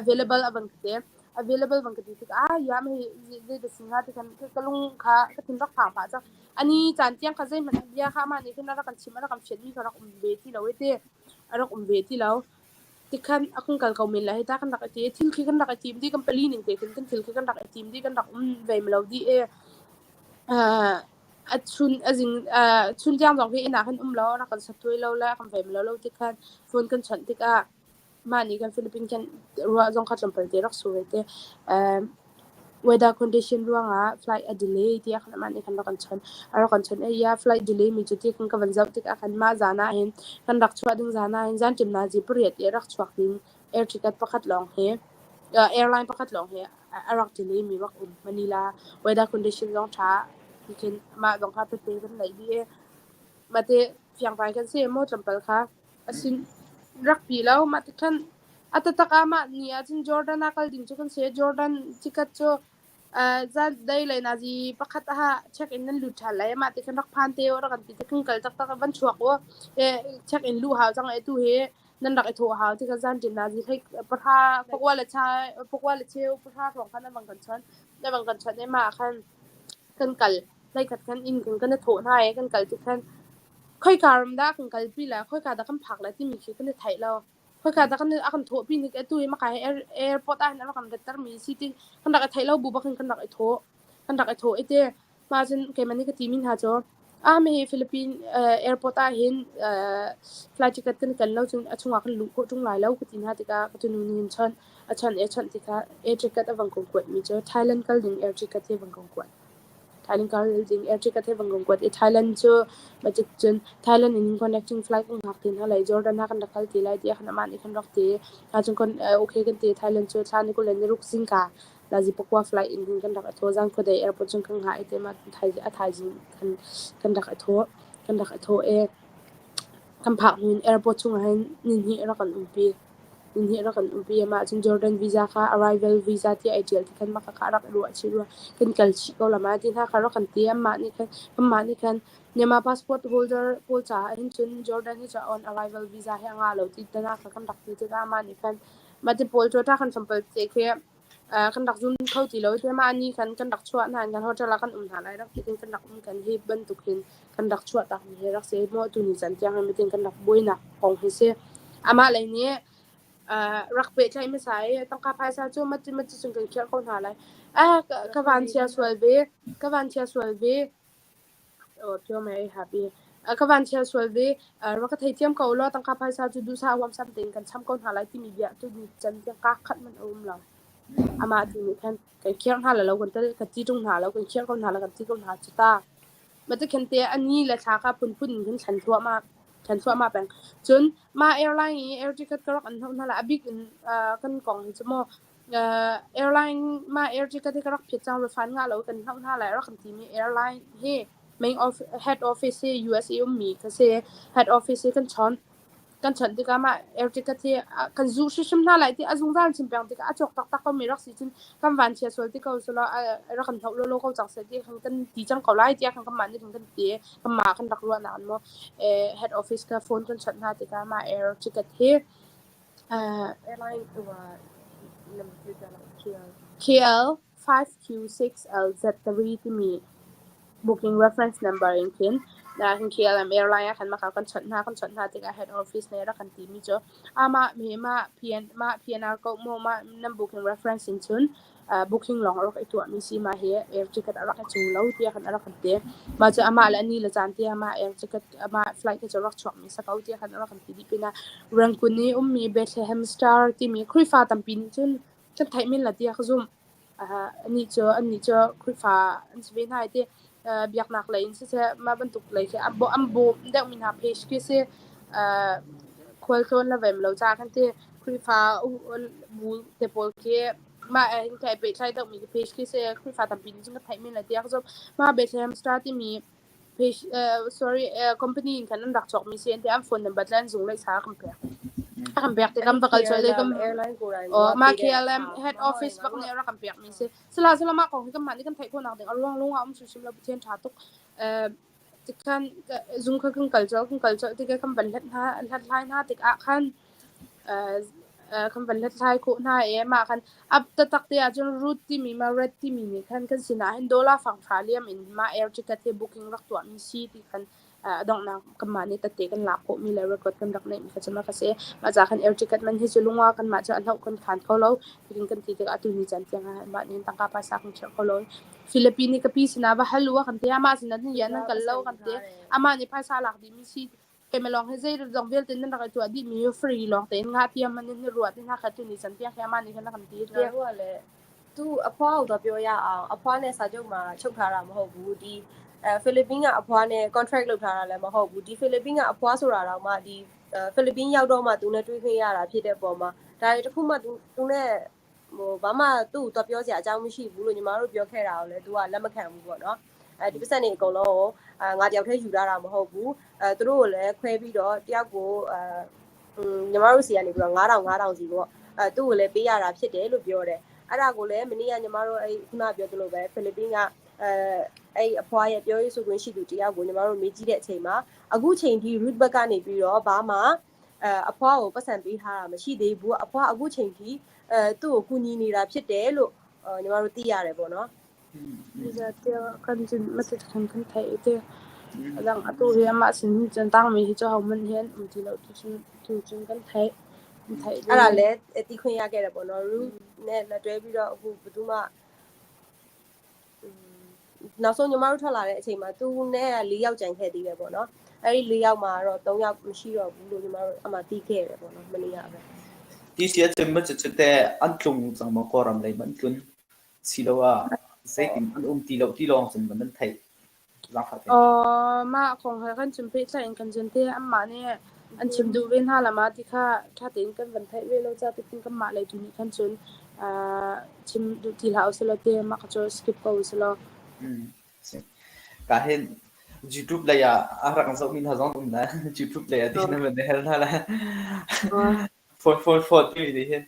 available a van ka ti. Available van ka ti tikah ah ya mei zei dah si hnga ti khan ka lung kha ka thin rak phang phah cang. Ani caan tiang kha zeihmanh bia kha amah nih khin a rak kan chim a rak kan fianmi kha rak um ve ti lo i ti a rak um ve ti lo. Tikhan a kung kal ko men lai hi ta kan rak i ti. Thil khi kan rak i tim dih kan pali ning te khin kan thil khi kan rak i tim dih kan rak um ve lo dih i a chun a zing chun tiang zong hi inn ah khan um lo rak kan satuai lo le kan vem lo lo tikhan phone kan chawnh tikah mah nih kan Philippine kan ruah zong kha tlawmpal te rak sur te weather condition ruangah flight a delay tiah khan mah nih khan rak kan chawnh a rak kan chawnh i ya flight delay mi cu ti kan ka van zoh tikah khan mah zan ah hin kan rak chuah ding zan ah hin zan ṭim nazi pariat i rak chuak ding air ticket pakhat lawng hi airline pakhat lawng hi a rak delay mi rak um. Manila weather condition zong ṭha tikhin mah zong kha tete kan neih dih i mate fiangfai kan si maw tlawmpal kha asin rak pi lo mah tikhan a taktak ah mah ni ah cun Jordan ah kal ding cu kan si. Jordan ticket cu zan dei le nazi pakhat ah check in nan lut ṭhan lai mah tikhan rak phan te u rak kan ti tikhan kal taktak van chuak u check in luh hau cang e tu hi nan rak i thawh hau ti kha zanṭin nazi hlei pahra pakua le cha pakua le cheu pahra hrawng khan an bang kan chawnh an bang kan chawnh i mah khan kan kal hlei khat khan inn kan kan i thawh hna i kan kal ti khan khoika ram dah kan kalpi le khoika dah kan phak le timi khi kan i theih lo khoika dah kan a kan thawhpi nik atu hi maka hi airport ah hin a rak kan ratter mi si ti kan rak i theih lo bu bak in kan rak i thawh kan rak i thawh i te Mah cun keimah nih ka timi hna cu ah hihi Philippine airport ah hin flight ticket kan i ken lo cun a chungah kan luh khawh ṭung lai lo ka ti hna tikah ka tunu nih hin chawnh a chawnh i a chawnh tikah air ticket a van ka kuatmi cu Thailand kal ding air ticket hi a van ka kuat. Thailand kal ding air ticket hi a van ka kuat i Thailand cu cun Thailand in connecting flight kan hngak ti hna lai Jordan ah kan rak kal ti lai tiah khan amah nih khan rak ti. Ahcun okay kan ti Thailand cu thla ni 26 zingka Nazi pakua flight in hin kan rak i thawh. Zan khuadei airport cun kan hngah i te mah a thaizing kan kan rak i thawh. Kan rak i thawh i kan phak hnu in airport chungah hin nihnih rak kan umpi. Nihnih rak kan umpi i mah cun Jordan visa kha arrival visa tiah ai ṭial ti khan mah kha rak i ruah chih rua. Kan kal chih ko la ma ti hna kha rak kan ti. Anmah nih khan kanmah nih khan Myanmar passport holder pawl caah hin cun Jordan hi cu on arrival visa hi a ngah lo ti tana kha kan rak ti tikah amah nih khan mah ti pawl cu ta kan sampal te khi kan rak zum kho ti lo i mah ni khan kan rak chuah hna in kan hotel ah kan um hna lai rak ti kan rak um kan hi bantuk hin kan rak chuah tak mi hi rak si maw tu ni can tiang hi mitin kan rak buainak kong hi si amah lei nih rak pehtlaih hmasa i tangka phaisa cu mati mati cun kan khiah ko hna lai eh ka van chia sual ve ka van chia sual ve Ka van chia sual ve. Rak ka theithiam ko law tangka phaisa cu duhsah huamsam tein kan cham ko hna lai timi bia tu ni can tiang kaa khat hmanh a um lo. Amah tu nih khan kan khiar hna lo kan kan ti ṭung hna lo kan khiar ko hna lo kan ti ko hna cu ta. Mah te a ni le thla kha phunphun in kan thlen thluahmah thlen thluahmah peng. Cun mah airline i air ticket ka rak an hnoh hna la a bik in kan kong hi cu mu Airline mah air ticket hi ka rak phiat cang refund ngah lo kan hloh hna lai rak kan timi airline hi main office head office hi USA ummi ka si. Head office hi kan chawnh. Kan chawnh tikah mah air ticket hi kan zuh hrimhrim hna lai ti a zungzal chim peng tikah a cawk taktak komi rak si cun kan van chia sual ti ko selaw rak kan hloh lawlaw ko cang seh ti kan kan ti cang ko lai tiah kan kanmah nih kan ti i kanmah kan rak ruahnak in maw head office ka phone kan chawnh hna tikah mah air ticket hi Airline KL 5Q6LZ3 timi booking reference number in khin KLM airline ah khan maka kan chawnh hna kan chawnh hna tikah head office nih rak kan timi cu amah mi mah PN mah PNR ko maw mah nan booking reference in cun booking lawng a rak i tuahmi si mah hi air ticket a rak i cu lo tiah khan a rak kan ti. Mah cu amah le a ni le caan tiah mah air ticket amah flight cu rak chuakmi si ko tiah khan a rak kan ti dih pinah Rangoon i ummi Bethlehem Star timi Khrihfa tampi nih cun kan theih men la tiah ka zumh. Anih cu annih cu Khrihfa an si ve hna i ti biaknak lei in siseh mah bantuk lei khi an bawm deuhmi hna page khi si khualtlawn le vem lo caah khan ti Khrihfa bu te pawl khi Mah hin kai pehtlai deuhmi page khi si Khrihfa tampi nih cun ka theih men lai tiah ka zumh. Mah Bethlehem Star timi Page sorry company in khan an rak cawkmi si an ti an phone number tlan zung lei sa kan pek. A kan pek te kan va kal choi le kan KLM airline ကိုယ်တိုင် Oh, က ma ပေးတဲ့ KLM ဟာ head မဟုတ် office ရင်ငါ bak တို့ nih rak kan pek mi si. Sala sala ma kong hi kan mah nih kan theih khawh nak ding a ruang lung ah um hrimhrim lo Pathian tha tuk. Tikhan zung kha kan kal colh kan kal colh tikah kan van hlat hna hlathlai hna tikah khan kan van hlathlai khawh hna i mah khan ap taktak te ahcun root timi ma red timi nih khan kan sinah hin dollar fanghra liam in mah air ticket hi booking rak tuahmi si ti khan a donghnak kanmah nih tette kan lak khawhmi le record kan rak neihmi kha cu mah kha si. Mah ca khan air ticket man hi cu lungwa kanmah cu a hloh kan khan kho lo. Hitin kan ti tikah atu ni caan tiang ah mah nih tangka paisa kan khirh kho lo. Philippine nih ka pi sinah va hal u a kan ti. Amah sinah nan nan kal lo kan ti. Amah nih phaisa lak dihmi si keimah lawng hi zei zong vialte nan rak i tuah dihmi hi free lawng tein ngah tiam man in ruah ti hna kha tu ni caan tiang hi amah nih khan a kan ti. ငါတို့ကလည်းသူ့အဖွားကိုတော့ပြောရအောင်အဖွားနဲ့စာချုပ်မှာချုပ်ထားတာမဟုတ်ဘူးဒီအဲဖိလစ်ပင်းကအဖွားနဲ့ contract လုပ်ထားတာလည်းမဟုတ်ဘူးဒီဖိလစ်ပင်းကအဖွားဆိုတာတော့မှဒီဖိလစ်ပင်းရောက်တော့မှသူနဲ့တွေ့ခွင့်ရတာဖြစ်တဲ့ပုံမှာဒါတွေတခုမှသူသူနဲ့ဟိုဘာမှသူ့ကိုတော့ပြောစရာအကြောင်းမရှိဘူးလို့ညီမတို့ပြောခဲ့တာကိုလည်းသူကလက်မခံဘူးပေါ့နော်အဲဒီပတ်စံနေအကုန်လုံးကိုအာငါတယောက်တည်းယူလာတာမဟုတ်ဘူးအဲသူတို့ကိုလည်းခွဲပြီးတော့တယောက်ကိုအဲညီမတို့စီကနေပြီးတော့9000 9000စီပေါ့အဲသူ့ကိုလည်းပေးရတာဖြစ်တယ်လို့ပြောတယ်အဲ့ဒါကိုလည်းမနေ့ကညီမတို့အဲ့ခုနပြောသလိုပဲဖိလစ်ပင်းကအဲအဲ့အဖွားရဲ့ပြောရေးဆိုခွင့်ရှိသူတယောက်ကိုညီမတို့မေးကြည့်တဲ့အချိန်မှာအခုချိန်ထိ root ဘက်ကနေပြီးတော့ဘာမှအဲအဖွားကိုပတ်စံပေးထားတာမရှိသေးဘူးအဖွားအခုချိန်ထိအဲသူ့ကိုကူညီနေတာဖြစ်တယ်လို့ညီမတို့သိရတယ်ပေါ့နော် Kan cun matit khan kan theih i ti a dang atu hi amah sin hin cun tangmi hi cu hohmanh hi an um ti lo tu cun tu cun kan theih. Kan theih အဲ့ဒါလည်းတီးခွင့်ရခဲ့တယ်ပေါ့နော် root နဲ့လက်တွဲပြီးတော့အခုဘယ်သူမှနောက်ဆုံးညီမတို့ထွက်လာတဲ့အချိန်မှာသူနဲ့၄ယောက်ကြံခဲ့သေးတယ်ပေါ့နော်အဲ့ဒီ၄ယောက်မှာတော့၃ယောက်မရှိတော့ဘူးလို့ညီမတို့အမှတီးခဲ့တယ်ပေါ့နော်မနေ့ကပဲ Ti si ahcun macu cu teh an tlung cang maw Kawlram lei an tlun siloah zeitin an um ti lo ti lawng cun maw nan theih? Zaangfah tein. Aw, mah kong he kan chim pehtlaih in kan cun te anmah nih an chim duh ve hna la ma ti kha ṭha tein kan van theih ve lo ca tikin kanmah lei tu nih khan cun chim duh ti hlah usih law te mah kha cu skip ko usih law. Mm. Si. Ka hin YouTube lei ah a rak zohmi hna zong um na YouTube lei ah ti na van hel hna la. Phone phone phone timi nih hin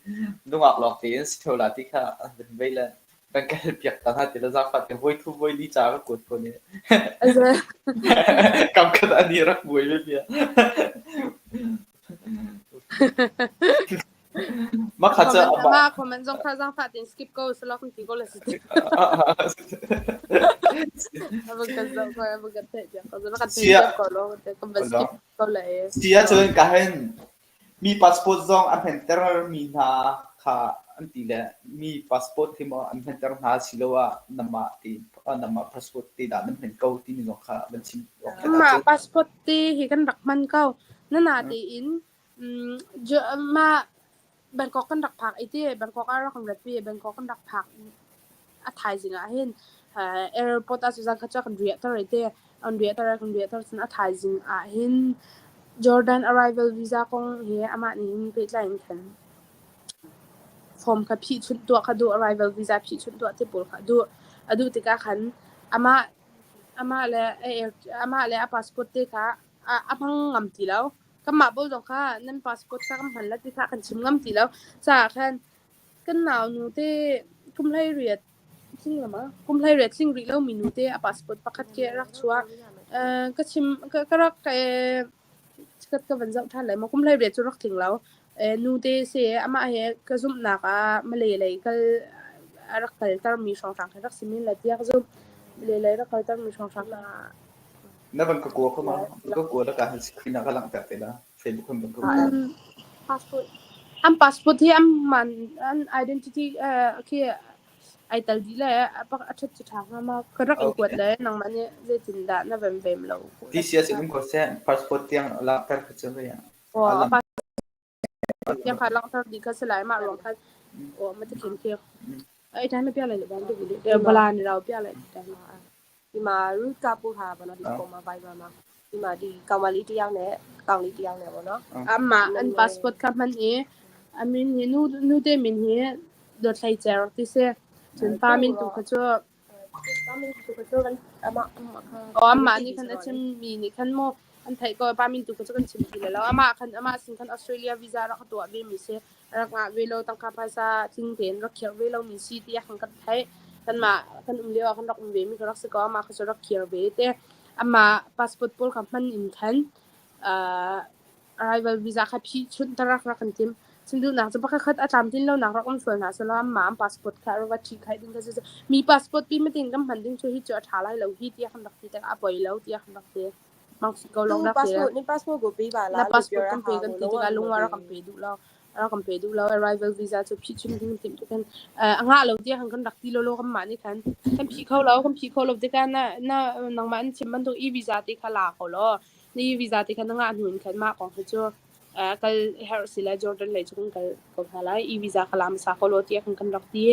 nungak lawng tein si theo la ti kha an van vei le kan ka hal piak ta hna ti le zaangfah te voi thu voi li ca ka kuat ko ni. Kam khat ani rak buai ve bia. Mah kha cu Comment mah comment zong kha zaangfah tein skip ko selaw kan ti ko la si ti. Abang kan zoh ko abang kan theih piak ko kan theih piak ko lo kan van skip ko la e. Si ahcun ka hin mi passport zong an hmenter mi hna kha an ti le mi passport hi maw an hmenter hna siloah namah ti namah passport te dah nan hman ko timi zong kha van chim awk that Mah ahcun. passport te hi kan rak hman ko. Nana tein mah Bangkok kan rak phak i ti Bangkok ah rak kan rat pi Bangkok kan rak phak a thaizing ah hin airport ah cu zan khat cu kan riah ter i ti an riah ter kan riah ter cun a thaizing ah hin Jordan arrival visa kong he amah nih hin pehtlai in khan form kha phih chunh tuah kha duh arrival visa phih chunh tuah ti pawl kha duh a duh tikah khan amah amah le amah le a passport te kha a hmang ngam ti lo. Kanmah pawl zong kha nan passport kha kan hman la ti kha kan chim ngam ti lo. Caah khan kan nau nu te kum 18 tling lama kum 18 tling rih lomi nu te a passport pakhat ke rak chuah. Ka chim ka rak chikat ka van zoh ṭhan lai maw kum 18 cu rak tling lo. Nu te si amah he ka zumhnak ah Malay lei kal a rak kaltermi hrawnghrang khi rak si men la tiah ka zumh. Malay lei rak kaltermi hrawnghrang. Na van ka kua kho ma? Ka kua la ka han screen ah ka langhter te la. Facebook han van ka kua. Passport. An passport hi an man an identity khi ai tal dih le a ṭhat cu ṭha hnga ma ka rak in kuat le nangmah nih zeitindah na van vem lo. Ti sia sin um ko seh passport tiang langhter kha cu ya. Aw passport tiang kha langhter dih kha si lai mah ruang khan aw ma ti khin khi. Ai time pia lai le ban tu le bala ni rau pia lai time. ဒီမှာ root ကပို့ထားတာပေါ့နော်ဒီပုံမှာ Viber မှာဒီမှာဒီကောင်မလေးတစ်ယောက်နဲ့ကောင်လေးတစ်ယောက်နဲ့ပေါ့နော် Amah an passport kha hman i a min hi nu nute min hi Dawt Hlei Cer ti si. Cun pa min tu kha cu Amah nih khan a chimmi nih khan maw an theih ko. Pa min tu kha cu kan chim ti lai lo. Amah khan amah sin khan Australia visa rak tuah ve mi si. Rak ngah ve lo tangka phaisa tling tein rak khirh ve lomi si tiah khan kan theih. Kanmah kan um lio ah khan rak um ve mi kha rak si ko. Amah kha cu rak khir ve te. Amah passport pawl kha hman in khan uh, arrival visa kha phih chunh ta rak rak kan tim. Chim duhnak cu pakhat khat a tlamtlin lonak rak um sual hna selaw anmah an passport kha rak va ṭhi khai ding kha si. Mi passport pi matin kan hman ding cu hi cu a ṭha lai lo hi tiah kan rak ti tikah a poi lo tiah kan rak ti. Mang ko သူ lawng rak ti. passport နင် passport ကိုပေးပါ Na လားလို့ပြော passport တဲ့ kan ဟာ pe kan ကို ti လုံးဝ tikah မ lungwa ပေး rak kan pe duh lo. Rak kan pe duh lo. Arrival visa cu phih chun ding tim tu kan a ngah lo tiah kan rak ti lo lo kan mah nih khan kan phih kho lo kan phih kho lo tikah na na nangmah an chim bantuk e visa te kha la ko law na e visa te kha na ngah hnu in khan mah kong hi cu kal herh si le Jordan lei cu kan kal ko hna lai. E-visa kha la hmasa ko law tiah kan kan rak ti.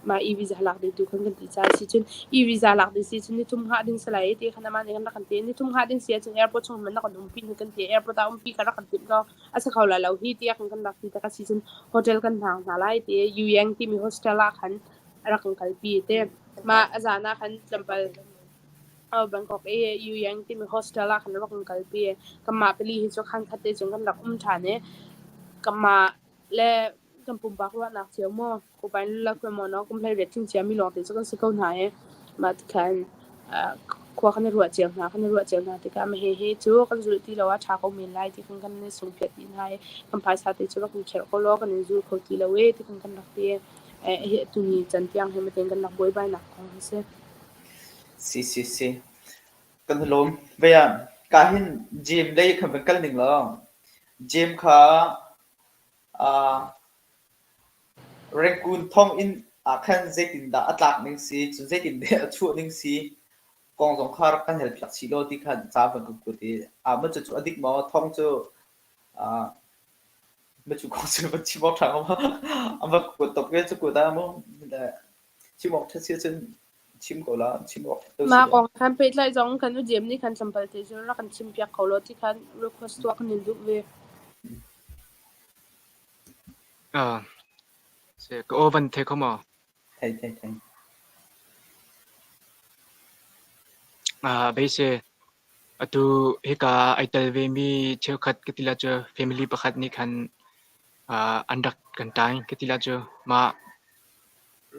Mah e-visa lak ding tu khan kan ti caah si cun e-visa lak ding si cun nithum hngah ding si lai ti khan amah nih kan rak kan ti. Nithum hngah ding si ahcun airport chung hmanh na kan umpi hnu kan ti. Airport ah umpi kha rak kan timh ko. A si kho lai lo hi tiah kan kan rak ti. Tak a si cun hotel kan hngak hna lai ti Yuyang timi hostel ah khan a rak kan kalpi te. Mah a zan ah khan tlawmpal Bangkok i Yuyang timi hostel ah khan rak kan kalpi. Kanmah pali hi cu khan khat te cun kan rak um ṭhan i kanmah le kan pumpak ruahnak cio maw kupain lulak maw no kum 18 tling ciami lawng te cu kan si ko hna i mah tikhan khua kan i ruah cio hna kan i ruah cio hna tikah mah hihi cu kan zulh ti lo ah ṭha ko men lai ti khan kan i sungphiat dih hna i kan phaisa te cu rak kan kherh ko law kan in zul kho ti lo e ti khan kan rak ti. Hi tuni can tiang hi matin kan rak buaibainak kong hi si. Si si si. Kan lawm. Vei ah ka hin gym lei khan van kal ning law gym kha uh, Rangoon thonginn ah khan zeitindah a tlak ning si, cun zeitindah a chuah ning si kong zong kha rak kan hal piak chih law ti khan ca van kan kuat i ah maw cucu a dik maw thong cu uh, ma cu kong cu van chim awk ṭha hnga maw? An van kuat top ke cu kuat ah maw Chim awk ṭhat si ahcun chim ko la, chim awk ṭhat lo si Mah le. kong khan pehtlaih zong kan ujem nih khan tlawmpal te cu rak kan chimpiak kho law ti khan request tuah kan in duh ve. Ah, se ka aw van thei kho maw? Thei thei thei. Ah, beise atu hika ai tel ve mi cheukhat ka ti la cu family pakhat nih khan ah an rak kan tain ka ti la cu mah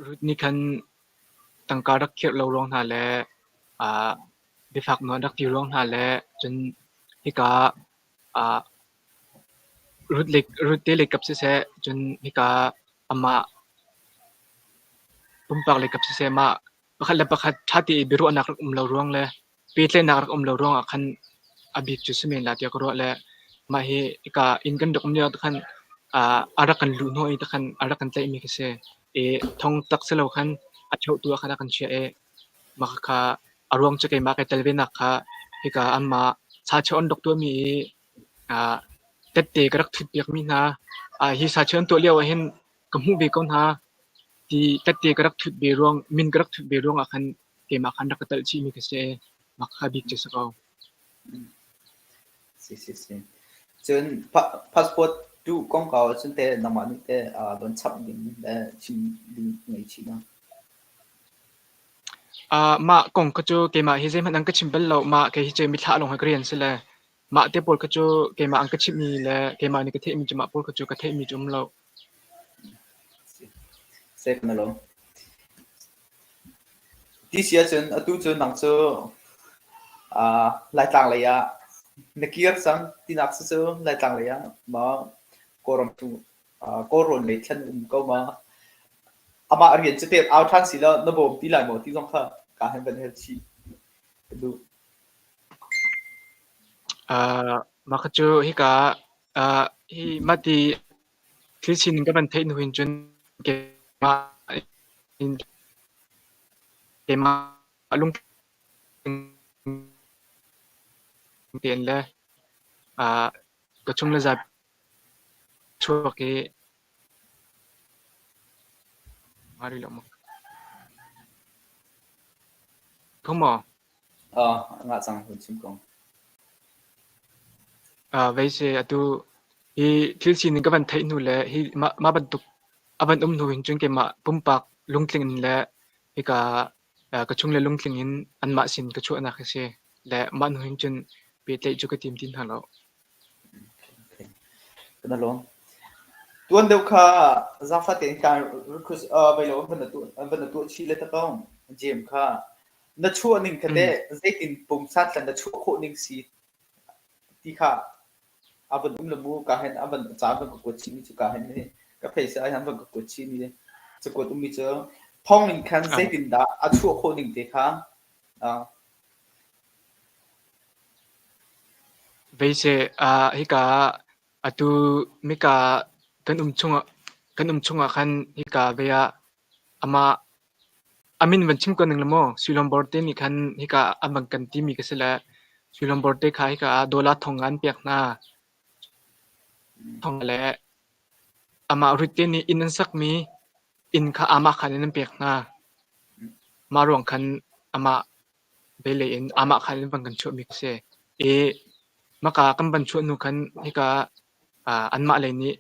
Ruth nih khan tangka rak khirh lo ruang hna le ah biafak nawn rak ti ruang hna le cun hika ah Ruth lei Ruth te lei kap siseh cun hika amah pumpak lei kap siseh mah pakhat le pakhat ṭha tein biaruahnak rak um lo ruang le pehtlaihnak rak um lo ruangah khan a bik cu si men lai tiah ka ruah le mah hi hika inn kan rak um lio ah khan a rak kan luh hnawh i khan a rak kan tlaihmi khi si. I thong tak si lo khan a ṭheuhtu ah khan a kan chiah i mah khakha a ruang cu keimah kai tel venak kha hika anmah sacheu an rak tuahmi i tette ka rak ṭhutpiakmi hna hi sacheu an tuah lio ah hin ka hmuh ve ko hna ti tette ka rak ṭhut ve ruang min ka rak ṭhut ve ruangah khan keimah khan rak ka telh chihmi ka si i mah kha bik cu si ko. Si si si. Cun passport duh kongkau ahcun teh nangmah nih teh don chap ding le chim ding ngei chih ma? Uh, mah kong kha cu keimah hi zeihmanh an ka chim bal lo. Mah kei hi cu mithlah lawng hi ka rian si le mah te pawl kha cu keimah an ka chimhmi le keimah nih ka theihmi cu mah pawl kha cu ka theihmi cu um lo. Sek na lo. Ti si ahcun atu cu nang cu uh, Laitlang lei ah na kir cang tinak cu cu Laitlang lei ah maw Kawlram chung uh, Kawlrawn lei thlan um ko ma amah rian cu tet au ṭhan si lo na bawm ti lai maw ti zong kha ka han van hel chih ka duh. Uh, mah kha cu hika uh, hi mati Thil sining ka van theih hnu hin cun keimah in keimah lungthin tein le uh, ka chung le zapi chuak i Kho maw? Ah, ngah cang hun chim ko. Ah, vei si atu hi thil sining ka van theih hnu le hi mah, mah bantuk a van um hnu hin cun keimah pumpak lungtling in le hika Ka chung le lungtling in anmah sin ka chuahnak hi si. Le mah hnu hin cun pehtlaih cu ka tim ti hna lo. Kan lawm. Tuan deuh kha zaangfah tein kaan request vai lo van na tuah van na tuah chih le ta ko. Jem kha na chuah ning kha teh zeitin pumsan tlan na chuah khawh ning si ti kha a van um le mu ka hen a van ca van ka kuat chih mi cu ka hen ni ka face ah han van ka kuat chih mi cakuat ummi cu thong in khan zeitin dah a chuah khawh ning te kha Veise ah hika atu mika kan um chungah kan um chungah khan hika ve ah amah a min van chim ko ning la maw Suilom Borte nih khan hika a van kan timi ka si le Suilom Borte kha hika ah dollar thong an pek hna. Thong le amah Rutte nih inn an sakmi inn kha amah khan in an pek hna. Mah ruang khan amah Velei in amah khan in van kan chuahmi ka si. I maka kan van chuah hnu khan hika anmah lei nih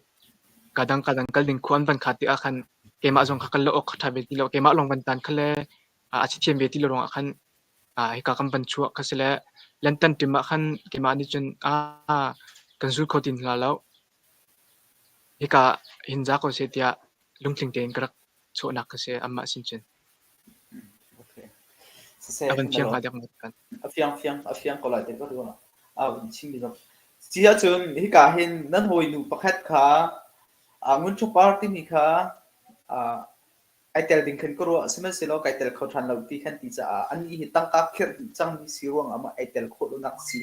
kadang kadang kal ding khua an van khat tikah khan keimah zong kha kal lo awk kha ṭha ve ti lo. Keimah lawng van tan kha le a si thiam ve ti lo ruangah khan hika kan van chuah kha si le lantan ṭim ah khan keimah nih cun kan zul kho ti hna lo. Hika hin za ko seh tiah lungtling tein ka rak chuahnak kha si anmah sin cun. Okay. Siseh, A van fiang hnga dek maw kan? A fiang fiang a fiang ko lai te ka ruah. A vun chim mi zong. Ci ahcun hika hin nan hawinu pakhat kha Ngun Chawpar timi kha ai tel ding khan ka ruah sihmanhsehlaw kai tel kho ṭhan lo ti khan ti caah annih hi tangka khirh dih cangmi si ruangah maw ai tel khawh lonak si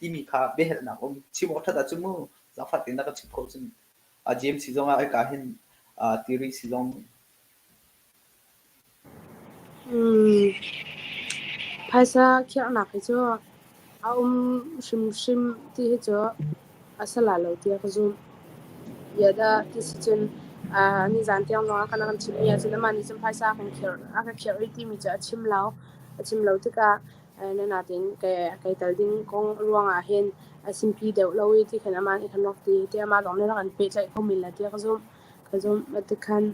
timi kha biahalnak um chim awk ṭhat ahcun mu zaangfah tein na ka chimh khawh cun James si zongah hika hin tiri si zong Phaisa khiahnak hi cu a um hrimhrim ti hi cu a si lai lo tiah ka zumh. Ziahdah ti si cun nizaan tiang zongah kan kan chimmi ahcun amah nih cun phaisa a kan khirh a ka khirh rih timi cu a chim lo. A chim lo tikah nain kai tel ding kong ruangah hin a simpi deuh lo i ti khan amah nih khan rak ti. Ti amah zong nih rak kan pehtlaih kho men lai tiah ka zumh. Ka zumh. Tikhan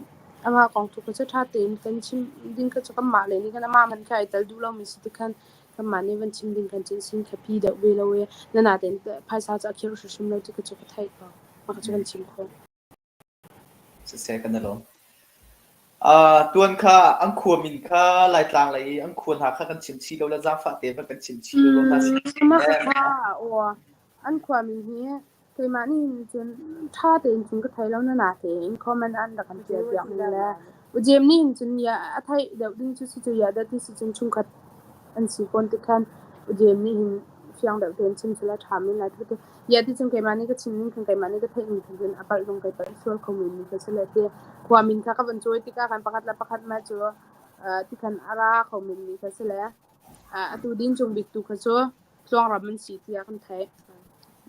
amah kong tu kha cu ṭha tein kan chim ding kha cu kanmah lei nih khan amah hmanh kha ai tel duh lomi si tikhan kanmah nih van chim ding khan cun sin kha pi deuh ve lo i nain phaisa cu a khirh hrimhrim lo ti kha cu ka theih ko. Mah kha cu kan chim khawh. Siseh kan i lawm. Tuan kha an khua min kha Laitlang lei i an khua hna kha kan chim chih lo le zaangfah te van kan chim chih lo hna sih. Mah kha aw an khua min hi Keimah nih hin cun ṭha tein cun ka thei lo na tein comment an rak kan ṭial piak mi le Ujem nih hin cun a theih deuh ding cu si cu ya dah ti si cun chungkhat an si fawn ti khan Ujem nih hin fiang deuh tein chim sila ṭha men lai ti ya ti cun keimah nih ka chim ning khan keimah nih ka theih ning khan cun a palh zong kai palh sual kho men mi kha si le ti khua min kha ka van cawi tikah khan pakhat le pakhat mah cu ti khan a ra kho men mi kha si le atu din cung bik tu kha cu tluangram an si tiah kan theih.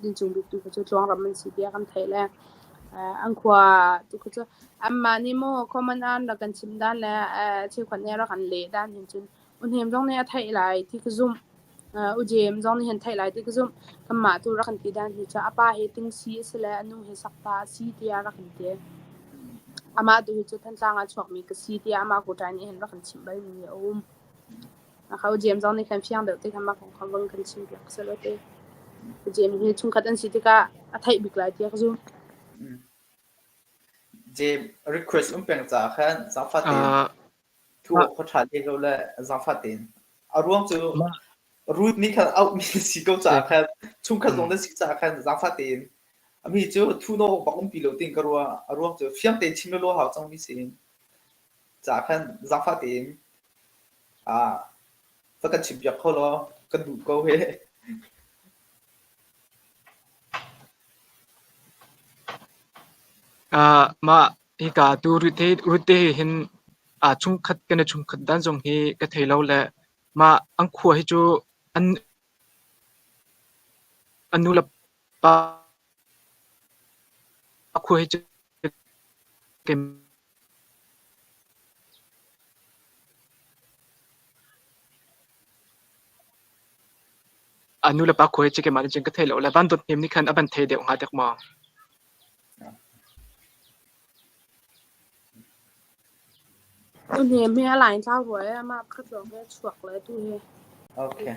Dinchung bik tu kha cu tluangram an si tiah kan theih le an khua tu kha cu anmah nih maw common an rak kan chim dan le cheukhat nih rak kan leh dan hin cun Uhnem zong nih a theih lai ti ka zumh. Ujem zong nih hin theih lai ti ka zumh. Kanmah tu rak kan ti dan hi cu a pa hi Tingsi a si le a nu hi Sakta a si tiah rak kan ti. Amah tu hi cu Thantlang ah chuakmi ka si tiah amah kuṭai nih hin rak kan chimh balmi a um. Jem zong nih khan fiang deuh te khan mah kong kha vung kan chim piak selaw te. Jem hi chungkhat an si tikah a theih bik lai tiah ka zumh. Jem request um peng caah khan zaangfah tein thu awk kha ṭha te ko le zaangfah tein. A ruang cu Ruth nih khan auhmi si ko caah khan chungkhat zong na si caah khan zaangfah tein ami cu thu no awk bak um ti lo tiin ka ruah. A ruang cu fiang tein chim lawlaw hau cangmi si caah khan zaangfah tein Va kan chimpiak kho law kan duh ko hih. Mah hika tu Ruth he hin chungkhat kan i chungkhat dan zong hi ka thei lo le mah an khua hi cu an an nu le pa khua hi cu A nu le pa khuai cu keimah nih cun ka thei lo le van dawt hnem nih khan a van thei deuh hnga dek maw? Uhnem hi a lain tlau rua i amah pakhat lawng hi a chuak le tu hi. Okay.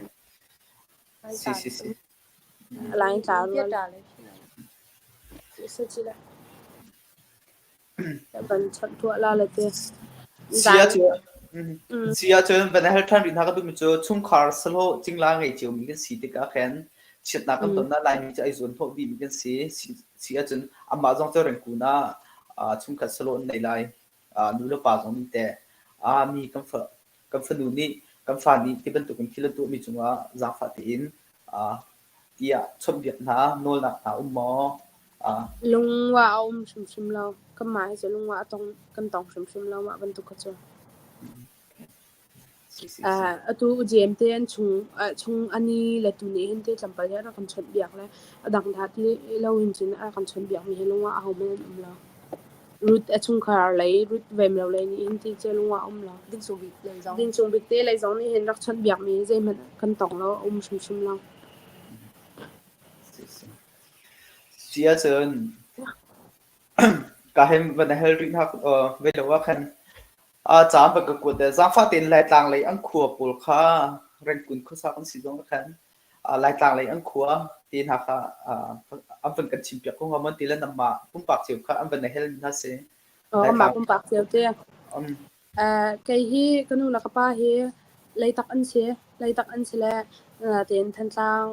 Si si si. A lain tlau rua. Si si le. Van chawnh tuah la le te. Si ahcun si ahcun van hal ṭhan rih hna ka duhmi cu chungkhar sahlawh cingla ngei ciomi kan si tikah khin chiatnak kan ton ah Laimi cu ai zuan hnawh dihmi kan si. Si ahcun amah zong cu Rengkun ah chungkhat sahlawh an nei lai. Nu le pa zong nih teh mi kan fa kan fanu nih kan fa nih ti bantukin thil an tuahmi cungah zaangfah tein tiah chawnhbiak hna nawlnak hna um maw? Lungwa a um hrimhrim lo. Kanmah hi cu lungwa a tong kan tong hrimhrim lo mah bantuk kha cu. Atu UJM te an chung chung ani le tu nih hin te tlawmpal hi a rak kan chawnhbiak le a dang dah ti lo hin cun a rak kan chawnhbiak mi hi lungwa ahohmanh an um lo. Ruth a chungkhar lei Ruth vem lo lei nih hin ti cu lungwa a um lo. Ding cung bik lei zong. Ding cung bik te lei zong nih hin rak chawnhbiak mi zeihmanh kan tong lo a um hrimhrim lo. Si ahcun ka hin van hal rih hna ve lo ah khan caan va ka kuat zaangfah tein Laitlang lei an khua pawl kha Rengkun khuasa kan si zong ah khan Laitlang lei an khua te hna kha an van kan chimpiak ko hnga maw ti le nangmah pumpak cio kha an van hal mi hna si. Amah pumpak cio te. Kei hi ka nu le ka pa hi Leitak an si. Leitak an si le natein Thantlang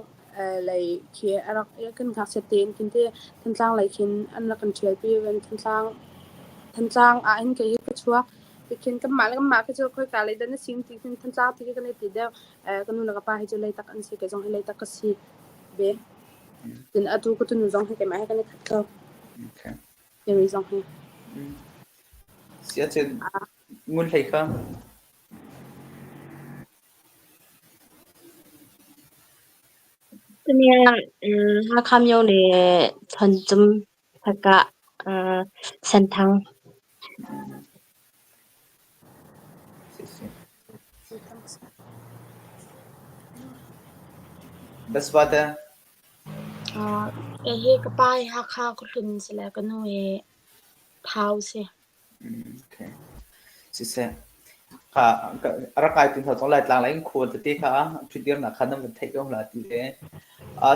lei khi a rak kan ngakchiat tein khin ti Thantlang lei khin an rak kan ṭhialpi. Thantlang Thantlang ah hin kei hi ka chuak. Tikhin kanmah le kanmah khi cu khoika lei dah na si ti khin Thantlang ti khi kan i ti deuh. Ka nu le ka pa hi cu Leitak an si. Kei zong hi Leitak ka si ve. Cun atu ka tunu zong hi keimah he kan i khat ko. Okay. Timi zong hi. Si ahcun ngun hlei kha. Tuni ah Hakha myo le Chawncum Hakah Senthang. Baswate. Kei hi ka pa hi Hakha khuahlun si le ka nu hi Thau si. Okay. Siseh. Kha a rak kai tu hna zong Laitlang lei in khual tete kha ṭhutdirnak kha nan van theih ko hna ti le.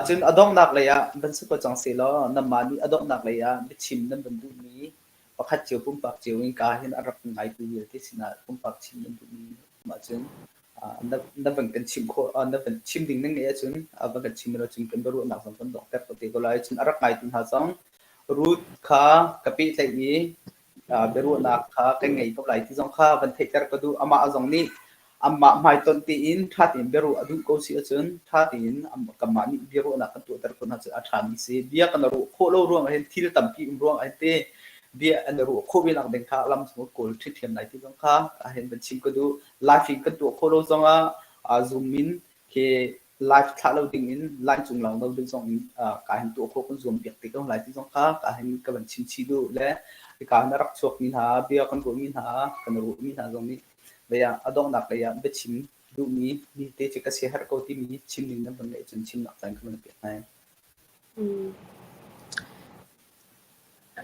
Cun a donghnak lei ah van si ko cang seh law nanmah nih a donghnak lei ah biachim nan van duhmi pakhat cio pumpak cio in ka hin a rak ngaitu vialte sinah pumpak chim nan duhmi um ahcun na van kan chimh khawh na van chim ding na ngeih ahcun van kan chim lo cun kan biaruahnak zong kan donghter ko te ko lai. Cun a rak ngaitu hna zong Ruth kha ka pehtlaih i biaruahnak kha kan ngei ko lai ti zong kha van theihter ka duh. Amah zong nih amah hmaitonh tein ṭha tein biaruah a duh ko si ahcun ṭha tein kanmah nih biaruahnak kan tuahter khawh hna cu a ṭhami si. Bia kan ruah khawh lo ruangah hin thil tampi um ruangah hin te bia an ruah khawh ve nak ding kha lam chung kawl ṭhiamṭhiam lai ti zong kha hin van chim ka duh. Live in kan tuah khawh lo zongah Zoom in khi live thlah lo ding in line cung lang lo ding zong in ka hin tuah khawh kan zuam piak te ko lai ti zong kha ka hin ka van chim chih duh le ka hin a rak chuak mi hna bia kan ruah mi hna kan ruah mi hna zong nih lei ah a donghnak lei ah biachim duhmi mi te cu ka siaherh ko timi chim ning nan van ngeih cun chimnak caan ka van pek hna.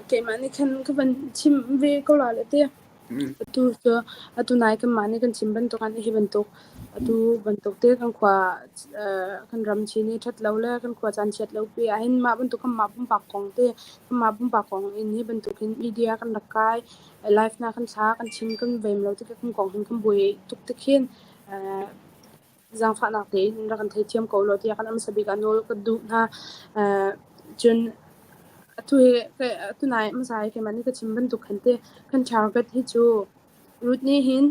Keimah nih khan ka van chim ve ko la le te. Atu cu atu nai kanmah nih kan chim bantuk ah hi bantuk atu bantuk te kan khua kan ram chin hi ṭhat lo le kan khua caan chiat lo pi ahhin mah bantuk kanmah pumpak kong te kanmah pumpak kong in hi bantuk hin media kan rak kai live na kan thla kan chim kan vem lo tikah kan kong hin kan buai tuk tik hin zaangfahnak tein rak kan theithiam ko law tiah kan hmasa bik ah nawl ka duh hna. Cun atu hi atu nai hmasa hi keimah nih ka chim bantuk khan te kan target hi cu Ruth nih hin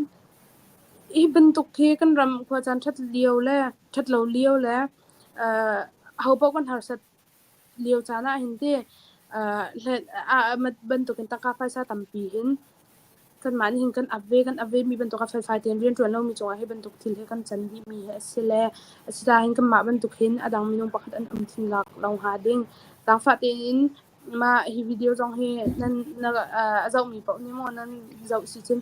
hi bantuk hi kan ram khua caan ṭhat lio le ṭhat lo lio le hopaoh kan harsat lio caan ah hin ti bantukin tangka phaisa tampi hin kanmah nih hin kan ap ve kan ap ve mi bantuk a felfai tein rianṭuan lomi cungah hi bantuk thil hi kan can dihmi hi a si le asinain kanmah bantuk hin a dang minung pakhat an um thin lak lo hnga ding zaangfah tein mah hi video zong hi nan na a zohmi paoh nih maw nan zoh si cun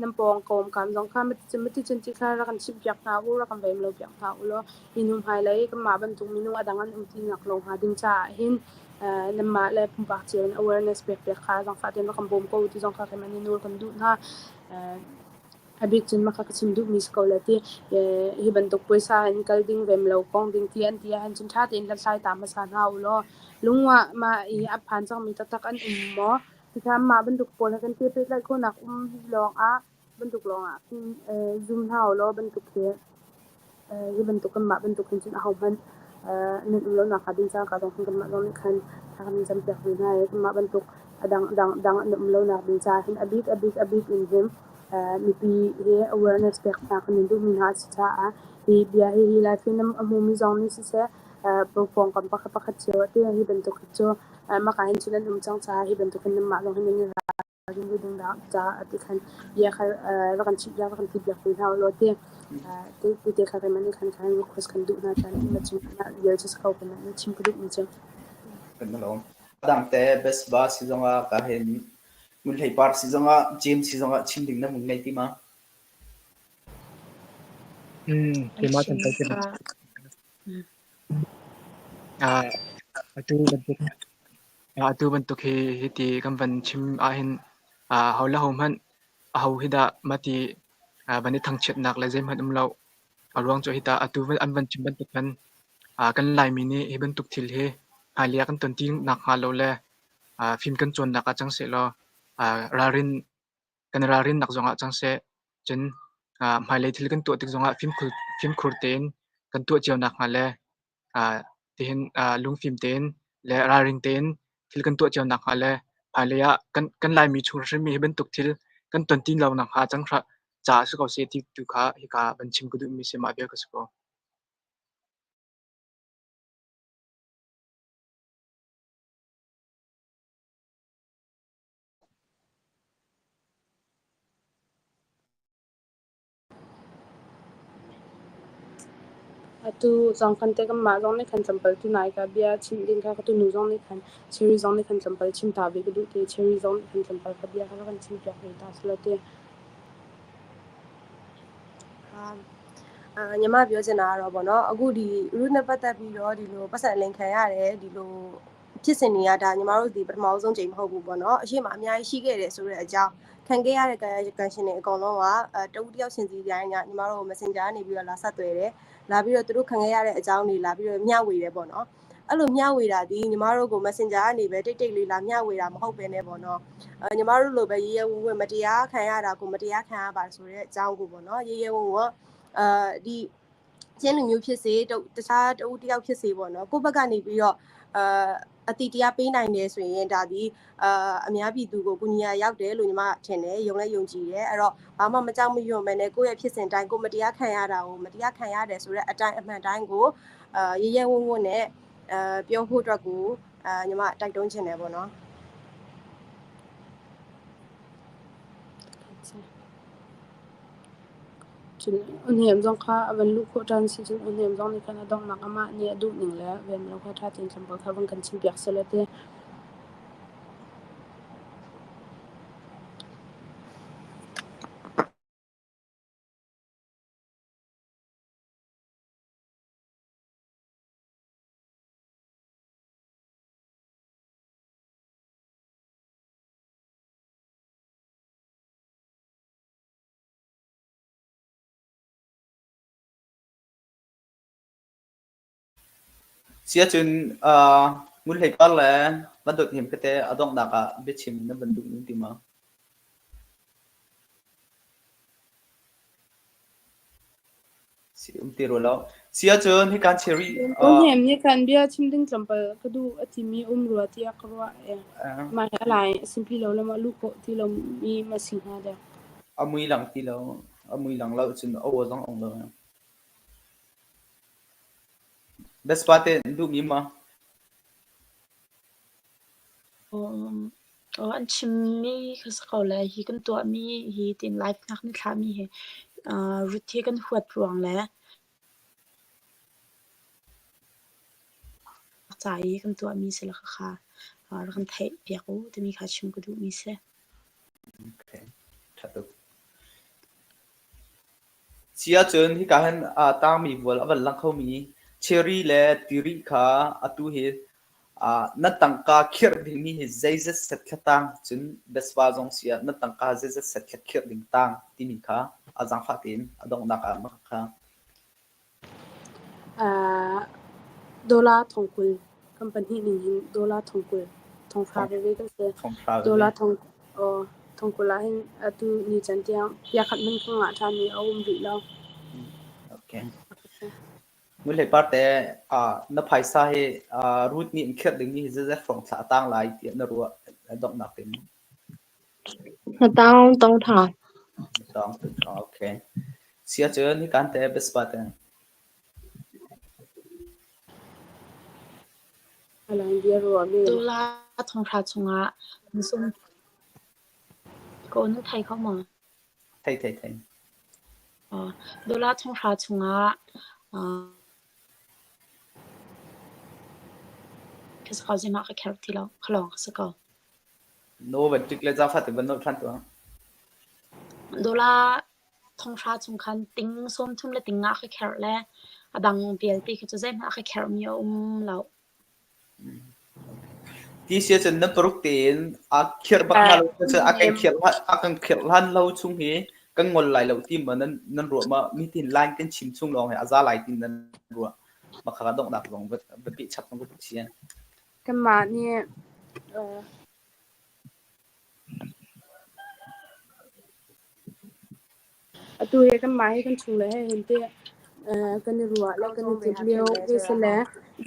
nan pawng kawm kam zong kha maticun maticun ti kha rak kan chimhpiak hna u rak kan vem lo piak hna u law hi hnu hmailei kanmah bantuk minung a dang an um ti nak lo hnga ding caah hin. Nanmah le pumpak cio in awareness pekpiak kha zaangfah tein rak kan bawm ko u ti zong kha keimah nih nawl kan duh hna. A bik cun mah kha ka chim duhmi si ko le ti. Hi bantuk puaisa in kal ding, rem lo kong ding ti an ti ahhin cun ṭha tein hlathlai ta hmasa hna u law lungah mah i a phan cangmi taktak an um maw? Tikha mah bantuk pawl he kan pehtlaih khawhnak um lawng ah bantuk lawng ah khin zum hna u law bantuk hi hi bantuk kanmah bantuk hin cun ahohmanh nan um lonak hnga ding caah zong khan kanmah zong nih khan thla kan in campiak ve hna i kanmah bantuk a dang dang dang an um lonak ding caah hin a bik a bik a bik in hin mipi hi awareness pek hna kan in duhmi hna a si caah hi bia hi hi live in a hmumi zong nih siseh pawngkam pakhat pakhat cio ah te hi bantuk hi cu maka hin cun an um cang caah hi bantuk hin nanmah zong hi nan i ralrin ve ding dah caah ti khan bia kha rak kan chimh rak kan ti piak ve hna ulaw ti ti te kha keimah nih khan khan request kan duh hna caan na chim vial cu si ko kan na chim ka duhmi cu. Kan lawm. Adang te best ba si zongah ka hin Ngun Hlei Par si zongah James si zongah chim ding na mun ngei ti ma? Mm, keimah kan kal Ah, atu bantuk atu bantuk hi hiti kan van chim ahhin ho le ho hmanh aho hi dah mati van i thangchiatnak le zeihmanh um lo. A ruang cu hita atu an van chim bantuk khan kan Laimi nih hi bantuk thil hi hmailei ah kan ton ti nakhnga lo le fim kan cawnnak ah cang sehlaw ralrin kan ralrinnak zongah cang seh. Cun hmailei thil kan tuah tik zongah fimkhur tein kan tuah cio nakhnga le tihin lungfim tein le ralring tein thil kan tuah cio nakhnga le hmailei ah kan Laimi chung hrimmi hi bantuk thil kan ton ti lo nakhnga cang caah si ko seh ti tu kha hika van chim ka duhmi si mah vial ka si ko. Atu zong kan te kanmah zong nih khan tlawmpal tu nai ka bia chim ding kha ka tunu zong nih khan Cherry zong nih khan tlawmpal chim ta ve ka duh ti. Cherry zong nih khan tlawmpal ka bia kha rak kan chim piak ve ta selaw ti. အာညီမပြောချင်တာကတော့ပေါ့နော်အခုဒီ root နဲ့ပတ်သက်ပြီးတော့ဒီလိုပတ်စံအလင်ခံရတယ်ဒီလိုဖြစ်စဉ်တွေကဒါညီမတို့ဒီပထမဆုံးချိန်မဟုတ်ဘူးပေါ့နော်အရှိမအများကြီးရှိခဲ့တယ်ဆိုတဲ့အကြောင်းခံခဲ့ရတဲ့ကံကံရှင်တွေအကုန်လုံးကအဲတဦးတယောက်ချင်းစီတိုင်းကညီမတို့ Messenger ကနေပြီးတော့လာဆက်သွယ်တယ်လာပြီးတော့သူတို့ခံခဲ့ရတဲ့အကြောင်းတွေလာပြီးတော့မျှဝေတယ်ပေါ့နော်အဲ့လိုမျှဝေတာဒီညီမတို့ကို Messenger ကနေပဲတိတ်တိတ်လေးလာမျှဝေတာမဟုတ်ပဲねပေါ့နော်အဲညီမတို့လိုပဲရေရဲဝံ့ဝံ့မတရားခံရတာကိုမတရားခံရပါဆိုတဲ့အကြောင်းကိုပေါ့နော်ရေရဲဝံ့ဝံ့အဲဒီချင်းလူမျိုးဖြစ်စေတခြားတဦးတယောက်ဖြစ်စေပေါ့နော်ကိုယ့်ဘက်ကနေပြီးတော့အာအတိတရားပေးနိုင်တယ်ဆိုရင်ဒါဒီအာအများပြည်သူကိုကုညီရရောက်တယ်လို့ညီမထင်တယ်ယုံလဲယုံကြည်တယ်အဲ့တော့ဘာမှမကြောက်မရွံ့ပဲနဲ့ကိုယ့်ရဲ့ဖြစ်စဉ်တိုင်းကိုမတရားခံရတာကိုမတရားခံရတယ်ဆိုတဲ့အတိုင်းအမှန်တိုင်းကိုအာရဲရဲဝံ့ဝံ့နဲ့အာပြောဖို့အတွက်ကိုအာညီမတိုက်တွန်းချင်တယ်ပေါ့နော် Cun a hnem zong kha a van luh khawh ṭhan si cun a hnem zong nih khan a donghnak amah nih a duh ning le vem lo kha ṭha tein tlawmpal kha van kan chimpiak sehlaw ti. Siacun Ngun Hlei Par le Van Dawt Hnem tete a donghnak ah biachim na van duh ti ma? Si um ti rua lo. Si ahcun hikan cherry Hnem nih khan bia chim ding tlawmpal ka duh a timi um rua tiah ka ruah. Mah hi a lai a simpi lo le maw luh khawh ti lomi ma si hnga dek. A mui lang ti lo. A mui lang lo cun a aw zong ong lo. Vespa te duhmi ma? An chimmi kha si ko lai. Hi kan tuahmi hi tiin live nak na thlahmi hi Ruth hi kan huat ruang le ca i kan tuahmi si le khakha rak kan theih piak u timi kha chim ka duhmi si. Okay. Ṭha tuk. Si ahcun hika hin aa tangmi vual a van lang khomi cherry le tiri kha atu hi. Na tangka khirh dingmi hi zeizat set thla tang cun Besva zong si ah na tangka zeizat set thla khirh ding tang timi kha a zaangfah tein a donghnak ah mah kha. Dollar 20,000 kan pahnih ning hin dollar 20,000 thonghra veve kan si. Dollar thong 20,000 ah hin atu ni can tiang pia khat hmanh ka ngah ṭhan mi a um rih lo. Okay. Ngun Parte, na phaisa hi Ruth nih an khirh dingmi hi zeizat hrawng thla a tang lai tiah na ruah a donghnak in? Na taung tong tha. Na taung tong tha, okay. Sia cun hikan te Bespa te. Dollar 5,000 chungah sum ko na thei kho maw? Thei thei thei. Dollar 5,000 chungah ka si ko zeimah ka kher ti lo. Ka lawng ka si ko. No van tik le zafa te van nolh ṭhan tuah. Dollar 5,000 chung khan ting 30 le ting nga ka kherh le a dang vialte khi cu zeihmah ka kherhmi a um lo. Ti si ahcun na paruk tein a khirh bak hna lo cun a kan khirh a kan khirh hlan lo chung hi kan ngol lai lo ti ma nan nan ruah ma mitin line kan chim chung lawng hi a za lai ti nan ruah ma kha donghnak zong va va peh chap zong ka si. Kanmah nih Atu hi kanmah hi kan chungle he hin teh kan i ruah le kan i timh lio ve si le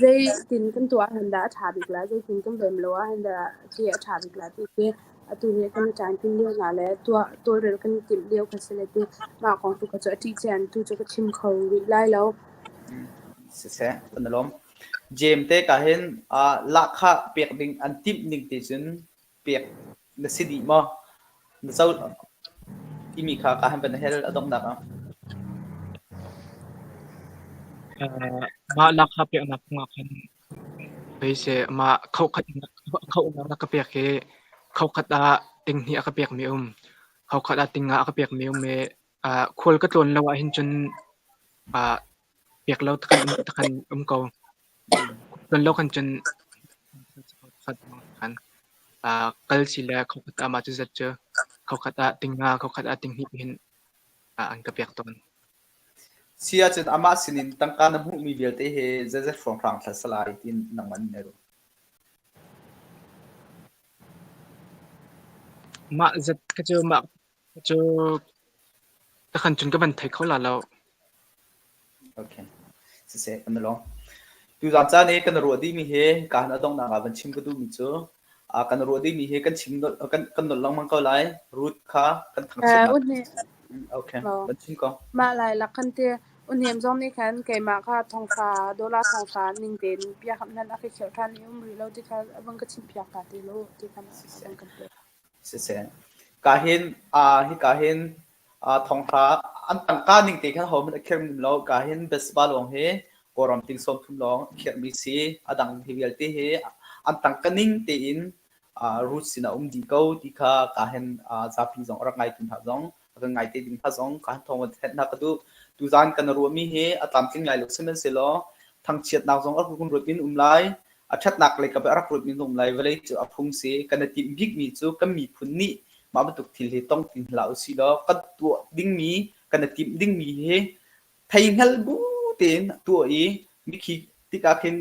zeitin kan tuah ahhin dah a ṭha bik lai, zeitin kan rem lo ahhin dah khi a ṭha bik lai ti khi atu hi kan i ṭanpi lio hna le tuah tawlrel kan i timh lio kha si le ti mah kong tu kha cu a ṭih cian tu cu ka chim kho rih lai lo. Siseh, kan i lawm. Jem te ka hin lahkhah pek ding an timh ning te cun pek na si dih maw? Na co timi kha ka han van hel a donghnak ah. Mah lahkhah peknak kongah khan Veise mah khokhat khaunak na ka pek hi khokhat ah tinghnih a ka pekmi um, khokhat ah tinga a ka pekmi um i khual ka tlawn lo ahhin cun pek lo takhan um ko. Tlawn lo khan cun khan kal si le khokhat ah mah cu zat cu khokhat ah tinga khokhat ah tinghnih hin an ka pek tawn. Si ahcun amah sinin tangka na hmuhmi vialte hi zeizat hrawnghrang thla salai tiin nangmah nih na ruah? Mah zat kha cu mah cu takhan cun ka van thei kho la lo. Okay. Siseh, kan lawm. Tuzaan caan i kan ruah dihmi hi ka han a donghnak ah van chim ka duhmi cu kan ruah dihmi hi kan chim kan kan nolh lengmang ko lai. Ruth kha kan thangchiatnak. Okay. Van chim ko. Mah lai lak khan te unhem zong nih khan keimah kha thonghra dollar thonghra ning tein pia kham nan a ka khirh ṭhan i um rih lo ti kha a van ka chim piak ta te lo ti khan a van kan pek. Siseh, ka hin hika hin thonghra an tangka ning te khan hohmanh a khirh ngam lo. Ka hin baseball lawng hi Kawlram ting 30 lawng a khirhmi si. A dang hi vialte hi an tangka ning tein root sin a um dih ko ti kha ka hin zapi zong a rak ngaitu hna zong a kan ngai te ding hna zong ka hin thawng van thenh hna ka duh. Tuzaan kan ruahmi hi a tlamtling lai lo sihmanhsehlaw thangchiatnak zong a kun ruat in um lai. A ṭhatnak lei kap a rak ruatmi zong lai vawlei cu a phung si. Kan i timh bikmi cu kan miphun nih mah bantuk thil hi tong ti hlah usih law kan tuah dingmi kan i timh dingmi hi thei hngal bu tein tuah i mikhi tikah khin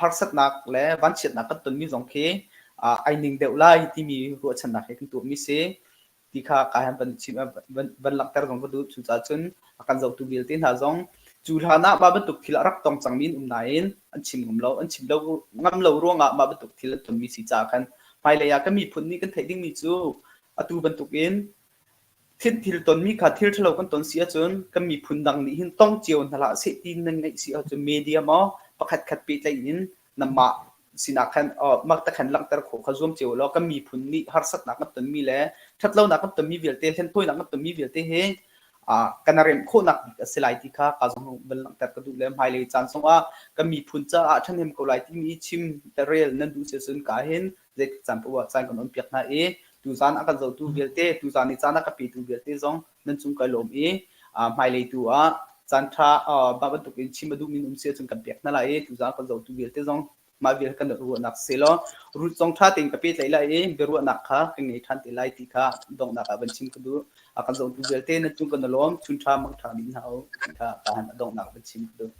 harsatnak le vanchiatnak kan tonmi zong khi ai ning deuh lai timi ruahchannak he kan tuahmi si. ti kha ka han van chim van langhter zong ka duh. Cucaah cun a kan zohtu vialte hna zong cu hlan ah mah bantuk thil a rak tong cangmi an um nain an chim ngam lo. An chim lo ngam lo ruangah mah bantuk thil an tonmi si caah khan hmailei ah kan miphun nih kan theih dingmi cu atu bantukin thil thil tonmi kha thil ṭhalo kan ton si ahcun kan miphun dang nih hin tong cio hna hlah seh ti nan ngaih si ahcun media maw pakhat khat pehtlaih in nanmah sinah khan mak te khan langhter khawh kha zuam cio law kan miphun nih harsatnak kan tonmi le ṭhatlonak kan tonmi vialte hlenthawinak kan tonmi vialte hi kan remh khawhnak bik a si lai ti kha ka zong van langhter ka duh le hmailei caan zongah kan miphun caah ṭhahnem ko lai timi chim rel nan duh si cun ka hin zeitik caan paoh ah caan kan on piak hna i tuzaan a kan zohtu vialte tuzaan i caan a ka petu vialte zong nan cung kai lawm i hmailei tu ah caan ṭha mah bantukin chim a duhmi um si ahcun kan pek hna lai i tuzaan kan zohtu vialte zong. Mah vial kan ruahnak si law Ruth zong ṭha tein ka pehtlaih lai i biaruahnak kha kan ngei ṭhan te lai ti kha donghnak ah van chim ka duh. A kan zohtu vialte na cung kan i lawm. Chun ṭha mang ṭha dih hna u ti kha ka han a donghnak van chim ka duh.